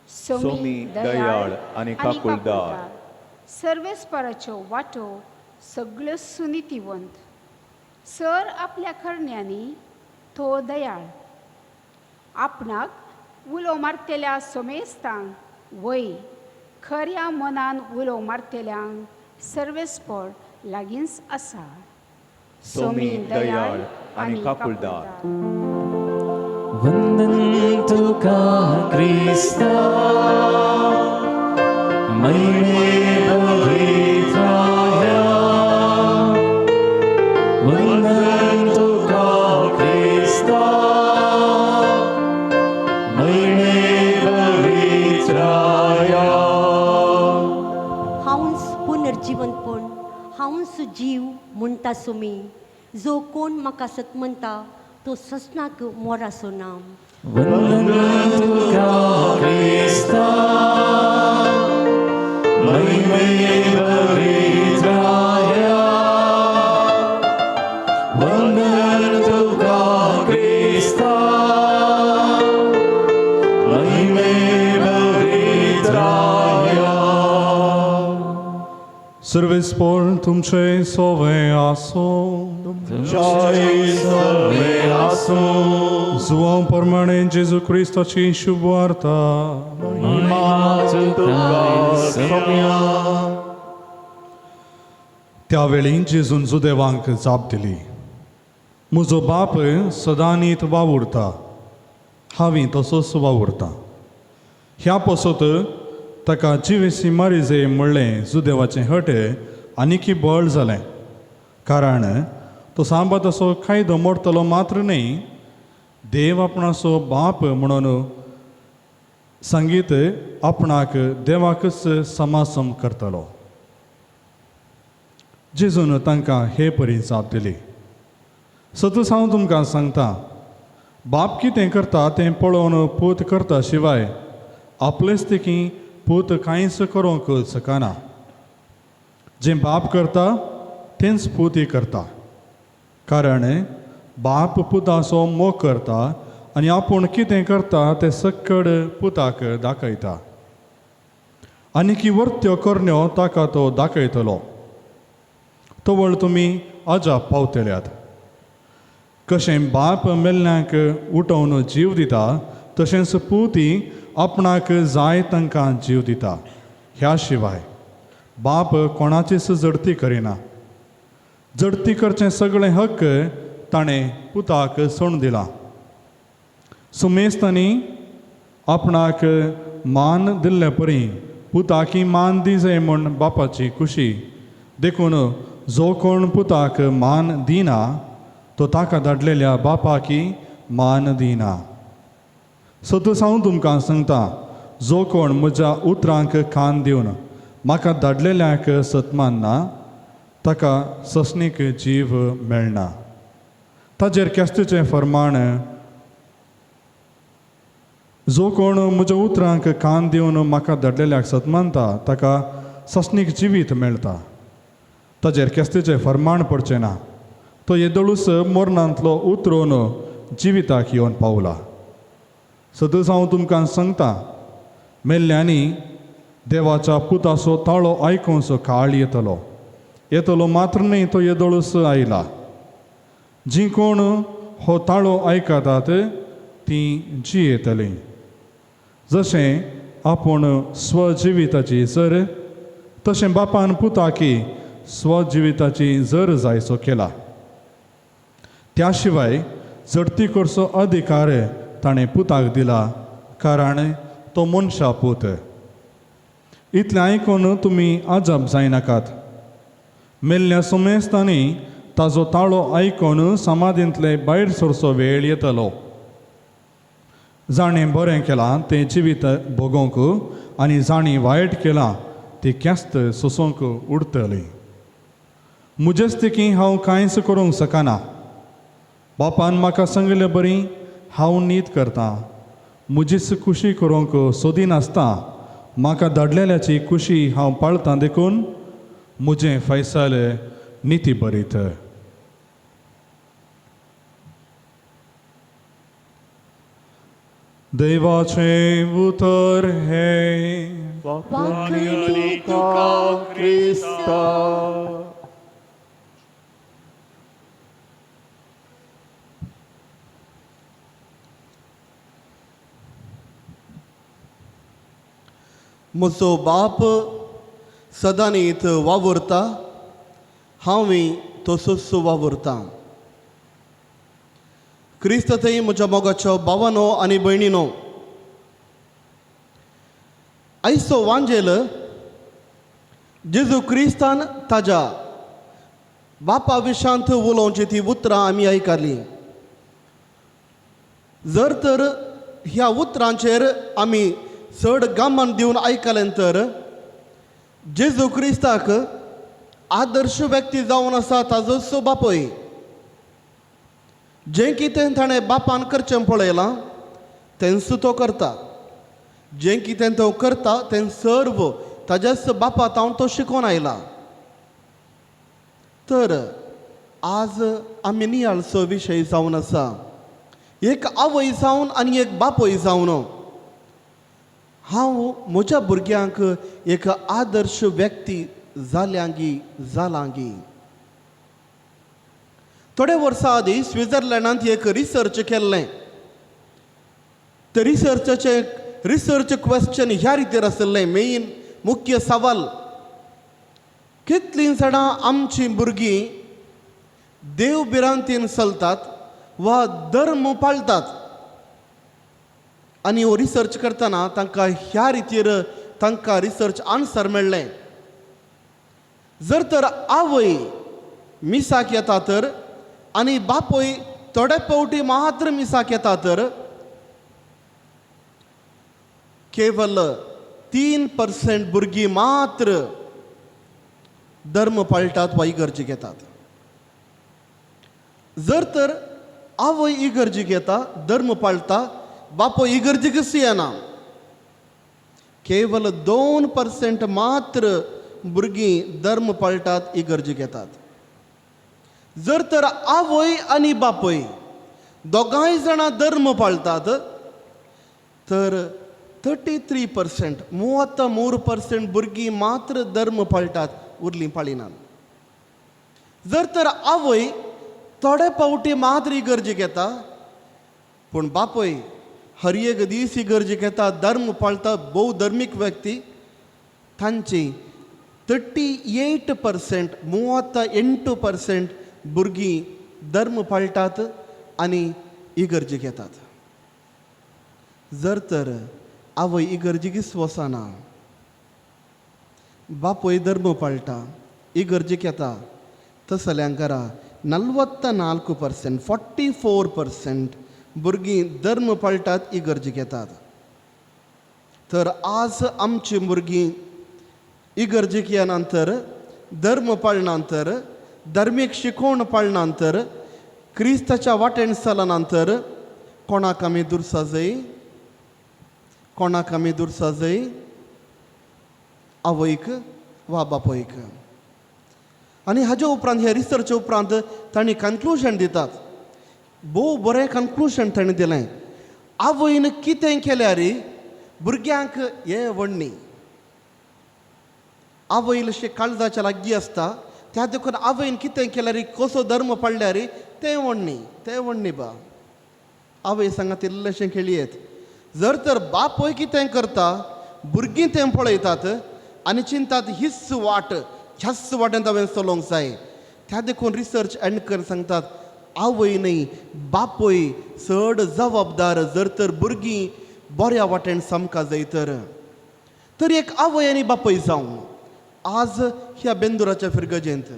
सोमी दयाळ आनी काकुळदार. सर्वेस्पराच्यो वाटो सगळ्यो सुनितीवंत, सर आपल्या करण्यांनी तो दयाळ. आपणाक उलो मारतल्या सोमेस्तांक वय खऱ्या मनान उलो मारतल्यांक सर्वेस्पोर लागींच आसा. सोमी दयाळ आनी काकुळदार. वंदन तुका क्रिस्ता, महिमे पवित्राया. वंदन तुका क्रिस्ता, महिमे पवित्राया. हांवच पुनर्जिवनपण, हांवच जीव म्हणटा सुमी. जो कोण म्हाका सत म्हणटा तो ससनाक मोरासो ना. वंदन तुका क्रिस्ता, महिमे पवित्राया. वंदन तुका क्रिस्ता, महिमे पवित्राया. सर्वेस्पोर तुमचे सोवे आसो. सवे आसूं. जुवां प्रमाणे जेजू क्रिस्ताची शुभ वार्ता. महिमा तुका सोम्या. त्यावेळी जेजून जुदेवांक जाप दिली, म्हजो बाप सदांनीत वावुरता, हांवी तसोच वावुरता. ह्या पसत ताका जिवेसी मारिजे म्हणलें जुदेवाचें हट आनीकी बळ जालें, कारण तो सांबाताचो कायदो मोडटलो मात्र न्हय, देव आपणाचो बाप म्हणून सांगीत आपणाक देवाकच समासम करतलो. जेजून तांकां हे परी जाप दिली, सतूच हांव तुमकां सांगता, बाप कितें करता तें पळोवन पूत करता शिवाय आपलेच देखी पूत कांयच करूंक शकना. जें बाप करता तेंच पूतय करता, कारण बाप पुताचो मोग करता आनी आपूण कितें करता तें सक्कड पुताक दाखयता, आनी की वर्त्यो करण्यो ताका तो दाखयतलो. तवळ तुमी अजाप पावतल्यात. कशें बाप मेल्ल्यांक उठोवन जीव दिता तशेंच पूती आपणाक जाय तांकां जीव दिता. ह्या शिवाय बाप कोणाचीच जडती करिना. जडती करचें सगळें हक्क ताणें पुताक सोडून दिला. सुमेस्तांनी आपणाक मान दिल्ले परी पुताकी मान दिजे म्हूण बापाची खुशी. देखून जो कोण पुताक मान दिना तो ताका धाडलेल्या बापाकी मान दिना. सतूच हांव तुमकां सांगता, जो कोण म्हज्या उतरांक कान दिवन म्हाका धाडलेल्याक सत मानना ताका ससनीक जीव मेळना. ताजेर केस्तीचें फरमाण, जो कोण म्हज्या उतरांक कान दिवन म्हाका धाडलेल्याक सत मानता ताका ससनीक जिवीत मेळटा. ताजेर केस्तीचें फरमाण पडचें ना. तो येदोळूच मरणांतलो उतरून जिविताक येवन पावला. सदूच हांव तुमकां सांगता, मेल्ल्यांनी देवाच्या पुताचो ताळो आयकुचो काळ येतलो, येतलो मात्र न्हय, तो येदोळूच आयला. जीं कोण हो ताळो आयकतात तीं जियेतलीं. जशें आपूण स्वजिविताची जर तशें बापान पुताकी स्वजिविताची जर जायसो केला. त्या शिवाय झडती करचो अधिकार ताणें पुताक दिला, कारण तो मनशा पूत. इतलें आयकून तुमी अजाप जायनाकात. मेल्ल्या सुमेस्तांनी ताजो ताळो आयकून समाधींतले भायर सरचो वेळ येतलो. जाणें बरें केलां तें जिवीत भोगोवंक आनी जाणें वायट केलां ती केस्त सोसूंक उरतली. म्हजेच देखी हांव कांयच करूंक शकना. बापान म्हाका सांगिल्ले बरी हांव नीत करतां. म्हजीच खुशी करूंक सोदिनासता म्हाका धाडलेल्याची खुशी हांव पाळतां, देखून म्हजें फैसल निती बरीत. देवाचें उतर हें. वाखणी तुका क्रिस्ता. म्हजो बाप सदांनीत वावुरता, हांवूय तसोच वावुरता. क्रिस्त थंय म्हज्या मोगाचो भावानो आनी भयणीनो, आयचो वांजेल जेजू क्रिस्तान ताज्या बापा विशांत उलोवची ती उतरां आमी आयकलीं. जर तर ह्या उतरांचेर आमी चड गमन दिवन आयकलें तर जेजू क्रिस्ताक आदर्श व्यक्ती जावन आसा ताजोच बापूय. जें कितें ताणें बापान करचें पळयलां तेंच तो करता, जें कितें तो करता तें सर्व ताज्याच बापा तावन तो शिकोवन आयला. तर आज आमी नियाळचो विशय जावन आसा एक आवय जावन आनी एक बापूय जावन हांव म्हज्या भुरग्यांक एक आदर्श व्यक्ती जाल्यांगी जालांगी. थोडे वर्सां आदीं स्वित्झर्लंडांत एक रिसर्च केल्लें. ते रिसर्चाचें रिसर्च क्वेश्चन ह्या रितीर आशिल्लें, मेन मुख्य सवाल, कितलीं जाणां आमचीं भुरगीं देव भिरांतीन चलतात वा धर्म पाळटात. आनी हो रिसर्च करतना तांकां ह्या रितीर तांकां रिसर्च आन्सर मेळ्ळें. जर तर आवय मिसाक येता तर आनी बापूय थोडे फावटी मात्र मिसाक येता तर केवल 3% भुरगीं मात्र धर्म पाळटात वा इगर्जेक येतात. जर तर आवय इगर्जेक येता, धर्म पाळटा, बापूय इगर्जेकच येना, केवल 2% मात्र भुरगीं धर्म पाळटात, इगर्जेक येतात. जर तर आवय आनी बापूय दोगांय जाणां धर्म पाळटात तर 33%, 33% भुरगीं मात्र धर्म पाळटात, उरलीं पाळिनात. जर तर आवय थोडे फावटी मात्र इगर्जेक येता पूण बापूय हर एक दीस इगर्जेक येता, धर्म पाळटा, भोव धर्मीक व्यक्ती, तांची 38%, 38% भुरगीं धर्म पाळटात आनी इगर्जेक येतात. जर तर आवय इगर्जेकच वचना, बापूय धर्म पाळटा, इगर्जेक येता, तसल्यांक घरा 44%, 44% भुरगीं धर्म पाळटात, इगर्जेक येतात. तर आज आमची भुरगीं इगर्जेक येनातर, धर्म पाळनातर, धर्मीक शिकोवण पाळनातर, क्रिस्ताच्या वाटेन चलनातर कोणाक आमी दुरसा जाय? कोणाक आमी दुरसा जाय? आवयक वा बापूयक. आनी हाज्या उपरांत ह्या रिसर्चा उपरांत तांणी कन्क्लुजन दितात, भोव बरें कन्क्लुजन ताणें दिलें. आवयन कितें केल्यार भुरग्यांक हें व्हडणी आवय इल्लीशी काळजाच्या लागीं आसता, त्या देखून आवयन कितें केल्यार, कसो धर्म पाळल्यार तें व्हडणी, तें व्हडणी बा. आवय सांगात इल्लेशें खेळयेत. जर तर बापूय कितें करता, भुरगीं तें पळयतात आनी चिंतात हीच वाट, ह्याच वाटेन हांवें चलोवंक जाय. त्या देखून रिसर्च एंड कर सांगतात आवय न्हय बापूय चड जबाबदार जर तर भुरगीं बऱ्या वाटेन सामकां जाय तर. तर एक आवय आनी बापूय जावन आज ह्या बेंदुराच्या फिरगजेंत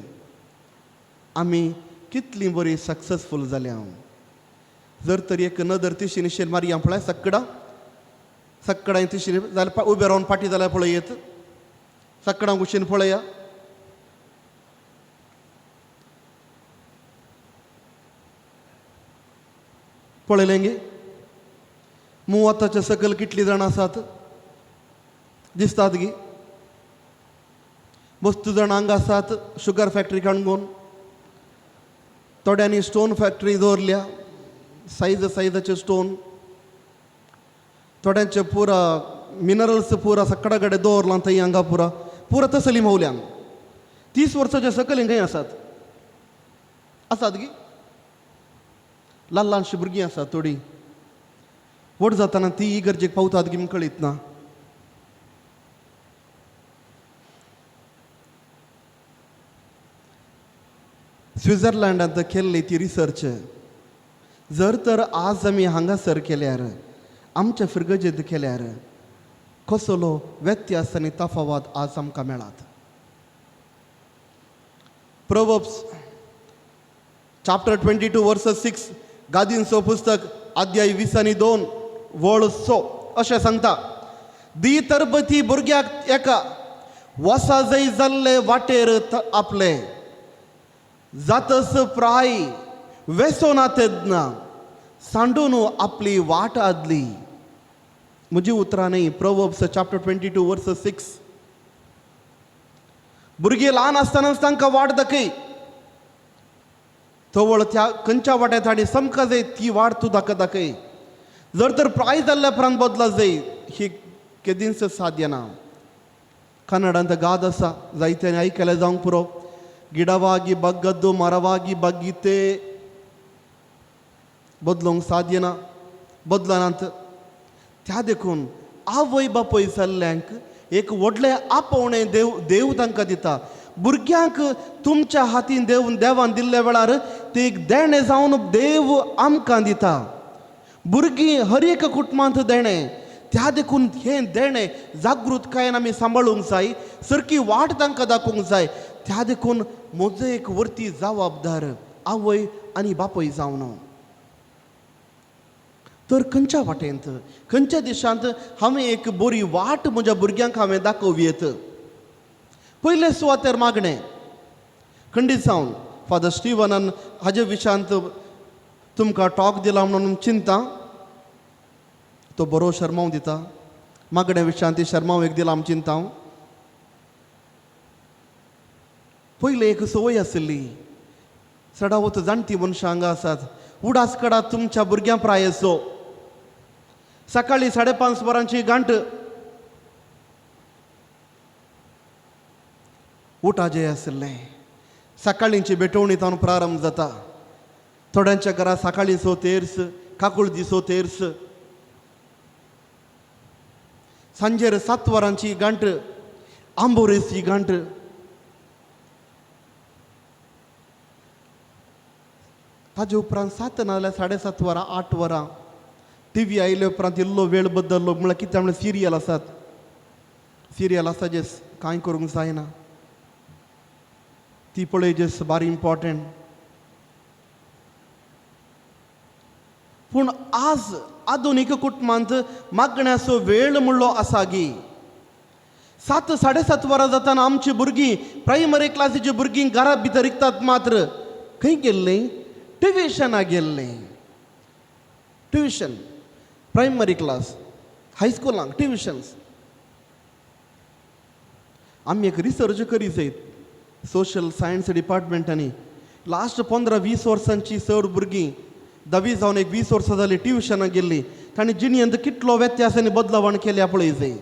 आमी कितलीं बरीं सक्सेसफूल जाल्या. जर तर एक नदर तिशी निशेन मारया पळय, सक्कडां सक्कडां तिशी जाल्यार उबे रावन फाटीं जाल्यार पळयत, सक्कडां कुशीन पळया. पळयलें गे मुवाताच्या सकयल कितलीं जाणां आसात दिसतात गी. वस्तू जाणां हांगा आसात शुगर फॅक्टरी काणकोण, थोड्यांनी स्टोन फॅक्टरी दवरल्या, सायज सायजाचे स्टोन, थोड्यांचे पुरा मिनरल्स पुरा सकडा कडेन दवरलां थंय हांगा पुरा पुरा तसली मोवल्यान 30 वर्साच्या सकयल खंय आसात आसात गी. ल्हान ल्हानशीं भुरगीं आसात थोडीं, व्हड जाताना ती इगर्जेक पावतात गी कळीत ना. स्विझर्लंडांत केल्ली ती रिसर्च जर तर आज आमी हांगासर केल्यार, आमच्या फिरगजेंत केल्यार कसलो व्यत्यास आनी तफावत आज आमकां मेळात. Proverbs chapter 22 verse 6, गादींचो पुस्तक अध्याय 22 वळ 6 अशें सांगता, दी तरबती भुरग्याक एका वसा जय जाल्ले वाटेर आपले जातस प्राय वेसोना तेन्ना सांडून आपली वाट आदली. म्हजी उतरां न्ही, प्रोवर्ब्स चॅप्टर 22 वर्स 6. भुरगीं ल्हान आसतनाच तांकां वाट दाखय, तवळ त्या खंयच्या वाट्यात ताणी समका जाय ती वाट तूं दाखय दाखय. जर तर प्राय जाल्ल्या उपरांत बदला जाय ही केदींच साध्य ना. कन्नडांत गाद आसा, जायत्यांनी आयकलें जावंक पुरो, गिडवागी बग्गद्दू मरवागी बग्गीते. बदलूंक साध्य ना, बदलनात. त्या देखून आवय बापूय जाल्ल्यांक एक व्हडलें आपोवणें देव देव तांकां दिता. भुरग्यांक तुमच्या हातीन देव देवान दिल्ल्या वेळार ते एक देणें जावन देव आमकां दिता. भुरगीं हर एक कुटुंबांत देणें, त्या देखून हें देणें जागृतकायेन आमी सांबाळूंक जाय, सारकी वाट तांकां दाखोवंक जाय. त्या देखून म्हजो एक वर्ती जबाबदार आवय आनी बापूय जावन तर खंयच्या वाटेंत खंयच्या देशांत हांवें एक बरी वाट म्हज्या भुरग्यांक हांवें दाखोवयेत. पयले सुवातेर मागणें खंडीत जावन फादर स्टिवनान हाजे विशयांत तुमकां टॉक दिला म्हणून चिंता, तो बरो शर्माव दिता. मागण्या विशयांत ती शर्माव एक दिला आम चिंता. पयलें एक संवय आशिल्ली, चडावत जाणटी मनशां हांगा आसात, उडास काडात तुमच्या भुरग्यां प्रायेचो. सकाळीं 5:30 वरांची गांठ उठाजे आशिल्लें. सकाळींची भेटवणी तावन प्रारंभ जाता. थोड्यांच्या घरा सकाळीं सो तेर्स, काकुळदी सो तेर्स, सांजेर 7 वरांची गांठ, आंबोरेची गांठ. ताजे उपरांत 7 नाजाल्यार 7:30 वरां 8 वरां टी व्ही आयले उपरांत इल्लो वेळ बदल्लो. म्हळ्यार कितें म्हळ्यार सिरियल आसात, सिरियल आसा जे कांय करूंक जायना, ती पळय जेस बारी इम्पॉर्टंट. पूण आज आधुनीक कुटुंबांत मागण्याचो वेळ म्हणलो आसा गी. 7 7:30 वरां जाताना आमची भुरगीं प्रायमरी क्लासीची भुरगीं घरा भितर रिगतात, मात्र खंय गेल्लीं? ट्युशनाक गेल्लीं. ट्युशन प्रायमरी क्लास हायस्कुलांक ट्युशन्स. आमी एक रिसर्च करी जायत सोशल सायन्स डिपार्टमेंटांनी लास्ट 15-20 वर्सांची चड भुरगीं धावी जावन एक 20 वर्सां जालीं ट्युशनाक गेल्लीं, तांणी जिणेंत कितलो व्यत्यास आनी बदलावण केल्या पळय जाय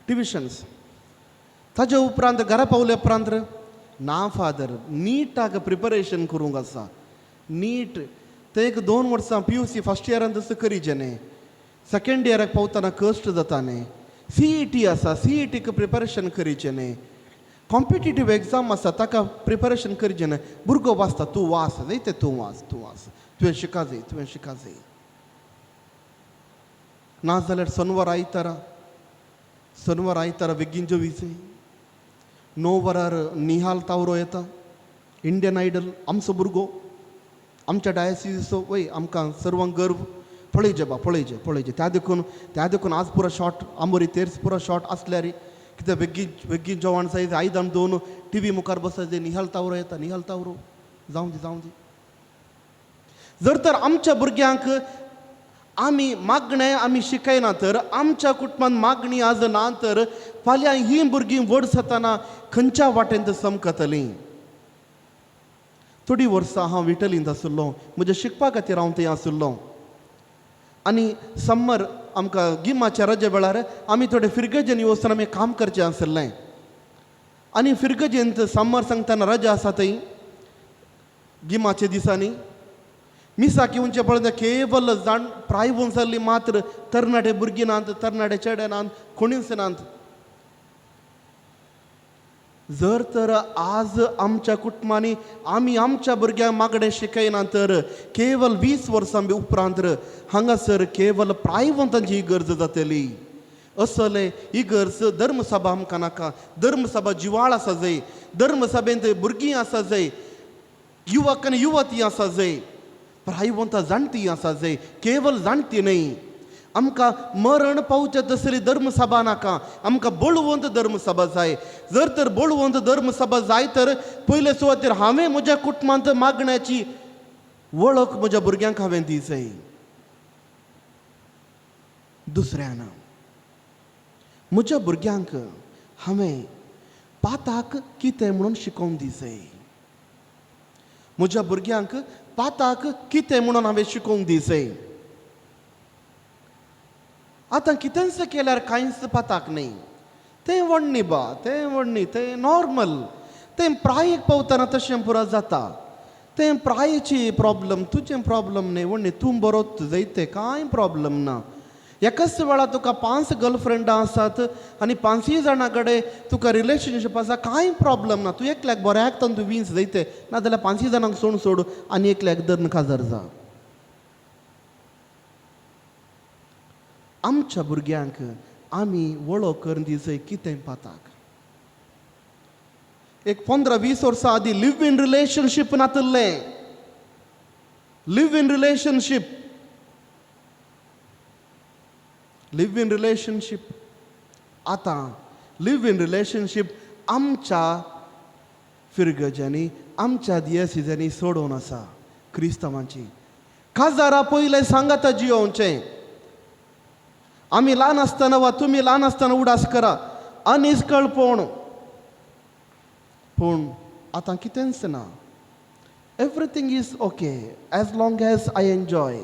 ट्युशन्स. ताजे उपरांत घरा पावले उपरांत ना फादर नीटाक प्रिपरेशन करूंक आसा, नीट ते एक 2 वर्सां PUC first इयरान तसो करीचे न्ही, सेकेंड इयराक पावतना कश्ट जाता न्ही, CET आसा, CETक प्रिपरेशन करीचें न्ही, कॉम्पिटिटीव एग्जाम आसा ताका प्रिपरेशन करचें न्ही. भुरगो वाचता, तूं वाच जाय तें, तूं वाच, तूं वाच, तुवें शिका जाय, तुवें शिका जाय. ना जाल्यार सनवार आयतारा, सनवार आयतारा बेगीन जेवी जाय. 9 वरार निहाल तावरो येता, इंडियन आयडल आमचो भुरगो, आमच्या डायसिसो वय आमकां सर्वांक गर्व. पळयचे बा, पळयचे पळयचे. त्या देखून त्या देखून आज पुरो शॉर्ट आंबोरी तेर्स पुरो शॉर्ट आसल्यार कितें बेगीन बेगीन जेवण जाय, आयदन दवरून टी व्ही मुखार बसायचें, निहाल तावरो येता, निहाल तावरो, जावं दी जावं दी. जर तर आमच्या भुरग्यांक आमी मागणें आमी शिकयना तर आमच्या कुटुंबांत मागणी आज ना तर फाल्यां हीं भुरगीं व्हड जातना खंयच्या वाटेन चमकतलीं. थोडीं वर्सां हांव इटलींत आशिल्लो, म्हज्या शिकपा खातीर हांव थंय आशिल्लो. आनी समर आमकां गिमाच्या रजे वेळार आमी थोडे फिरगजेन वचून आमी काम करचें आशिल्लें. आनी फिरगजेंत समर सांगतना रजा आसा थंय गिमाच्या दिसांनी मिसाक येवचें पळय केवल जाण प्राय जाल्ली मात्र तरणाटे भुरगीं नात, तरणाटे चेडे नात, कोणीच नात. जर तर आज आमच्या कुटुंबांनी आमी आमच्या भुरग्यांक मागणें शिकयना तर केवल 20 वर्सां बी उपरांत हांगासर केवल प्रायवंतांची ही गरज जातली. असले ही गरज धर्मसभा आमकां नाका. धर्मसभा जिवाळ आसा जाय, धर्मसभेंत भुरगीं आसा जाय, युवक आनी युवती आसा जाय, प्रायवंतां जाणटी आसा जाय, केवल जाणटी न्हय. आमकां मरण पावचे तसली धर्मसभा नाका, आमकां बळवंत धर्मसभा जाय. जर तर बळवंत धर्मसभा जाय तर पयले सुवातेर हांवें म्हज्या कुटुंबांत मागण्याची वळख म्हज्या भुरग्यांक हांवें दी जाय. दुसऱ्यान म्हज्या भुरग्यांक हांवें पाताक कितें म्हणून शिकोवन दी जाय. म्हज्या भुरग्यांक पाताक कितें म्हणून हांवें शिकोवंक दी जाय. आतां कितेंच केल्यार कांयच पाताक न्हय, तें व्हडनी बा, तें व्हडनी, तें नॉर्मल, तें प्रायेक पावतना तशें पुरो जाता, तें प्रायेची प्रॉब्लम, तुजें प्रॉब्लम न्हय व्हडनी, तूं बरो जयते, कांय प्रॉब्लम ना. एकाच वेळार तुका 5 गर्लफ्रेंडां आसात आनी 5 जाणां कडेन तुका रिलेशनशीप आसा, कांय प्रॉब्लम ना. तूं एकल्याक बऱ्याक तूं वीस जयते, नाजाल्यार 5 जाणांक सोड सोड आनी एकल्याक धरून काजार जा. आमच्या भुरग्यांक आमी वळख करून दी जाय कितें पाताक. एक 15-20 वर्सां आदीं लिव इन रिलेशनशीप नातिल्लें. Live in relationship, live in relationship. आतां लिव इन रिलेशनशीप आमच्या फिरगजांनी, आमच्या दियसिजांनी सोडोवन आसा क्रिस्तांवांची. काजारा पयलें सांगाता जियोवचें. आमी ल्हान आसतना वा तुमी ल्हान आसतना उडास करा अनिस्कळपण, पूण आतां कितेंच ना. Everything is okay as long as I enjoy,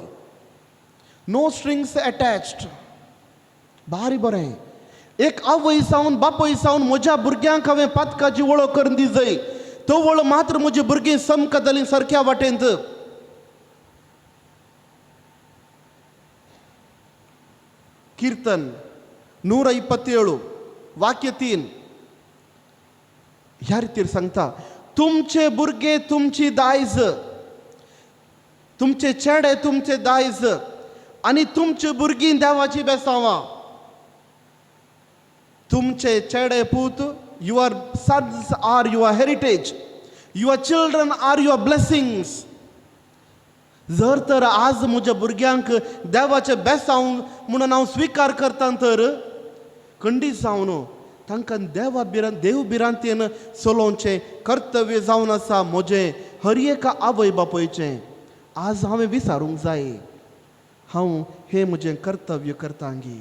no strings attached. भारी बरें. एक आवय सावन बापूय सावन म्हज्या भुरग्यांक हांवें पातकाची वळख करून दी जाय. तवळ मात्र म्हजी भुरगीं समकतलीं सारक्या वाटेंत. कीर्तन 127 वाक्य 3 ह्या रितीर सांगता, तुमचे भुरगे तुमची दायज, तुमचे चेडे तुमचे दायज आनी तुमची भुरगीं देवाची बेसांवां. तुमचे चेडे पूत, your sons are your heritage, your children are your blessings. जर तर आज म्हज्या भुरग्यांक देवाचें बेसांव म्हणून हांव स्विकार करता तर खंडीत जावन तांकां देवा भिरांत, देव भिरांतेन चलोवचें कर्तव्य जावन आसा म्हजें हर एका आवय बापायचें. आज हांवें विचारूंक जाय, हांव हें म्हजें कर्तव्य करतांगी.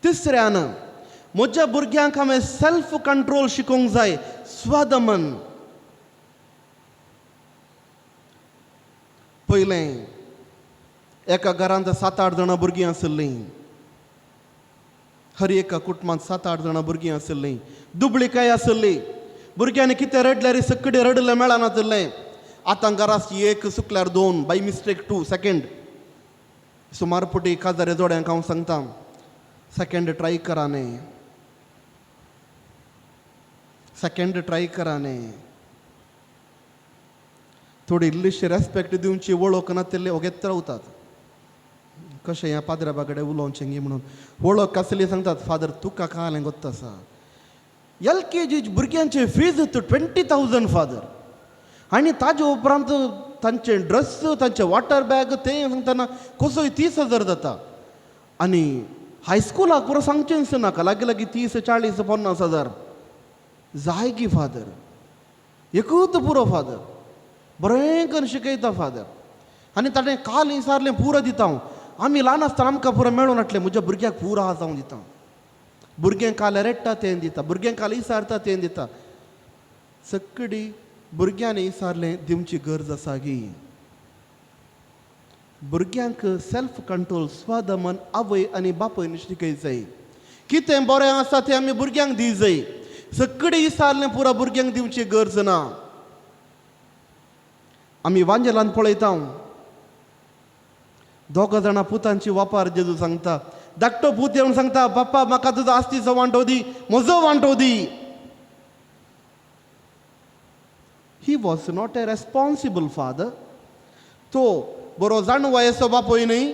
तिसऱ्यान म्हज्या भुरग्यांक हांवें सेल्फ कंट्रोल शिकोवंक जाय, स्वादमन. पयलें एका घरांत 7-8 जाणां भुरगीं आशिल्लीं, हर एका कुटुंबांत 7-8 जाणां भुरगीं आशिल्लीं. दुबळीकाय आशिल्ली, भुरग्यांनी कितें रडल्यार सगळें रडलें मेळनातिल्लें. आतां घरांत 1 चुकल्यार 2, बाय मिस्टेक 2 सेकेंड. सुमार पुटी काजारे जोड्यांक हांव सांगता, सेकेंड ट्राय करा न्ही, सेकेंड ट्राय करा न्ही. थोडी इल्लीशी रेस्पेक्ट दिवची वळख नातिल्ले ओगेत रावतात. कशें ह्या पाद्रा कडेन उलोवचें गी म्हणून वळख आसली सांगतात, फादर तुका कालें गोत्त आसा. LKG भुरग्यांचे फीज 20,000 फादर. आनी ताजे उपरांत तांचे ड्रेस, तांचे वॉटर बॅग तें सांगतना कसोय 30,000 जाता. आनी हायस्कुलाक पुरो सांगचेंच नाका, लागीं लागीं 30, 40, 50 हजार जाय की फादर. एकूच पुरो फादर, बरें करून शिकयता फादर. आनी ताणें काल विचारलें पुरो दिता हांव. आमी ल्हान आसतना आमकां पुरो मेळून हाडलें, म्हज्या भुरग्याक पुरो आसा हांव दिता. भुरगें काल रेडटा तें दिता, भुरगें काल विचारता तें दिता. सगळी भुरग्यांनी विचारलें दिवची गरज आसा गी. भुरग्यांक सेल्फ कंट्रोल, स्वादमन आवय आनी बापूयन शिकय जाय. कितें बरें आसा तें आमी भुरग्यांक दी जाय. सगळी विचारलें पुरो भुरग्यांक दिवची गरज ना. आमी वांजेलान पळयता, 2 जाणां पुतांची वापार जेजू सांगता. धाकटो पूत येवन सांगता, बाप्पा म्हाका तुजो आस्तीचो वांटो दी, म्हजो वांटो दी. He was not a responsible father. तो बरो जाणवायेचो बापूय न्हय.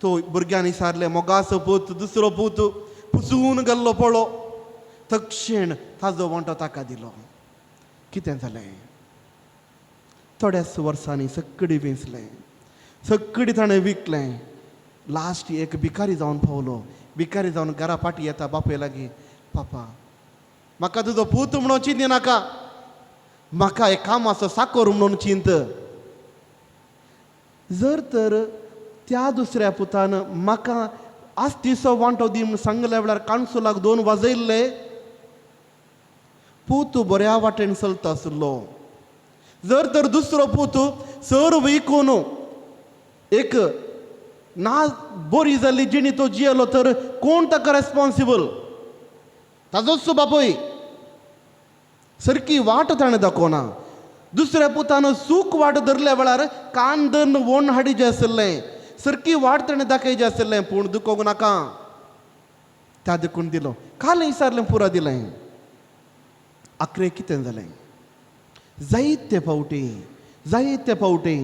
तो भुरग्यांनी सारले मोगाचो पूत दुसरो पूत पुसून गेल्लो पळो, तक्षण ताजो वांटो ताका दिलो. कितें जालें? थोड्याच वर्सांनी सगळी वेंचलें, सगळी ताणें विकलें. लास्ट एक भिकारी जावन पावलो. भिकारी जावन घरा फाटी येता बापूय लागीं, पापा म्हाका तुजो पूत म्हणून चिंती नाका, म्हाका एक कामाचो साकोर म्हणून चिंत. जर तर त्या दुसऱ्या पुतान म्हाका आस्तीचो वांटो दी म्हूण सांगल्या वेळार काणसुलाक 2 वाजयल्ले, पूत बऱ्या वाटेन चलता आसलो. जर तर दुसरो पूत सर विकून एक ना बरी जाल्ली जिणी तो जियेलो तर कोण ताका रेस्पॉन्सिबल? ताजोच बापूय. सारकी वाट ताणें दाखोवना. दुसऱ्या पुतान चूक वाट धरल्या वेळार कान धरून वोण हाडीचें आशिल्लें, सारकी वाट ताणें दाखयचें आशिल्लें, पूण दुखोवंक नाका त्या देखून दिलो. काल विचारलें पुरा दिलें. आखरे कितें जालें? जायते फावटी, जायते फावटी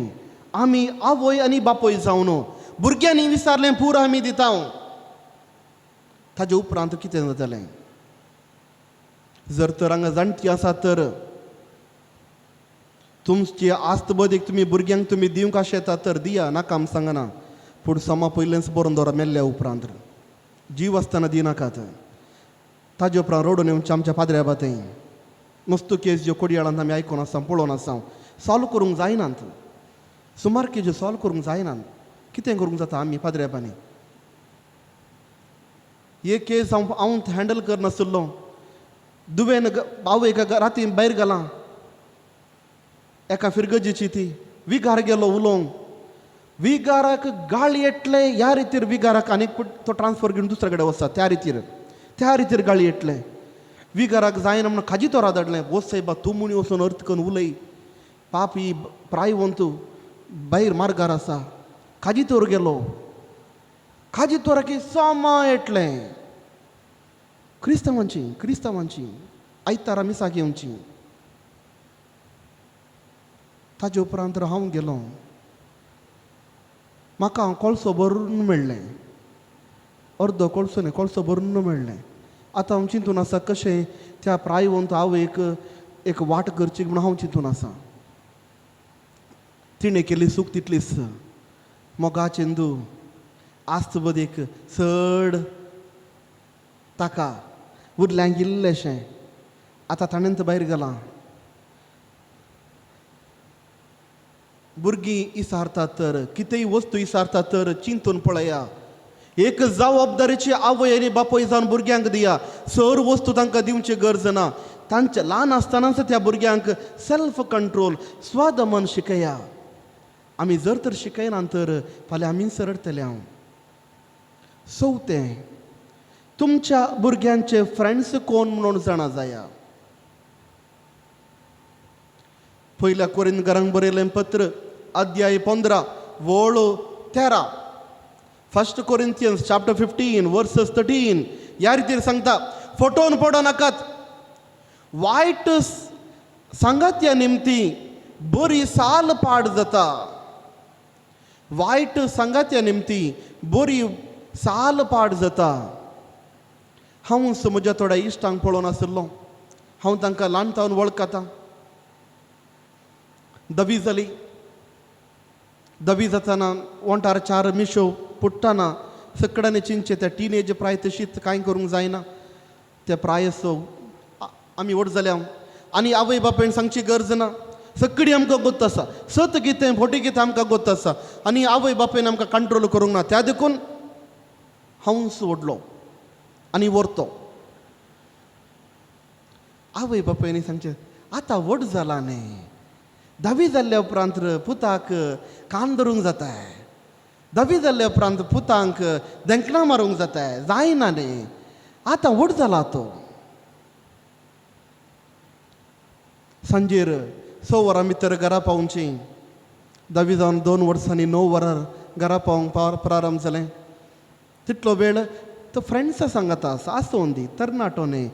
आमी आवय आनी बापूय जावन भुरग्यांनी विचारलें पुरा आमी दिता. ताजे उपरांत कितें जातलें? जर तर हांगा जाणटी आसा तर तुमची आस्त बदीक तुमी भुरग्यांक तुमी दिवंक आशेता तर दिया, नाका आम सांगना, पूण समा पयलेंच बरोवन दवरा मेल्ल्या उपरांत, जीव आसतना दिनाकात. ताजे उपरांत रडून येवचें आमच्या पाद्र्या बातें. मस्त केस ज्यो कोडयाळांत आमी आयकून आसा, पळोवन आसा, सॉल्व करूंक जायनात. सुमार केज्यो सॉल्व करूंक जायनात. कितें करूंक जाता आमी पाद्र्याबांनी? एक केस हांव हांव हँडल करनासलो. दुवेन आवयक राती भायर घालां एका फिरगजीची, ती विगार गेलो उलोवंक, विगाराक गाळी येतले ह्या रितीर, विगाराक आनीक तो ट्रान्सफर घेवन दुसरे कडेन वचता त्या रितीर, त्या रितीर गाळी येतले. विगाराक जायना म्हणून खाजी तोरा धाडलें, वच सायबा तूं म्हणी वचून अर्थ करून उलय, पाप ही प्रायवंत भायर मार्गार आसा. खाजी तोर गेलो, खाजी तोराक सोमा येतलें. क्रिस्तांवांची, क्रिस्तांवांची आयतारा मिसाक येवची. ताजे उपरांत हांव गेलो, म्हाका कोळसो भरून मेळ्ळें, अर्दो कोळसो न्हय, कोळसो भरून मेळ्ळें. आतां हांव चिंतून आसा कशें त्या प्रायवंत आवयक एक वाट करची म्हणून हांव चिंतून आसा. तिणें केली चूक तितलीच, मोगा चेंदू आस्त बदीक चड ताका उरल्यांक इल्लेशें, आतां ताणें भायर गेलां. भुरगीं इसारतात तर, कितेंय वस्तू इसारतात तर चिंतून पळया. एक जबाबदारीची आवय आनी बापूय जावन भुरग्यांक दिया, सर वस्तू तांकां दिवची गरज ना. तांचे ल्हान आसतनाच त्या भुरग्यांक सेल्फ कंट्रोल, स्वादमन शिकया. आमी जर तर शिकयना तर फाल्यां आमीच रडटले. हांव चवथें, तुमच्या भुरग्यांचे फ्रेंड्स कोण म्हणून जाणा जाया. पयल्या कोरिंदकारांक बरयलें पत्र अध्याय 15 वळ 13, 1 कोरिंथियन्स चॅप्टर 15 वर्सस 13 ह्या रितीर सांगता, फटोवन पडो नाकात, वायट सांगात्या निमती बरी साल पाड जाता. वायट सांगात्या निमती बरी साल पाड जाता. हांव म्हज्या थोड्या इश्टांक पळोवन आशिल्लो, हांव तांकां ल्हान तावन वळखता. धवी जाली, धवी जाताना वंठार 4 मिशो पुट्टना सगळ्यांनी चिंतचें त्या टिनेज प्राय तशीच कांय करूंक जायना. त्या प्रायसो आमी व्हड जाल्या आनी आवय बापायन सांगची गरज ना, सगळी आमकां गोत्त आसा, सत कितें फोटी कितें आमकां गोत्त आसा आनी आवय बापायन आमकां कंट्रोल करूंक ना. त्या देखून हांवच व्हडलो आनी व्हरतो. आवय बापायनी सांगचें आतां व्हड जाला न्ही, धावी जाल्ल्या उपरांत पुताक कान धरूंक जाता, धावी जाल्ल्या उपरांत पुतांक धेंकणां मारूंक जाता, जायना न्ही, आतां व्हड जाला तो. सांजेर 6 वरां भितर घरा पावची, धावी जावन 2 वर्सांनी 9 वरां घरा पावंक प्रारंभ जालें. तितलो वेळ तो फ्रेंड्सां सांगता आसा, आसूं दी, तरणाटो न्ही,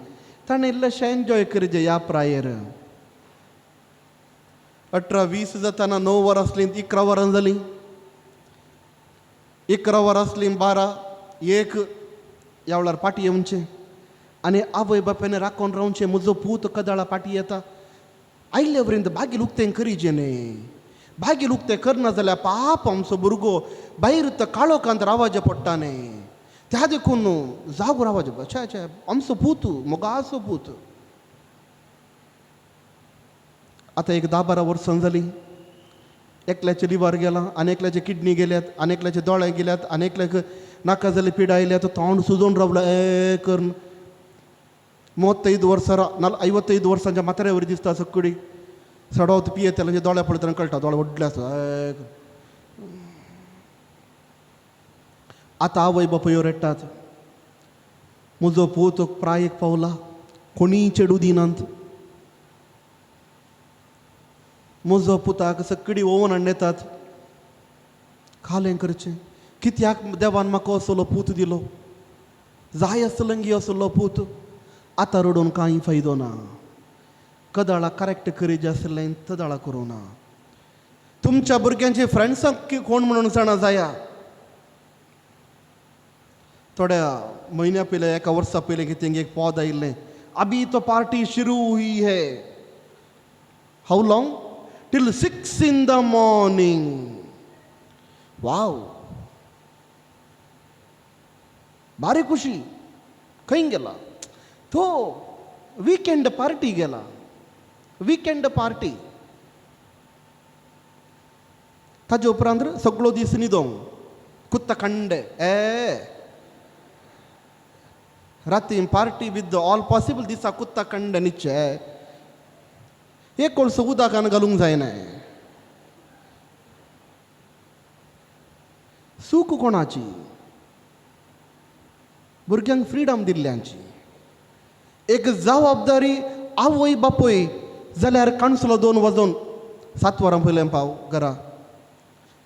ताणें इल्लेशें एन्जॉय करचें ह्या प्रायेर. 18-20 जाताना 9 वरां आसलीं, 11 वरां जालीं, 11 वरां आसलीं, 12, 1 ह्या वेळार पाटी येवचें आनी आवय बापायन राखून रावचें, म्हजो पूत कदाळा पाटी येता. आयले वरींत बागील उक्तें करीचें न्ही, बागील उक्तें करना जाल्यार पाप आमचो भुरगो भायर तो काळोखांत रावाचें पडटा न्ही. त्या देखून जागो रावाचें, छे छे आमचो पूत, मोगाचो पूत. आतां एक 10-12 वर्सां जालीं, एकल्याचे लिवर गेलां, आनी एकल्याचे किडनी गेल्यात, आनी एकल्याचे दोळे गेल्यात, आनी एकल्याक नाका जाल्ली पिडा आयल्या, तो तोंड सुजोवन रावलो ए करून. 35 वर्सां, 55 वर्सांच्या म्हाताऱ्या वरी दिसता सगळी. सडवत पियेतल्यांचे दोळे पळयतना कळटा, दोळे व्हडले आसता. आतां आवय बापूय रडटात, म्हजो पूत प्रायेक पावला, कोणीय चेडूं दिनात, म्हजो पुताक सगळी ओवन हाडून येतात, खालें करचें कित्याक देवान म्हाका असलो पूत दिलो, जाय आसलंगी असलो पूत. आतां रडून कांय फायदो ना, कदाळा करेक्ट करीज आसलें तदाळा करूं ना. तुमच्या भुरग्यांचे फ्रेंड्सांक कोण म्हणून जाणा जाया. थोड्या म्हयन्या पयलें, एका वर्सा पयलें कितें एक पद आयिल्लें, अभी तो पार्टी शुरू हुई है, how long till 6 in the morning. Wow, भारी खुशी. खंय गेला तो? विकेंड पार्टी गेला, विकेंड पार्टी. ताजे उपरांत सगळो दीस न्हिदोंक, कुत्ता कंडे ए राती पार्टी विथ ऑल पॉसिबल, दिसा कुत्ता कंडे निचे एक कोळसो उदकान घालूंक जायना. सूख कोणाची? भुरग्यांक फ्रिडम दिल्ल्यांची. एक जबाबदारी आवय बापूय जाल्यार काणसुलो 2 वाजोवन 7 वरां पयलें पाव घरा,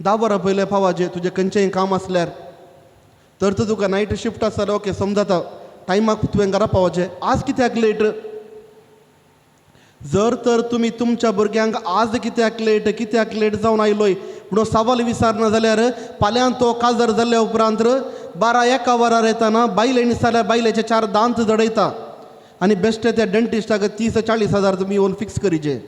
10 वरां पयलें पावाचें, तुजें खंयचेंय काम आसल्यार तर तुका नायट शिफ्ट आसा जाल्यार ओके समजाता, टायमाक तुवें घरा पावचें. आज कित्याक लेट? जर तर तुमी तुमच्या भुरग्यांक आज कित्याक लेट, कित्याक लेट जावन आयलोय म्हणून सवाल विचारना जाल्यार फाल्यां तो काजार जाल्ल्या उपरांत 12-1 वरार येताना बायले जाल्यार बायलेचे 4 दांत जडयता आनी बेश्टे त्या डेंटिस्टाक 30-40 हजार तुमी येवन फिक्स करीचे.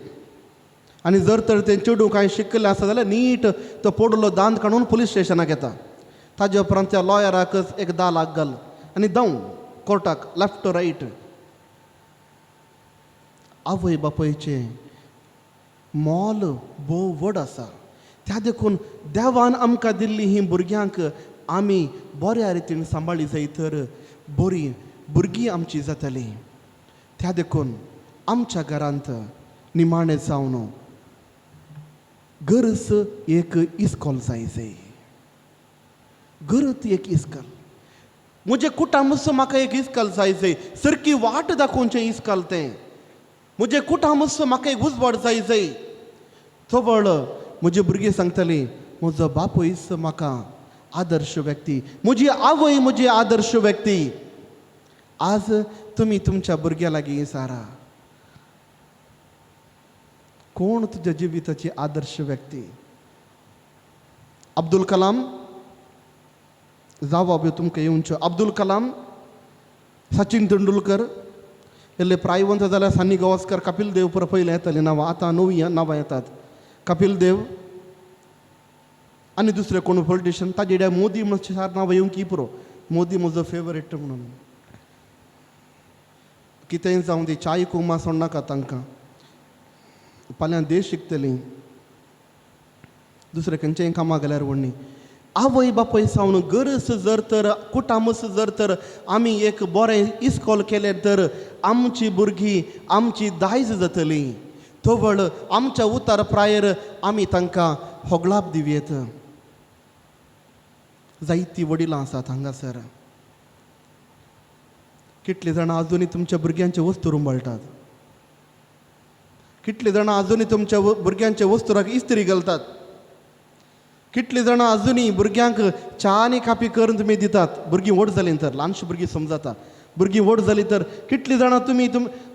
आनी जर तर तें चेडूं कांय शिकलें आसा जाल्यार नीट तो पोडलो दांत काडून पुलीस स्टेशनाक येता. ताजे उपरांत त्या लॉयराक एक 10 लाख घाल आनी धांव कोर्टाक लेफ्ट रायट. आवय बापायचें मोल भोव व्हड आसा. त्या देखून देवान आमकां दिल्ली ही भुरग्यांक आमी बऱ्या रितीन सांबाळी जाय तर बरी भुरगीं आमची जातली. त्या देखून आमच्या घरांत निमाणें जावन गरज एक इस्कॉल जाय जाय, गरज एक इस्कॉल. म्हजें कुटामूस म्हाका एक इस्कॉल जाय जाय, सारकी वाट दाखोवचें इस्कॉल तें. म्हजें कुटामूस म्हाका एक उजवाड जाय जाय. थवळ म्हजी भुरगीं सांगतलीं म्हजो बापूयच म्हाका आदर्श व्यक्ती, म्हजी आवय म्हजी आदर्श व्यक्ती. आज तुमी तुमच्या भुरग्यां लागीं सारा, कोण तुज्या जिविताची आदर्श व्यक्ती? अब्दुल कलाम जावप ह्यो तुमकां येवच्यो. अब्दुल कलाम, सचिन तेंडुलकर, इल्ले प्रायवंत जाल्यार सनी गावस्कर, कपिल देव पुरो पयलें येतालीं नांवां, आतां नवीं नांवां येतात. कपिल देव आनी दुसरे कोण पॉलिटिशन ताजे मोदी म्हणून चार नांवां येवंक की पुरो, मोदी म्हजो फेवरेट म्हणून. कितेंय जावं दी, चाय कुमा सोडनाका तांकां, फाल्यां देश शिकतलीं, दुसरें खंयचेंय कामां गेल्यार व्हडली. आवय बापूय सावन गरज जर तर कुटामूस जर तर आमी एक बरें इस्कॉल केलें तर आमची भुरगीं आमची दायज जातली. तवळ आमच्या उतार प्रायर आमी तांकां होगळाप दिवयेत. जायतीं वडिलां आसात हांगासर, कितलीं जाणां आजुनूय तुमच्या भुरग्यांचे वस्तू रुंबळटात, कितलीं जाणां आजुनूय तुमच्या भुरग्यांच्या वस्तुराक इस्त्री घालतात. कितलीं जाणां अजुनूय भुरग्यांक च्या आनी कापी करून तुमी दितात. भुरगीं व्हड जालीं तर, ल्हानशीं भुरगीं समजता, भुरगीं व्हड जालीं तर कितलीं जाणां तुमी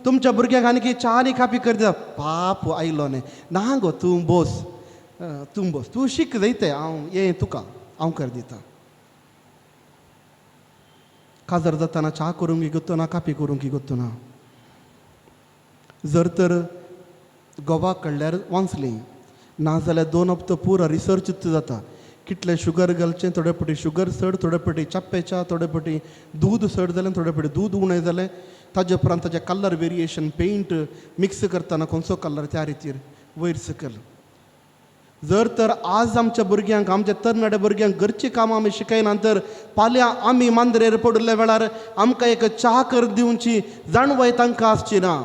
तुमच्या भुरग्यांक आनी च्या आनी कापी करून दितात. पाप आयलो न्ही, ना गो तूं बोस, तूं बोस, तूं शीक जायते, हांव ये तुका हांव कर दिता. काजार जाताना च्या करूंक गोत्तो ना, कापी करूंक गोत्तो ना. जर तर गोवा कडल्यार वाचली ना जाल्यार 2 हप्तो पुरो रिसर्च जाता. कितलें शुगर घालचें, थोडे फावटी शुगर चड, थोडे फावटी चाप्पे च्या, थोडे फावटी दूद चड जालें, थोडे फावटी दूद उणें जालें. ताजे उपरांत ताजे कलर वेरिएशन, पेंट मिक्स करतना खंयचो कलर त्या रितीर वयर सकयल. जर तर आज आमच्या भुरग्यांक, आमच्या तरणाट्या भुरग्यांक घरचीं कामां आमी शिकयना तर फाल्यां आमी मांद्रेर पडिल्ल्या वेळार आमकां एक च्या कर दिवची जाणवाय तांकां आसची ना.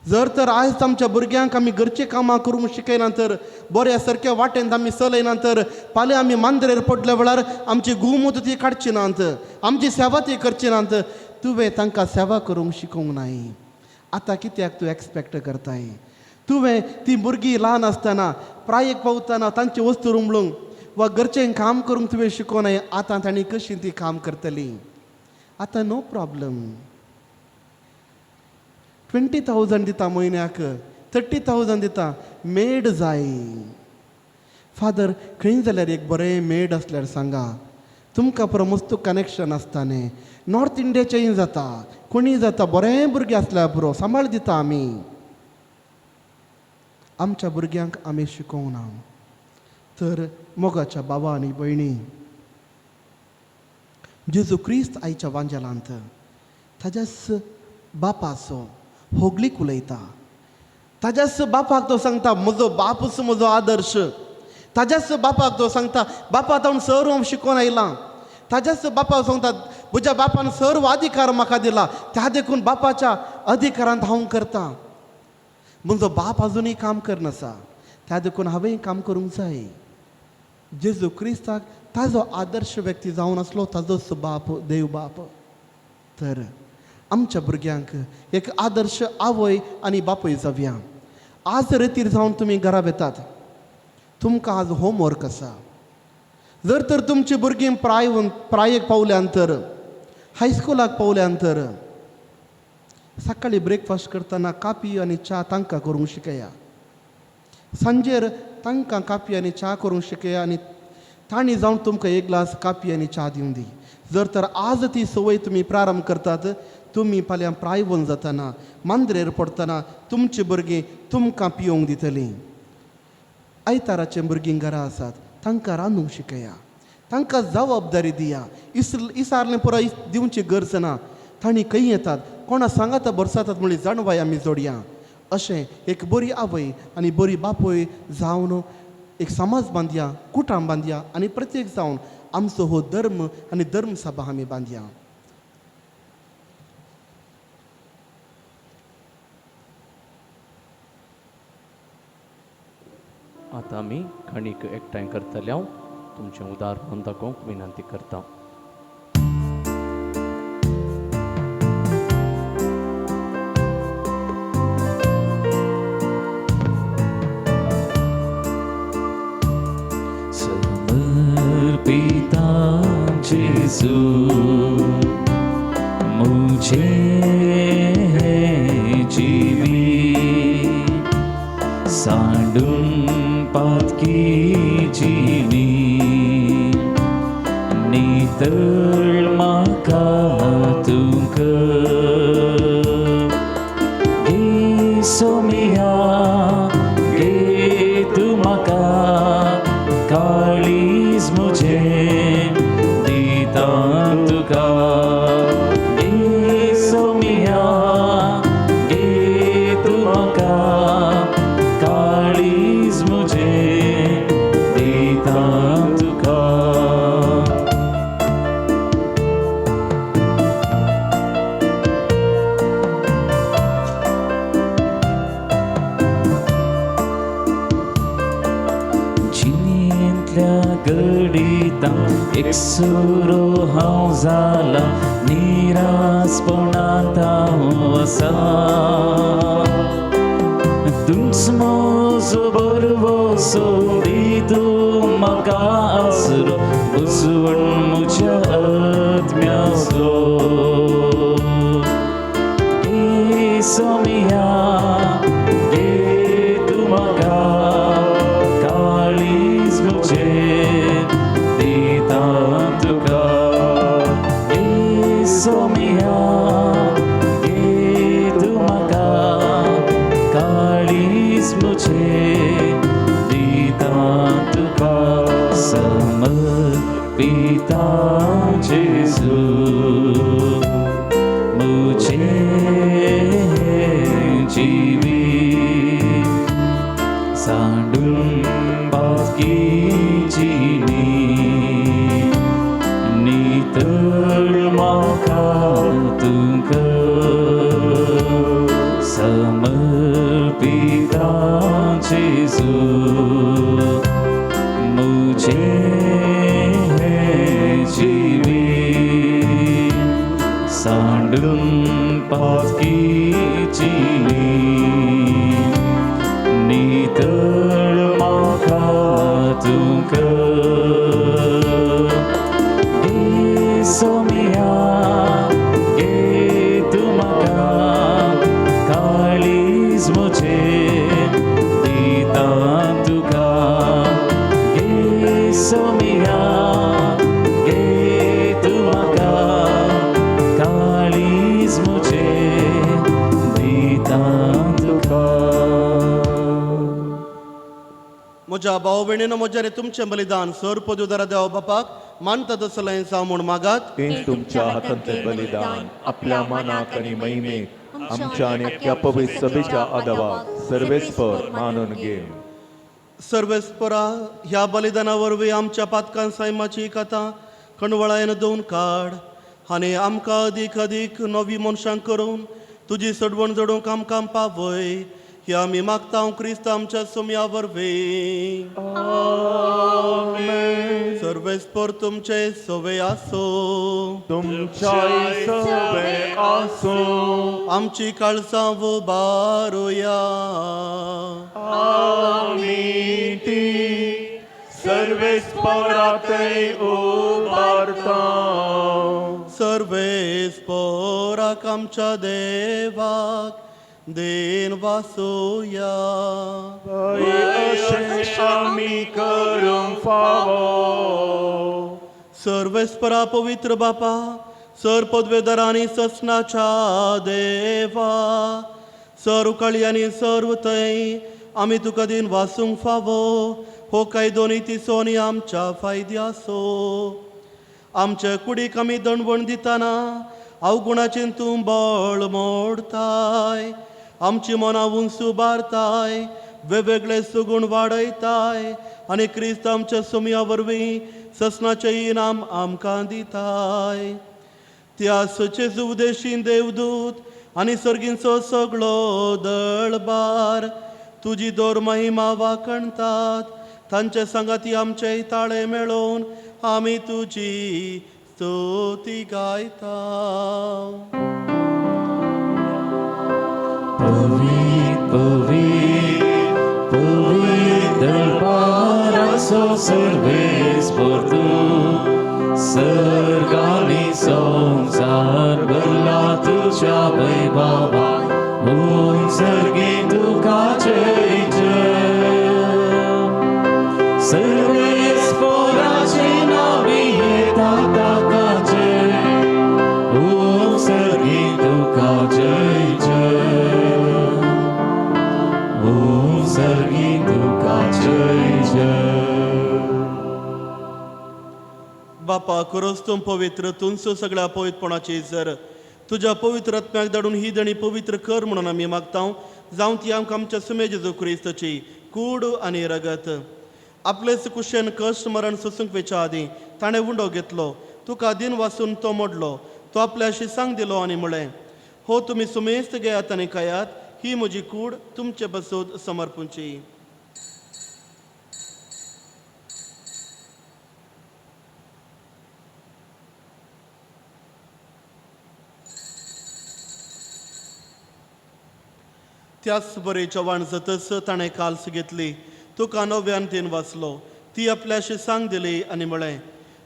जर तर आयज आमच्या भुरग्यांक आमी घरचीं कामां करूंक शिकयना तर, बऱ्या सारक्या वाटेन आमी चलयना तर फाल्यां आमी मांद्रेर पडल्या वेळार आमची गुमूत ती काडची नात, आमची सेवा ती करची नात. तुवें तांकां सेवा करूंक शिकोवंक नाय. आतां कित्याक तूं एक्सपेक्ट करताय? तुवें ती भुरगीं ल्हान आसतना प्रायेक पावतना तांची वस्तू रुमळूंक वा घरचें काम करूंक तुवें शिकोवंक नाय. आतां तांणी कशी ती काम करतली? आतां नो प्रॉब्लम, 20,000 दिता म्हयन्याक, 30,000 दिता, मेड जाय. फादर खंय जाल्यार एक बरें मेड आसल्यार सांगा, तुमकां पुरो मस्त कनेक्शन आसता न्ही. नॉर्थ इंडियाचेंय जाता, कोणीय जाता, बरें भुरगें आसल्यार पुरो सांबाळ दिता आमी. आमच्या भुरग्यांक आमी शिकोवंक ना. तर मोगाच्या बाबा आनी भयणी, जेजू क्रिस्त आयच्या वांजेलांत ताज्याच बापाचो होगलीक उलयता. ताज्याच बापाक तो सांगता, म्हजो बापूच म्हजो आदर्श. ताज्याच बापाक तो सांगता, बापा हांव सर्व हांव शिकोवन आयलां. ताज्याच बापाक सांगता, म्हज्या बापान सर्व अधिकार म्हाका दिला, त्या देखून बापाच्या अधिकारांत हांव करता. म्हजो बाप अजुनूय काम करनासा, त्या देखून हांवें काम करूंक जाय. जेजू क्रिस्ताक ताजो आदर्श व्यक्ती जावन आसलो ताजोच बाप देव बाप. तर आमच्या भुरग्यांक एक आदर्श आवय आनी बापूय जावया. आज रेतीर जावन तुमी घरा वेतात, तुमकां आज होमवर्क आसा. जर तर तुमची भुरगीं प्रायेक पावल्या तर, हायस्कुलाक पावल्या तर, सकाळी ब्रेकफास्ट करतना कापी आनी च्या तांकां करूंक शिकया. सांजेर तांकां कापी आनी च्या करूंक शिकया आनी तांणी जावन तुमकां एक ग्लास कापी आनी च्या दिवं दी. जर तर आज ती संवय तुमी प्रारंभ करतात, तुमी फाल्यां प्रायवन जातना मांद्रेर पडटना तुमची भुरगीं तुमकां पियोवंक दितलीं. आयताराचे भुरगीं घरा आसात, तांकां रांदूंक शिकया, तांकां जबाबदारी दिया. इसारलें पुरो दिवची गरज ना. तांणी खंय येतात, कोणा सांगाता बरसातात म्हणली जाणवाय आमी जोडया. अशें एक बरी आवय आनी बरी बापूय जावन एक समाज बांदया, कुटाम बांदया आनी प्रत्येक जावन आमचो हो धर्म आनी धर्म सभा आमी बांदया. आतां आमी खणीक एकठांय करतले. हांव तुमचें उदार मन दाखोवंक विनंती करता. समर्पिता जेजू मुझे जीवी सांडून पातकी जिवी नितळ म्हाका तूं कर. गे सोमिया गे तूं म्हाका काळीज म्हजें दिता तुका. गे सोमिया गे तूं म्हाका काळीज म्हजें दिता तुका. जिणेंतल्या गणितांत एकसुरो हांव जाला, निरासपणांत हांव आसा. तूंच म्हजो बरवो बसूं दी तूं म्हाका आसरो बुजवण म्हज्या आत्म्याचो घे सोमिया घे तूं म्हाका काळीज म्हजें दिता तुका घे सोमिया घे तूं म्हाका काळीज म्हजें दिता तुका समर्पिता जेजू म्हजें जिवीत सांडून बाकीची नितळ म्हाका तूं कर समर्पिता जेजू म्हजें जिवीत सांडून पातकीची नितळ म्हाका तूं कर घे सोमिया घे तूं म्हाका काळीज म्हजें दिता तुका घे सोमिया घे तूं म्हाका काळीज म्हजें दिता तुका. म्हज्या भाव भयणीनो म्हज्या आनी तुमचें बलिदान सर पदुदारा देव बापाक मानता तसलें जावं म्हूण मागात. तें तुमच्या हातांतलें बलिदान आपल्या मनाक आनी महिमेक आमच्या आनी अख्ख्या पवित्र सभेच्या आदावाक सर्वेस्पर मानून घे. सर्वेस्परा ह्या बलिदाना वरवीं आमच्या पातकां सैमाची कथा खंडवळायन दोन काड आनी आमकां अदीक अदीक नवी मनशां करून तुजी सडवण जडोवंक आमकां पावय ही आमी मागता क्रिस्त आमच्या सुमया वरवीं. सर्वेस्पर तुमचे सवे आसो. तुमच्या सवे आसूं. आमची काळसां उबारुया. आमी ती सर्वेस्परातय उबारता. सर्वेस्पराक आमच्या देवाक then वासोया. अशें आमी करूंक फावो. सर्वेस्परा पवित्र बापा सर पदवेदारांनी ससनाच्या देवा सर उकाळी सर्व थंय आमी तुका दिन वासूंक फावो हो कायदो नीतीचो आनी आमच्या फायद्याचो. आमच्या कुडीक आमी दंडवण दितना अवगुणाचें तूं बळ मोडताय आमची मनां उंच उबारताय वेगवेगळे सुगूण वाडयताय आनी क्रिस्त आमच्या सुमया वरवीं ससनाचें इनाम आमकां दिताय. त्या सचेज उदेशी देवदूत आनी सर्गींचो सगळो दळबार तुजी दोर महिमा वाखणतात तांचे सांगाती आमचे ताळे मेळोवन आमी तुजी स्तुती गायता. पवित्र पवित्र पवित्र दरबाराचो सर्वेस्पर तूं सर्गानी संवसार भरला तुज्या वैभवा ऊन सर्गी तुका जय जय. सर्वेस्पराचे नांवी येता ताका जय ऊन सर्गी तुका जय जय ऊन सर्गी तुका जय जय. बापा खरोच तूं पवित्र तूंच सगळ्या पवित्रपणाची जर तुज्या पवित्र आत्म्याक धाडून ही देणी पवित्र कर म्हणून आमी मागता जावं ती आमकां आमच्या सुमे जेजू क्रिस्तची कूड आनी रगत. आपलेच कुशेन कश्ट मरण सोसूंक वेच्या आदीं ताणें उंडो घेतलो तुका दिन वासून तो मोडलो तो आपल्या शिसांक दिलो आनी म्हळें हो तुमी सुमेस्त घेयात आनी खायात ही म्हजी कूड तुमचे बसोत समर्पूंची. त्याच बरे चव्हाण जातच ताणें काल्स घेतली तुका नव्यान तीन वाचलो. ती आपल्याशी सांग दिली आनी म्हळें,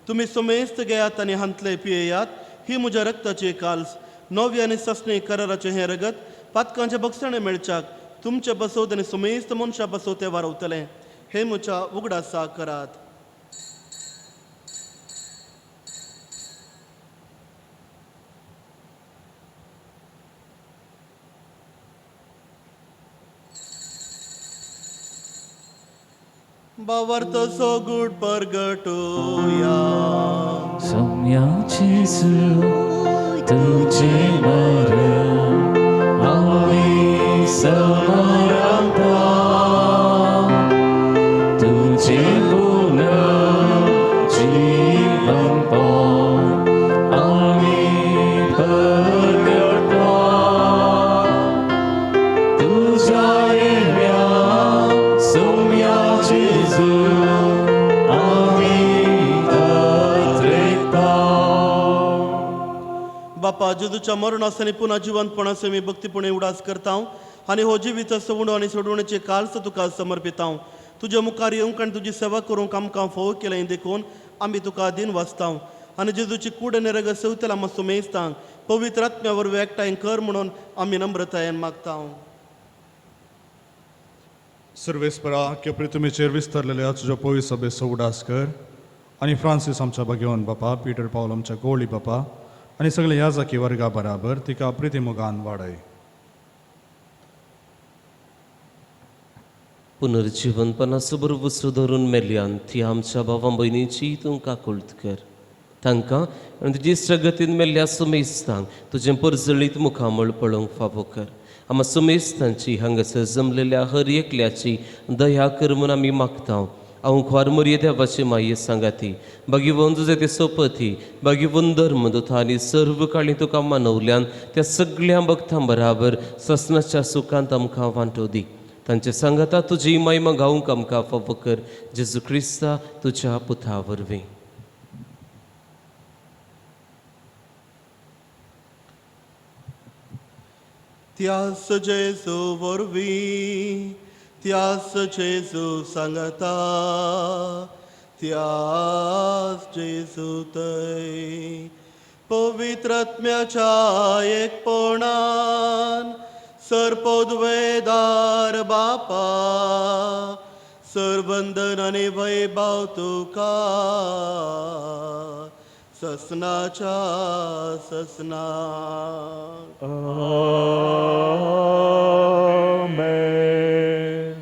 तुमी सुमेस्त घेयात आनी हांतले पियेयात, ही म्हज्या रक्ताची काल्स. नवी आनी ससणी कराराचें हें रगत पातकांचें बक्षणें मेळच्याक तुमचे बसोत आनी सुमेस्त मनशां बसोत तें वारवतलें. हे म्हज्या उगडासा करात. बावर्त सो गुड परगटोया. सोम्या जेजू तुझे मरण आमी समरता, तुझे पुनर्जीवनपण आमी परगटा. तुझ्या येण्या सोम्या जेजू आमी तत्रेता. बापा, जेजूच्या मरणास आनी पुन्हा जिवंतपणाचो आमी भक्तीपणे उडास करता आनी हो जिवीत सवणो आनी सोडवण्याचे काळस तुका समर्पिता. तुज्या मुखार येवंक आनी तुजी सेवा करूंक आमकां फोव केलें देखून आमी तुका दिन वाचता आनी जेजूची कूड आनी रगत सेवतल्या आमकां सुमेस्तांक पवित्र आत्म्या वरवीं एकठांय कर म्हणून आमी नम्रतायेन मागता. सर्वेस्परा, पृथ्वीचेर विस्तारलेल्या तुज्या पवित्र सभेचो उडास कर आनी फ्रांसीस आमच्या भगवान बापा, पीटर पावल आमच्या गोळी बापा आनी सगळे ह्या जाकी वर्गा बराबर तिका प्रितीमुगान वाडय. पुनर्जीवनपणाचो बरोबर धरून मेल्यान ती आमच्या भावा भयणीची तूं काकुळट कर. तांकां आनी तुजी सगतीन मेल्ल्या सुमेस्तांक तुजें परजळीत मुखामळ पळोवंक फावो कर. आमा सुमेस्तांची हांगासर जमलेल्या हर एकल्याची दया कर म्हूण आमी मागता. हांव ख्वार मोरये देवाची माये सांगाती बागीवन तुजें ते सोपती बागीवन धर्म दुथा आनी सर्व काळी तुका मानवल्यान त्या सगळ्या भक्तां बराबर ससनाच्या सुखांत आमकां वांटो दी. तांचे सांगाता तुजी महिमा गावंक आमकां फावो कर, जेजू क्रिस्ता तुज्या पुता वरवीं. त्यास जेजू वरवीं, त्यास जेजू सांगता, त्यास जेजू थंय पवित्र आत्म्याच्या एकपणान सर्पोद्वेदार बापा, सरवंदन आनी वैभव तुका ससनाच्या ससना. आमेन.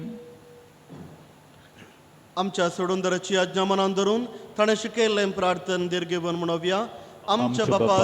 आमच्या सोडूनदाराची आज्ञा मनान धरून ताणें शिकयल्लें प्रार्थन दीर्घेवन म्हणोवया. आमच्या बापा.